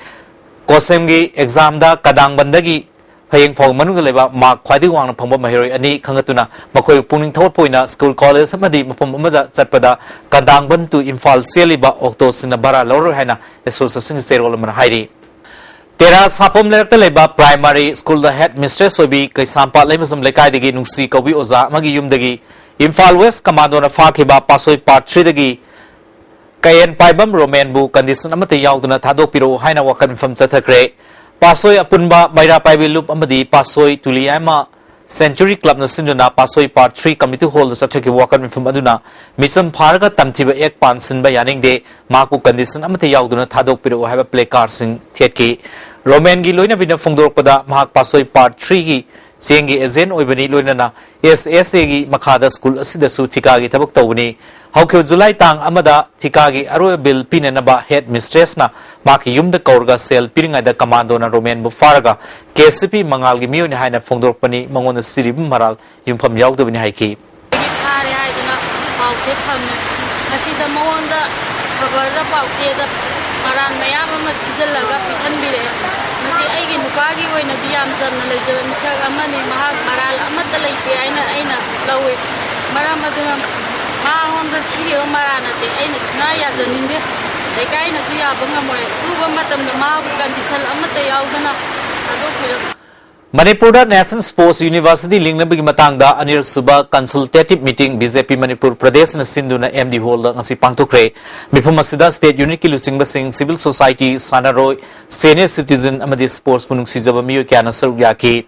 ꯀꯣꯁꯦꯝꯒꯤ examꯗ ꯀꯗꯥꯡꯕꯟꯗꯒꯤ ꯍꯌꯦꯡ ꯐꯥꯎꯕ ꯃꯅꯨꯡꯗ ꯂꯩꯕ mark ꯈ꯭ꯋꯥꯏꯗꯒꯤ ꯋꯥꯡꯅ ꯐꯪꯕ ꯃꯍꯩꯔꯣꯏ ꯑꯅꯤ ꯈꯟꯒꯠꯇꯨꯅ ꯃꯈꯣꯏꯕꯨ ꯄꯨꯛꯅꯤꯡ ꯊꯧꯒꯠꯄ ꯑꯣꯏꯅ school, college ꯑꯃꯗꯤ ꯃꯐꯝ ꯑꯃꯗ ꯆꯠꯄꯗ ꯀꯗꯥꯡꯕꯟ to ꯏꯝꯐꯥꯜ ꯆꯦꯜꯂꯤꯕ autoꯁꯤꯡꯅ ꯚꯔꯥ ꯂꯧꯔꯔꯣꯏ ꯍꯥꯏꯅ associationꯒꯤ ꯆꯦꯔꯣꯜ ꯑꯃꯅ ꯍꯥꯏꯔꯤ꯫ ꯇꯦꯔꯥ ꯁꯥꯄꯝ ꯂꯩꯔꯛꯇ ꯂꯩꯕ primary schoolꯗ head mistress ꯑꯣꯏꯕꯤ ꯀꯩꯁꯥꯝꯄꯥꯠ ꯂꯩꯃꯖꯝ ꯂꯩꯀꯥꯏꯗꯒꯤ ꯅꯨꯡꯁꯤ ꯀꯧꯕꯤ ꯑꯣꯖꯥ ꯑꯃꯒꯤ ꯌꯨꯝꯗꯒꯤ ꯏꯝꯐꯥꯜ West commandoꯅ ꯐꯥꯈꯤꯕ ꯄꯥꯠꯁꯣꯏ part threeꯗꯒꯤ ꯀꯌꯦꯟ ꯄꯥꯏꯕꯝ ꯔꯣꯃꯦꯟꯕꯨ condition ꯑꯃꯠꯇ ꯌꯥꯎꯗꯅ ꯊꯥꯗꯣꯛꯄꯤꯔꯛꯎ ꯍꯥꯏꯅ ꯋꯥꯀꯠ ꯃꯤꯐꯝ ꯆꯠꯊꯈ꯭ꯔꯦ꯫ ꯄꯥꯠꯁꯣꯏ ꯑꯄꯨꯟꯕ ꯃꯩꯔꯥ ꯄꯥꯏꯕꯤ ꯂꯨꯞ ꯑꯃꯗꯤ ꯄꯥꯠꯁꯣꯏ ꯇꯨꯂꯤꯌꯥꯏꯃ Century Clubꯅ ꯁꯤꯟꯗꯨꯅ ꯄꯥꯠꯁꯣꯏ part three committee hallꯗ ꯆꯠꯊꯈꯤꯕ ꯋꯥꯀꯠ ꯃꯤꯐꯝ ꯑꯗꯨꯅ ꯃꯤꯆꯝ ꯐꯥꯔꯒ ꯇꯝꯊꯤꯕ act ꯄꯥꯟꯁꯤꯟꯕ ꯌꯥꯅꯤꯡꯗꯦ, ꯃꯍꯥꯛꯄꯨ condition ꯑꯃꯠꯇ ꯌꯥꯎꯗꯅ ꯊꯥꯗꯣꯛꯄꯤꯔꯛꯎ ꯍꯥꯏꯕ placardꯁꯤꯡ ꯊꯦꯠꯈꯤ꯫ ꯔꯣꯃꯦꯟꯒꯤ ꯂꯣꯏꯅꯕꯤꯅ ꯐꯣꯡꯗꯣꯔꯛꯄꯗ ꯃꯍꯥꯛ ꯄꯥꯠꯁꯣꯏ part threeꯒꯤ ꯆꯦꯡꯒꯤ ꯑꯦꯖꯦꯟ ꯑꯣꯏꯕꯅꯤ, ꯂꯣꯏꯅꯅ ꯑꯦꯁ ꯑꯦꯁ ꯑꯦꯒꯤ ꯃꯈꯥꯗ ꯁ꯭ꯀꯨꯜ ꯑꯁꯤꯗꯁꯨ ꯊꯤꯀꯥꯒꯤ ꯊꯕꯛ ꯇꯧꯕꯅꯤ꯫ ꯍꯧꯈꯤꯕ ꯖꯨꯂꯥꯏ ꯇꯥꯡ ꯑꯃꯗ ꯊꯤꯀꯥꯒꯤ ꯑꯔꯣꯏꯕ ꯕꯤꯜ ꯄꯤꯅꯅꯕ ꯍꯦꯗ ꯃꯤꯁꯇ꯭ꯔꯦꯁꯅ ꯃꯍꯥꯛꯀꯤ ꯌꯨꯝꯗ ꯀꯧꯔꯒ ꯁꯦꯜ ꯄꯤꯔꯤꯉꯩꯗ ꯀꯃꯥꯟꯗꯣꯅ ꯔꯣꯃꯦꯟꯕꯨ ꯐꯥꯔꯒ ꯀꯦ ꯑꯦꯁ ꯁꯤ ꯄꯤ ꯃꯉꯥꯜꯒꯤ ꯃꯤꯑꯣꯏꯅꯤ ꯍꯥꯏꯅ ꯐꯣꯡꯗꯣꯔꯛꯄꯅꯤ꯫ ꯃꯉꯣꯟꯗ ꯁꯤꯔꯤꯕ ꯃꯔꯥꯜ ꯌꯨꯝꯐꯝ ꯌꯥꯎꯗꯕꯅꯤ ꯍꯥꯏꯈꯤ꯫ ꯐꯥꯔꯦ ꯍꯥꯏꯗꯅ ꯄꯥꯎꯁꯦ ꯐꯪꯉꯦ꯫ ꯃꯁꯤꯗ ꯃꯉꯣꯟꯗ ꯈꯕꯔꯗ ꯄꯥꯎꯆꯦꯗ ꯃꯔꯥꯟ ꯃꯌꯥꯝ ꯑꯃ ꯁꯤꯖꯤꯜꯂꯒ ꯄꯤꯁꯟꯕꯤꯔꯛꯑꯦ꯫ ꯃꯁꯤ ꯑꯩꯒꯤ ꯅꯨꯄꯥꯒꯤ ꯑꯣꯏꯅꯗꯤ ꯌꯥꯝ ꯆꯝꯅ ꯂꯩꯖꯕ ꯃꯤꯁꯛ ꯑꯃꯅꯤ꯫ ꯃꯍꯥꯛ ꯃꯔꯥꯜ ꯑꯃꯠꯇ ꯂꯩꯇꯦ ꯍꯥꯏꯅ ꯑꯩꯅ ꯂꯧꯏ꯫ ꯃꯔꯝ ꯑꯗꯨꯅ ꯃꯉꯣꯟꯗ ꯁꯤꯔꯤꯕ ꯃꯔꯥꯟ ꯑꯁꯤ ꯑꯩꯅ ꯁꯨꯡꯌꯥ ꯌꯥꯖꯅꯤꯡꯗꯦ꯫ ꯂꯩꯀꯥꯏꯅꯁꯨ ꯌꯥꯕ ꯉꯝꯃꯣꯏ꯫ ꯑꯊꯨꯕ ꯃꯇꯝꯗ ꯃꯍꯥꯛꯄꯨ ꯀꯟꯗꯤꯁꯟ ꯑꯃꯠꯇ ꯌꯥꯎꯗꯅ ꯊꯥꯗꯣꯛꯄꯤꯔꯛꯎ꯫ ꯃꯅꯤꯄꯨꯔꯗ National Sports University ꯂꯤꯡꯅꯕꯒꯤ ꯃꯇꯥꯡꯗ ꯑꯅꯤꯔꯛ ꯁꯨꯕ consultative meeting ꯕꯤ ꯖꯦ ꯄꯤ ꯃꯅꯤꯄꯨꯔ ꯄ꯭ꯔꯗꯦꯁꯅ ꯁꯤꯟꯗꯨꯅ ꯑꯦꯝ ꯗꯤ ꯍꯣꯜꯗ ꯉꯁꯤ ꯄꯥꯡꯊꯣꯛꯈ꯭ꯔꯦ꯫ ꯃꯤꯐꯝ ꯑꯁꯤꯗ state unitꯀꯤ ꯂꯨꯆꯤꯡꯕꯁꯤꯡ, civil society, ꯁꯥꯟꯅꯔꯣꯏ, senior citizen ꯑꯃꯗꯤ sportsꯄꯨ ꯅꯨꯡꯁꯤꯖꯕ ꯃꯤꯑꯣꯏ ꯀꯌꯥꯅ ꯁꯔꯨꯛ ꯌꯥꯈꯤ꯫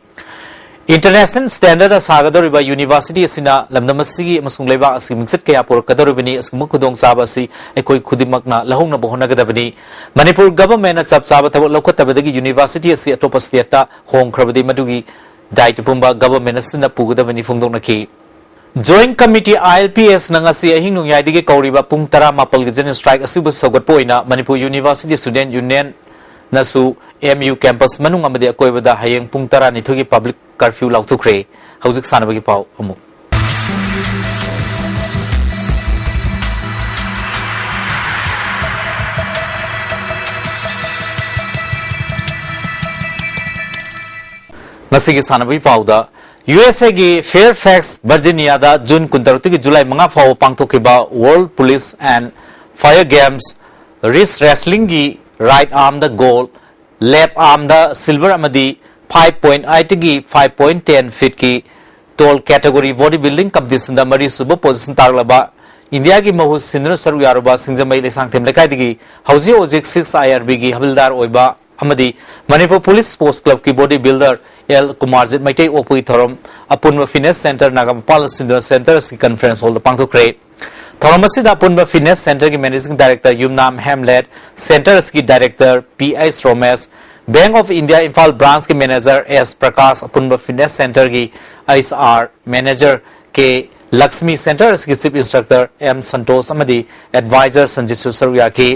International standard ꯁꯥꯒꯗꯧꯔꯤꯕ university ꯑꯁꯤꯅ ꯂꯝꯗꯝ ꯑꯁꯤꯒꯤ ꯑꯃꯁꯨꯡ ꯂꯩꯕꯥꯛ ꯑꯁꯤꯒꯤ ꯃꯤꯡꯆꯠ ꯀꯌꯥ ꯄꯨꯔꯛꯀꯗꯧꯔꯤꯕꯅꯤ꯫ ꯑꯁꯤꯒꯨꯝꯕ ꯈꯨꯗꯣꯡꯆꯥꯕ ꯑꯁꯤ ꯑꯩꯈꯣꯏ ꯈꯨꯗꯤꯡꯃꯛꯅ ꯂꯧꯍꯧꯅꯕ ꯍꯣꯠꯅꯒꯗꯕꯅꯤ꯫ ꯃꯅꯤꯄꯨꯔ governmentꯅ ꯆꯞ ꯆꯥꯕ ꯊꯕꯛ ꯂꯧꯈꯠꯇꯕꯗꯒꯤ university ꯑꯁꯤ ꯑꯇꯣꯞꯄ stateꯇ ꯍꯣꯡꯈ꯭ꯔꯕꯗꯤ ꯃꯗꯨꯒꯤ ꯗꯥꯏꯇ ꯄꯨꯝꯕ government ꯑꯁꯤꯅ ꯄꯨꯒꯗꯕꯅꯤ ꯐꯣꯡꯗꯣꯛꯅꯈꯤ꯫ Joint Committee I L P Sꯅ ꯉꯁꯤ ꯑꯍꯤꯡ ꯅꯣꯡꯌꯥꯏꯗꯒꯤ ꯀꯧꯔꯤꯕ ꯄꯨꯡ ꯇꯔꯥꯃꯥꯄꯜꯒꯤ general strike ꯑꯁꯤꯕꯨ ꯁꯧꯒꯠꯄ ꯑꯣꯏꯅ Manipur University Student Union ꯅꯁꯨ M U campus ꯃꯅꯨꯡ ꯑꯃꯗꯤ ꯑꯀꯣꯏꯕꯗ ꯍꯌꯦꯡ ꯄꯨꯡ ꯇꯔꯥꯅꯤꯊꯣꯏꯒꯤ public curfew ꯂꯥꯎꯊꯣꯛꯈ꯭ꯔꯦ꯫ ꯍꯧꯖꯤꯛ ꯁꯥꯟꯅꯕꯒꯤ ꯄꯥꯎ ꯑꯃꯨꯛ꯫ ꯉꯁꯤꯒꯤ ꯁꯥꯟꯅꯕꯒꯤ ꯄꯥꯎꯗ, ꯌꯨ ꯑꯦꯁ ꯑꯦꯒꯤ Fairfax, Virginiaꯗ June ꯀꯨꯟꯇꯔꯨꯛꯇꯒꯤ July ꯃꯉꯥ ꯐꯥꯎꯕ ꯄꯥꯡꯊꯣꯛꯈꯤꯕ World Police and Fire Games Wrist Wrestlingꯒꯤ right armꯗ gold, left armꯗ silver ꯑꯃꯗꯤ five point eightꯒꯤ five point ten feetꯀꯤ tall category body building competitionꯗ ꯃꯔꯤꯁꯨꯕ position ꯇꯥꯔꯛꯂꯕ ꯏꯟꯗꯤꯌꯥꯒꯤ ꯃꯍꯨꯠ ꯁꯤꯟꯗꯨꯅ ꯁꯔꯨꯛ ꯌꯥꯔꯨꯕ ꯁꯤꯡꯖꯃꯩ ꯂꯩꯁꯥꯡꯊꯦꯝ ꯂꯩꯀꯥꯏꯗꯒꯤ ꯍꯧꯖꯤꯛ ꯍꯧꯖꯤꯛ six I R Bꯒꯤ ꯍꯕꯤꯜꯗꯥꯔ ꯑꯣꯏꯕ ꯑꯃꯗꯤ ꯃꯅꯤꯄꯨꯔ Police Sports Clubꯀꯤ body builder L Kumarjit Meitei ꯑꯣꯛꯄꯒꯤ ꯊꯧꯔꯝ ꯑꯄꯨꯟꯕ fitness center ꯅꯥꯒꯥꯃꯄꯥꯜ ꯁꯤꯟꯗꯨꯅ centre ꯑꯁꯤꯒꯤ conference hallꯗ ꯄꯥꯡꯊꯣꯛꯈ꯭ꯔꯦ꯫ ꯊꯧꯔꯝ ꯑꯁꯤꯗ ꯑꯄꯨꯟꯕ fitness centreꯒꯤ managing director Yumnam Hemlet, centre ꯑꯁꯤꯒꯤ director P H Romesh, Bank of India Imphal Branch ꯀꯤ Manager S Prakash, ꯑꯄꯨꯟꯕ Fitness Center ꯒꯤ H R Manager K Lakshmi, Center ꯑꯁꯤꯒꯤ Chief Instructor M Santosh ꯑꯃꯗꯤ Advisor ꯁꯟꯖꯤꯠꯁꯨ ꯁꯔꯨꯛ ꯌꯥꯈꯤ꯫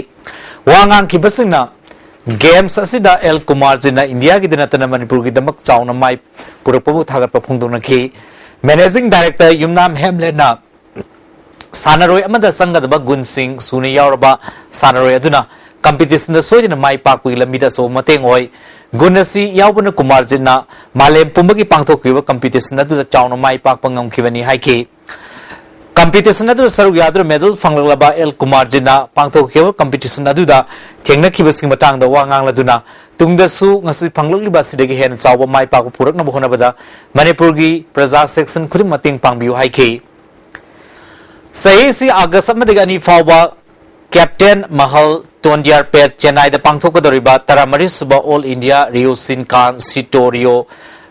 ꯋꯥ ꯉꯥꯡꯈꯤꯕꯁꯤꯡꯅ Games ꯑꯁꯤꯗ ꯑꯦꯜ ꯀꯨꯃꯥꯔꯖꯤꯠꯅ ꯏꯟꯗꯤꯌꯥꯒꯤꯗ ꯅꯠꯇꯅ ꯃꯅꯤꯄꯨꯔꯒꯤꯗꯃꯛ ꯆꯥꯎꯅ ꯃꯥꯏ ꯄꯨꯔꯛꯄꯕꯨ ꯊꯥꯒꯠꯄ ꯐꯣꯡꯗꯣꯛꯅꯈꯤ꯫ Managing Director ꯌꯨꯝꯅꯥꯝ ꯍꯦꯝꯂꯦꯠꯅ ꯁꯥꯟꯅꯔꯣꯏ ꯑꯃꯗ ꯆꯪꯒꯗꯕ ꯒꯨꯟꯁꯤꯡ ꯁꯨꯅ ꯌꯥꯎꯔꯕ ꯁꯥꯟꯅꯔꯣꯏ ꯑꯗꯨꯅ competition ꯗ ꯁꯣꯏꯗꯅ ꯃꯥꯏ ꯄꯥꯛꯄꯒꯤ ꯂꯝꯕꯤꯗ ꯑꯆꯧꯕ ꯃꯇꯦꯡ ꯑꯣꯏ꯫ ꯒꯨꯟ ꯑꯁꯤ ꯌꯥꯎꯕꯅ ꯀꯨꯃꯥꯔꯖꯤꯠꯅ ꯃꯥꯂꯦꯝ ꯄꯨꯝꯕꯒꯤ ꯄꯥꯡꯊꯣꯛꯈꯤꯕ competition ꯑꯗꯨꯗ ꯆꯥꯎꯅ ꯃꯥꯏ ꯄꯥꯛꯄ ꯉꯝꯈꯤꯕꯅꯤ ꯍꯥꯏꯈꯤ꯫ Competition ꯑꯗꯨꯗ ꯁꯔꯨꯛ ꯌꯥꯗꯨꯅ medal ꯐꯪꯂꯛꯂꯕ ꯑꯦꯜ ꯀꯨꯃꯥꯔꯖꯤꯠꯅ ꯄꯥꯡꯊꯣꯛꯈꯤꯕ competition ꯑꯗꯨꯗ ꯊꯦꯡꯅꯈꯤꯕꯁꯤꯡ ꯃꯇꯥꯡꯗ ꯋꯥ ꯉꯥꯡꯂꯗꯨꯅ, ꯇꯨꯡꯗꯁꯨ ꯉꯁꯤ ꯐꯪꯂꯛꯂꯤꯕ ꯑꯁꯤꯗꯒꯤ ꯍꯦꯟꯅ ꯆꯥꯎꯕ ꯃꯥꯏ ꯄꯥꯛꯄ ꯄꯨꯔꯛꯅꯕ ꯍꯣꯠꯅꯕꯗ ꯃꯅꯤꯄꯨꯔꯒꯤ ꯄ꯭ꯔꯖꯥ section ꯈꯨꯗꯤꯡꯃꯛ ꯃꯇꯦꯡ ꯄꯥꯡꯕꯤꯌꯨ ꯍꯥꯏꯈꯤ꯫ ꯆꯍꯤ ꯑꯁꯤ August ꯑꯃꯗꯒꯤ ꯑꯅꯤ ꯐꯥꯎꯕ Captain Mahal Tondiarpet ꯆꯦꯟꯅꯥꯏꯗ ꯄꯥꯡꯊꯣꯛꯀꯗꯧꯔꯤꯕ ꯇꯔꯥꯃꯔꯤ ꯁꯨꯕ All India Ryosinkan Sitorio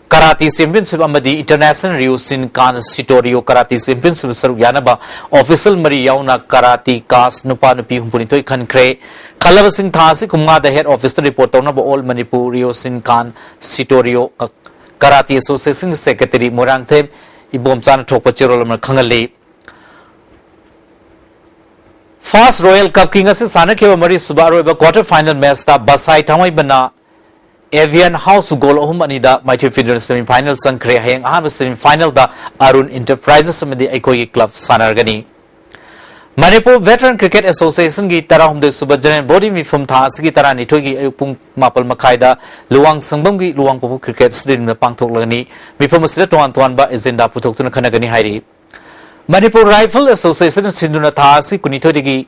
Karate Championship ꯑꯃꯗꯤ International Ryosinkan Sitorio Karate Championship ꯁꯔꯨꯛ ꯌꯥꯅꯕ official ꯃꯔꯤ ꯌꯥꯎꯅ Karate Class ꯅꯨꯄꯥ ꯅꯨꯄꯤ ꯍꯨꯝꯐꯨꯅꯤꯊꯣꯏ ꯈꯟꯈ꯭ꯔꯦ꯫ ꯈꯜꯂꯕꯁꯤꯡ ꯊꯥ ꯑꯁꯤ ꯀꯨꯟꯃꯉꯥꯗ head office ꯇ report ꯇꯧꯅꯕ All Manipur Ryosinkan Sitorio Karate Association Secretary Moirangthem ꯏꯕꯣꯝꯆꯥꯅ ꯊꯣꯛꯄ ꯆꯦꯔꯣꯜ ꯑꯃꯅ ꯈꯪꯍꯜꯂꯤ꯫ First Royal Cup ꯀꯤ ꯉꯁꯤ ꯁꯥꯟꯅꯈꯤꯕ ꯃꯔꯤꯁꯨꯕ ꯑꯔꯣꯏꯕ quarter final match ꯇ ꯕꯁꯥꯏ ꯊꯥꯡꯃꯩꯕꯟꯅ Avian House ꯕꯨ goal ꯑꯍꯨꯝ ꯑꯅꯤꯗ ꯃꯥꯏꯊꯤꯕ ꯄꯤꯗꯨꯅ semi final ꯆꯪꯈ꯭ꯔꯦ꯫ ꯍꯌꯦꯡ ꯑꯍꯥꯟꯕ semi final ꯗ ꯑꯔꯨꯟ Enterprises ꯑꯃꯗꯤ ꯑꯩꯈꯣꯏꯒꯤ club ꯁꯥꯟꯅꯔꯒꯅꯤ꯫ Manipur Veteran Cricket Association ꯒꯤ ꯇꯔꯥꯍꯨꯝꯗꯣꯏ ꯁꯨꯕ general body ꯃꯤꯐꯝ ꯊꯥ ꯑꯁꯤꯒꯤ ꯇꯔꯥꯅꯤꯊꯣꯏꯒꯤ ꯑꯌꯨꯛ ꯄꯨꯡ ꯃꯥꯄꯜ ꯃꯈꯥꯏꯗ ꯂꯨꯋꯥꯡ ꯁꯪꯕꯝꯒꯤ ꯂꯨꯋꯥꯡ ꯄꯣꯛꯄ cricket stadium ꯗ ꯄꯥꯡꯊꯣꯛꯂꯒꯅꯤ꯫ ꯃꯤꯐꯝ ꯑꯁꯤꯗ ꯇꯣꯉꯥꯟ ꯇꯣꯉꯥꯟꯕ agenda ꯄꯨꯊꯣꯛꯇꯨꯅ ꯈꯟꯅꯒꯅꯤ ꯍꯥꯏꯔꯤ꯫ ꯃꯅꯤꯄꯨꯔ Rifle Association ꯁꯤꯟꯗꯨꯅ ꯊꯥ ꯑꯁꯤ ꯀꯨꯟꯅꯤꯊꯣꯏꯗꯒꯤ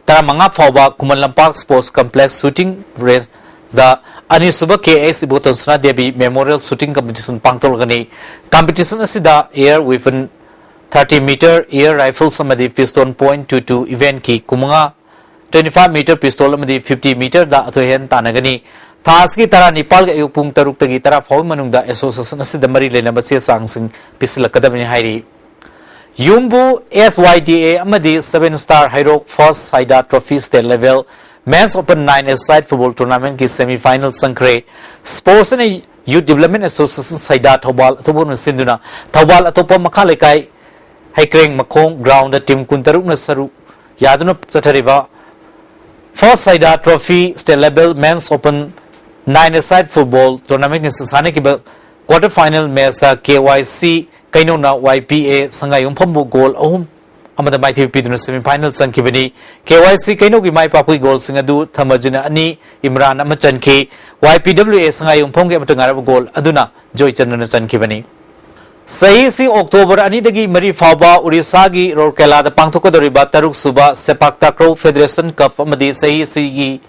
ꯇꯔꯥꯃꯉꯥ ꯐꯥꯎꯕ Khuman Lampak Sports Complex shooting range ꯗ ꯑꯅꯤꯁꯨꯕ K S Iboton ꯁꯅꯥꯗꯦꯕꯤ Memorial Shooting Competition ꯄꯥꯡꯊꯣꯛꯂꯒꯅꯤ꯫ Competition ꯑꯁꯤꯗ air weapon thirty meter, air rifles ꯑꯃꯗꯤ pistol point two two event ꯀꯤ ꯀꯨꯟꯃꯉꯥ, twenty five meter pistol ꯑꯃꯗꯤ fifty meter ꯗ ꯑꯊꯣꯏ ꯑꯍꯦꯟ ꯇꯥꯟꯅꯒꯅꯤ꯫ ꯊꯥ ꯑꯁꯤꯒꯤ ꯇꯔꯥꯅꯤꯄꯥꯜꯒꯤ ꯑꯌꯨꯛ ꯄꯨꯡ ꯇꯔꯨꯛꯇꯒꯤ ꯇꯔꯥ ꯐꯥꯎꯕꯒꯤ ꯃꯅꯨꯡꯗ association ꯑꯁꯤꯗ ꯃꯔꯤ ꯂꯩꯅꯕ ꯆꯦ ꯆꯥꯡꯁꯤꯡ ꯄꯤꯁꯤꯜꯂꯛꯀꯗꯕꯅꯤ ꯍꯥꯏꯔꯤ꯫ ꯌꯨꯝꯕꯨ S Y D A ꯑꯃꯗꯤ Seven Star Heirok First Saida Trophy State Level Men's Open nine a side football tournamentꯀꯤ semi final ꯆꯪꯈ꯭ꯔꯦ꯫ Sports and Youth Development Association ꯁꯩꯗꯥ Thoubal ꯑꯊꯣꯛꯄꯅ ꯁꯤꯟꯗꯨꯅ ꯊꯧꯕꯥꯜ ꯑꯊꯣꯛꯄ ꯃꯈꯥ ꯂꯩꯀꯥꯏ ꯍꯩꯀ꯭ꯔꯦꯡ ꯃꯈꯣꯡ groundꯗ team ꯀꯨꯟꯇꯔꯨꯛꯅ ꯁꯔꯨꯛ ꯌꯥꯗꯨꯅ ꯆꯠꯊꯔꯤꯕ First Saida Trophy State Level Men's Open nine a side football tournamentꯀꯤ ꯁꯥꯟꯅꯈꯤꯕ quarter final matchꯇ K Y C ꯀꯩꯅꯧꯅ Y P A ꯁꯉꯥꯏꯌꯨꯝꯐꯝꯕꯨ goal ꯑꯍꯨꯝ ꯑꯃꯗ ꯃꯥꯏꯊꯤꯕ ꯄꯤꯗꯨꯅ semi final ꯆꯪꯈꯤꯕꯅꯤ꯫ K Y C ꯀꯩꯅꯧꯒꯤ ꯃꯥꯏ ꯄꯥꯛꯄꯒꯤ goalꯁꯤꯡ ꯑꯗꯨ ꯊꯃꯖꯤꯅ ꯑꯅꯤ, ꯏꯝꯔꯥꯟ ꯑꯃ ꯆꯟꯈꯤ꯫ Y P W A ꯁꯉꯥꯏꯌꯨꯝꯐꯝꯒꯤ ꯑꯃꯠꯇ ꯉꯥꯏꯔꯕ goal ꯑꯗꯨꯅ ꯖꯣꯏꯆꯟꯗ꯭ꯔꯅ ꯆꯟꯈꯤꯕꯅꯤ꯫ ꯆꯍꯤꯁꯤ October ꯑꯅꯤꯗꯒꯤ ꯃꯔꯤ ꯐꯥꯎꯕ ꯎꯔꯤꯁꯥꯒꯤ ꯔꯧꯔꯀꯦꯂꯥꯗ ꯄꯥꯡꯊꯣꯛꯀꯗꯧꯔꯤꯕ ꯇꯔꯨꯛ ꯁꯨꯕ ꯁꯦꯄꯥꯛ ꯇꯥꯀ꯭ꯔꯧ Federation Cup ꯑꯃꯗꯤ ꯆꯍꯤꯁꯤꯒꯤ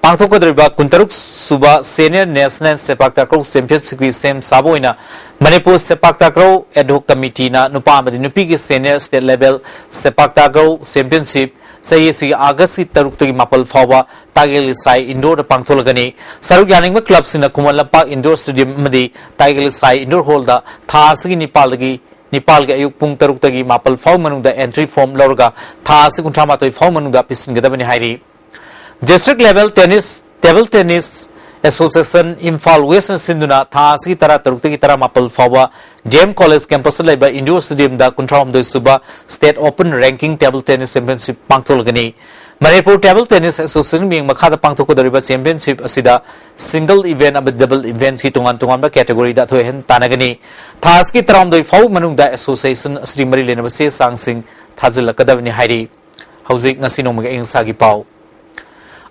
ꯄꯥꯡꯊꯣꯛꯀꯗꯧꯔꯤꯕ ꯀꯨꯟꯇꯔꯨꯛ ꯁꯨꯕ Senior National ꯁꯦꯄꯥꯛ ꯇꯥꯀ꯭ꯔꯧ Championshipꯀꯤ ꯁꯦꯝ ꯁꯥꯕ ꯑꯣꯏꯅ ꯃꯅꯤꯄꯨꯔ ꯁꯦꯄꯥꯛ ꯇꯥꯀ꯭ꯔꯧ Ad Hoc Committeeꯅ ꯅꯨꯄꯥ ꯑꯃꯗꯤ ꯅꯨꯄꯤꯒꯤ Senior State Level ꯁꯦꯄꯥꯛ ꯇꯥꯀ꯭ꯔꯧ Championship ꯆꯍꯤꯁꯤꯒꯤ Augustꯀꯤ ꯇꯔꯨꯛꯇꯒꯤ ꯃꯥꯄꯜ ꯐꯥꯎꯕ ꯇꯥꯒꯦꯜ ꯏꯁꯥꯏ indoorꯗ ꯄꯥꯡꯊꯣꯛꯂꯒꯅꯤ꯫ ꯁꯔꯨꯛ ꯌꯥꯅꯤꯡꯕ clubꯁꯤꯡꯅ ꯈꯨꯃꯟ ꯂꯝꯄꯥꯛ indoor stadium ꯑꯃꯗꯤ ꯇꯥꯒꯦꯜ ꯏꯁꯥꯏ indoor hallꯗ ꯊꯥ ꯑꯁꯤꯒꯤ ꯅꯤꯄꯥꯜꯗꯒꯤ ꯅꯤꯄꯥꯜꯒꯤ ꯑꯌꯨꯛ ꯄꯨꯡ ꯇꯔꯨꯛꯇꯒꯤ ꯃꯥꯄꯜ ꯐꯥꯎ ꯃꯅꯨꯡꯗ entry form ꯂꯧꯔꯒ ꯊꯥ ꯑꯁꯤ ꯀꯨꯟꯊ꯭ꯔꯥ ꯃꯥꯊꯣꯏ ꯐꯥꯎ ꯃꯅꯨꯡꯗ ꯄꯤꯁꯤꯟꯒꯗꯕꯅꯤ ꯍꯥꯏꯔꯤ꯫ District Level Tennis Table Tennis Association Imphal Westꯅ ꯁꯤꯟꯗꯨꯅ ꯊꯥ ꯑꯁꯤꯒꯤ ꯇꯔꯥ ꯇꯔꯨꯛꯇꯒꯤ ꯇꯔꯥ ꯃꯥꯄꯜ ꯐꯥꯎꯕ D M College campusꯇ ꯂꯩꯕ indoor stadiumꯗ ꯀꯨꯟꯊ꯭ꯔꯥ ꯍꯨꯝꯗꯣꯏ ꯁꯨꯕ State Open Ranking Table Tennis Championship ꯄꯥꯡꯊꯣꯛꯂꯒꯅꯤ꯫ Manipur Table Tennis Association ꯃꯤꯡ ꯃꯈꯥꯗ ꯄꯥꯡꯊꯣꯛꯀꯗꯧꯔꯤꯕ championship ꯑꯁꯤꯗ single event ꯑꯃꯗꯤ double eventꯀꯤ ꯇꯣꯉꯥꯟ ꯇꯣꯉꯥꯟꯕ categoryꯗ ꯑꯊꯣꯏ ꯑꯍꯦꯟ ꯇꯥꯟꯅꯒꯅꯤ꯫ ꯊꯥ ꯑꯁꯤꯒꯤ ꯇꯔꯥꯍꯨꯝꯗꯣꯏ ꯐꯥꯎ ꯃꯅꯨꯡꯗ association ꯑꯁꯤꯒꯤ ꯃꯔꯤ ꯂꯩꯅꯕ ꯆꯦ ꯆꯥꯡꯁꯤꯡ ꯊꯥꯖꯤꯜꯂꯛꯀꯗꯕꯅꯤ ꯍꯥꯏꯔꯤ꯫ ꯍꯧꯖꯤꯛ ꯉꯁꯤ ꯅꯣꯡꯃꯒꯤ ꯑꯏꯪ ꯑꯁꯥꯒꯤ ꯄꯥꯎ꯫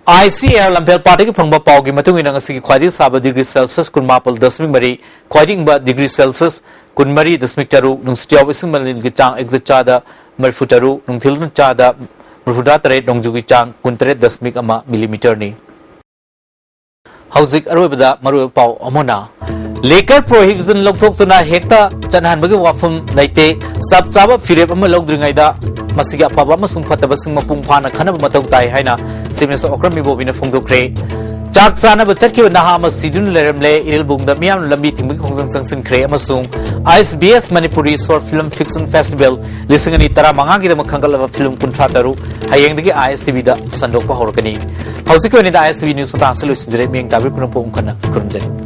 I C A R ꯂꯝꯐꯦꯜ ꯄꯥꯠꯇꯒꯤ ꯐꯪꯕ ꯄꯥꯎꯒꯤ ꯃꯇꯨꯡ ꯏꯟꯅ ꯉꯁꯤꯒꯤ ꯈ꯭ꯋꯥꯏꯗꯒꯤ ꯁꯥꯕ degree Celsius ꯀꯨꯟꯃꯥꯄꯜ ꯗꯁꯃꯤꯛ ꯃꯔꯤ, ꯈ꯭ꯋꯥꯏꯗꯒꯤ ꯏꯪꯕ degree Celsius ꯀꯨꯟꯃꯔꯤ ꯗꯁꯃꯤꯛ ꯇꯔꯨꯛ, ꯅꯨꯡꯁꯤꯠ ꯌꯥꯎꯕ ꯏꯁꯤꯡ ꯃꯅꯤꯜꯒꯤ ꯆꯥꯡ ꯑꯌꯨꯛꯇ ꯆꯥꯗ ꯃꯔꯤꯐꯨ ꯇꯔꯨꯛ, ꯅꯨꯡꯊꯤꯜꯗ ꯆꯥꯗ ꯃꯔꯤꯐꯨꯇꯔꯥ ꯇꯔꯦꯠ, ꯅꯣꯡꯖꯨꯒꯤ ꯆꯥꯡ ꯀꯨꯟꯇꯔꯦꯠ ꯗꯁꯃꯤꯛ ꯑꯃ millimeterꯅꯤ꯫ ꯍꯧꯖꯤꯛ ꯑꯔꯣꯏꯕꯗ ꯃꯔꯨꯑꯣꯏꯕ ꯄꯥꯎ ꯑꯃꯅ, liquor prohibition ꯂꯧꯊꯣꯛꯇꯨꯅ ꯍꯦꯛꯇ ꯆꯠꯅꯍꯟꯕꯒꯤ ꯋꯥꯐꯝ ꯂꯩꯇꯦ꯫ ꯆꯞ ꯆꯥꯕ ꯐꯤꯔꯦꯞ ꯑꯃ ꯂꯧꯗ꯭ꯔꯤꯉꯩꯗ ꯃꯁꯤꯒꯤ ꯑꯐꯕ ꯑꯃꯁꯨꯡ ꯐꯠꯇꯕꯁꯤꯡ ꯃꯄꯨꯡ ꯐꯥꯅ ꯈꯟꯅꯕ ꯃꯊꯧ ꯇꯥꯏ ꯍꯥꯏꯅ Chief Minister ꯑꯣꯀ꯭ꯔꯝ ꯏꯕꯣꯕꯤꯅ ꯐꯣꯡꯗꯣꯛꯈ꯭ꯔꯦ꯫ ꯆꯥꯛ ꯆꯥꯅꯕ ꯆꯠꯈꯤꯕ ꯅꯍꯥ ꯑꯃ ꯁꯤꯗꯨꯅ ꯂꯩꯔꯝꯂꯦ꯫ ꯏꯔꯤꯜꯕꯨꯡꯗ ꯃꯤꯌꯥꯝꯅ ꯂꯝꯕꯤ ꯊꯤꯡꯕꯒꯤ ꯈꯣꯡꯖꯪ ꯆꯪꯁꯤꯟꯈ꯭ꯔꯦ ꯑꯃꯁꯨꯡ I S B S Manipuri short film fiction festival ꯂꯤꯁꯤꯡ ꯑꯅꯤ ꯇꯔꯥꯃꯉꯥꯒꯤꯗꯃꯛ ꯈꯟꯒꯠꯂꯕ ꯐꯤꯂꯝ ꯀꯨꯟꯊ꯭ꯔꯥ ꯇꯔꯨꯛ ꯍꯌꯦꯡꯗꯒꯤ ꯑꯥꯏ ꯑꯦꯁ ꯇꯤ ꯚꯤꯗ ꯁꯟꯗꯣꯛꯄ ꯍꯧꯔꯛꯀꯅꯤ꯫ ꯍꯧꯖꯤꯛꯀꯤ ꯑꯣꯏꯅꯗꯤ ꯑꯥꯏ ꯑꯦꯁ ꯇꯤ ꯚꯤ ꯅ꯭ꯌꯨꯁ ꯃꯇꯥꯡ ꯑꯁꯤ ꯂꯣꯏꯁꯤꯟꯖꯔꯦ꯫ ꯃꯤꯌꯦꯡ ꯇꯥꯕꯤꯔꯤꯕ ꯄꯨꯝꯅꯃꯛꯄꯨ ꯑꯃꯨꯛ ꯍꯟꯅ ꯈꯨꯔꯨꯝꯖꯔꯤ꯫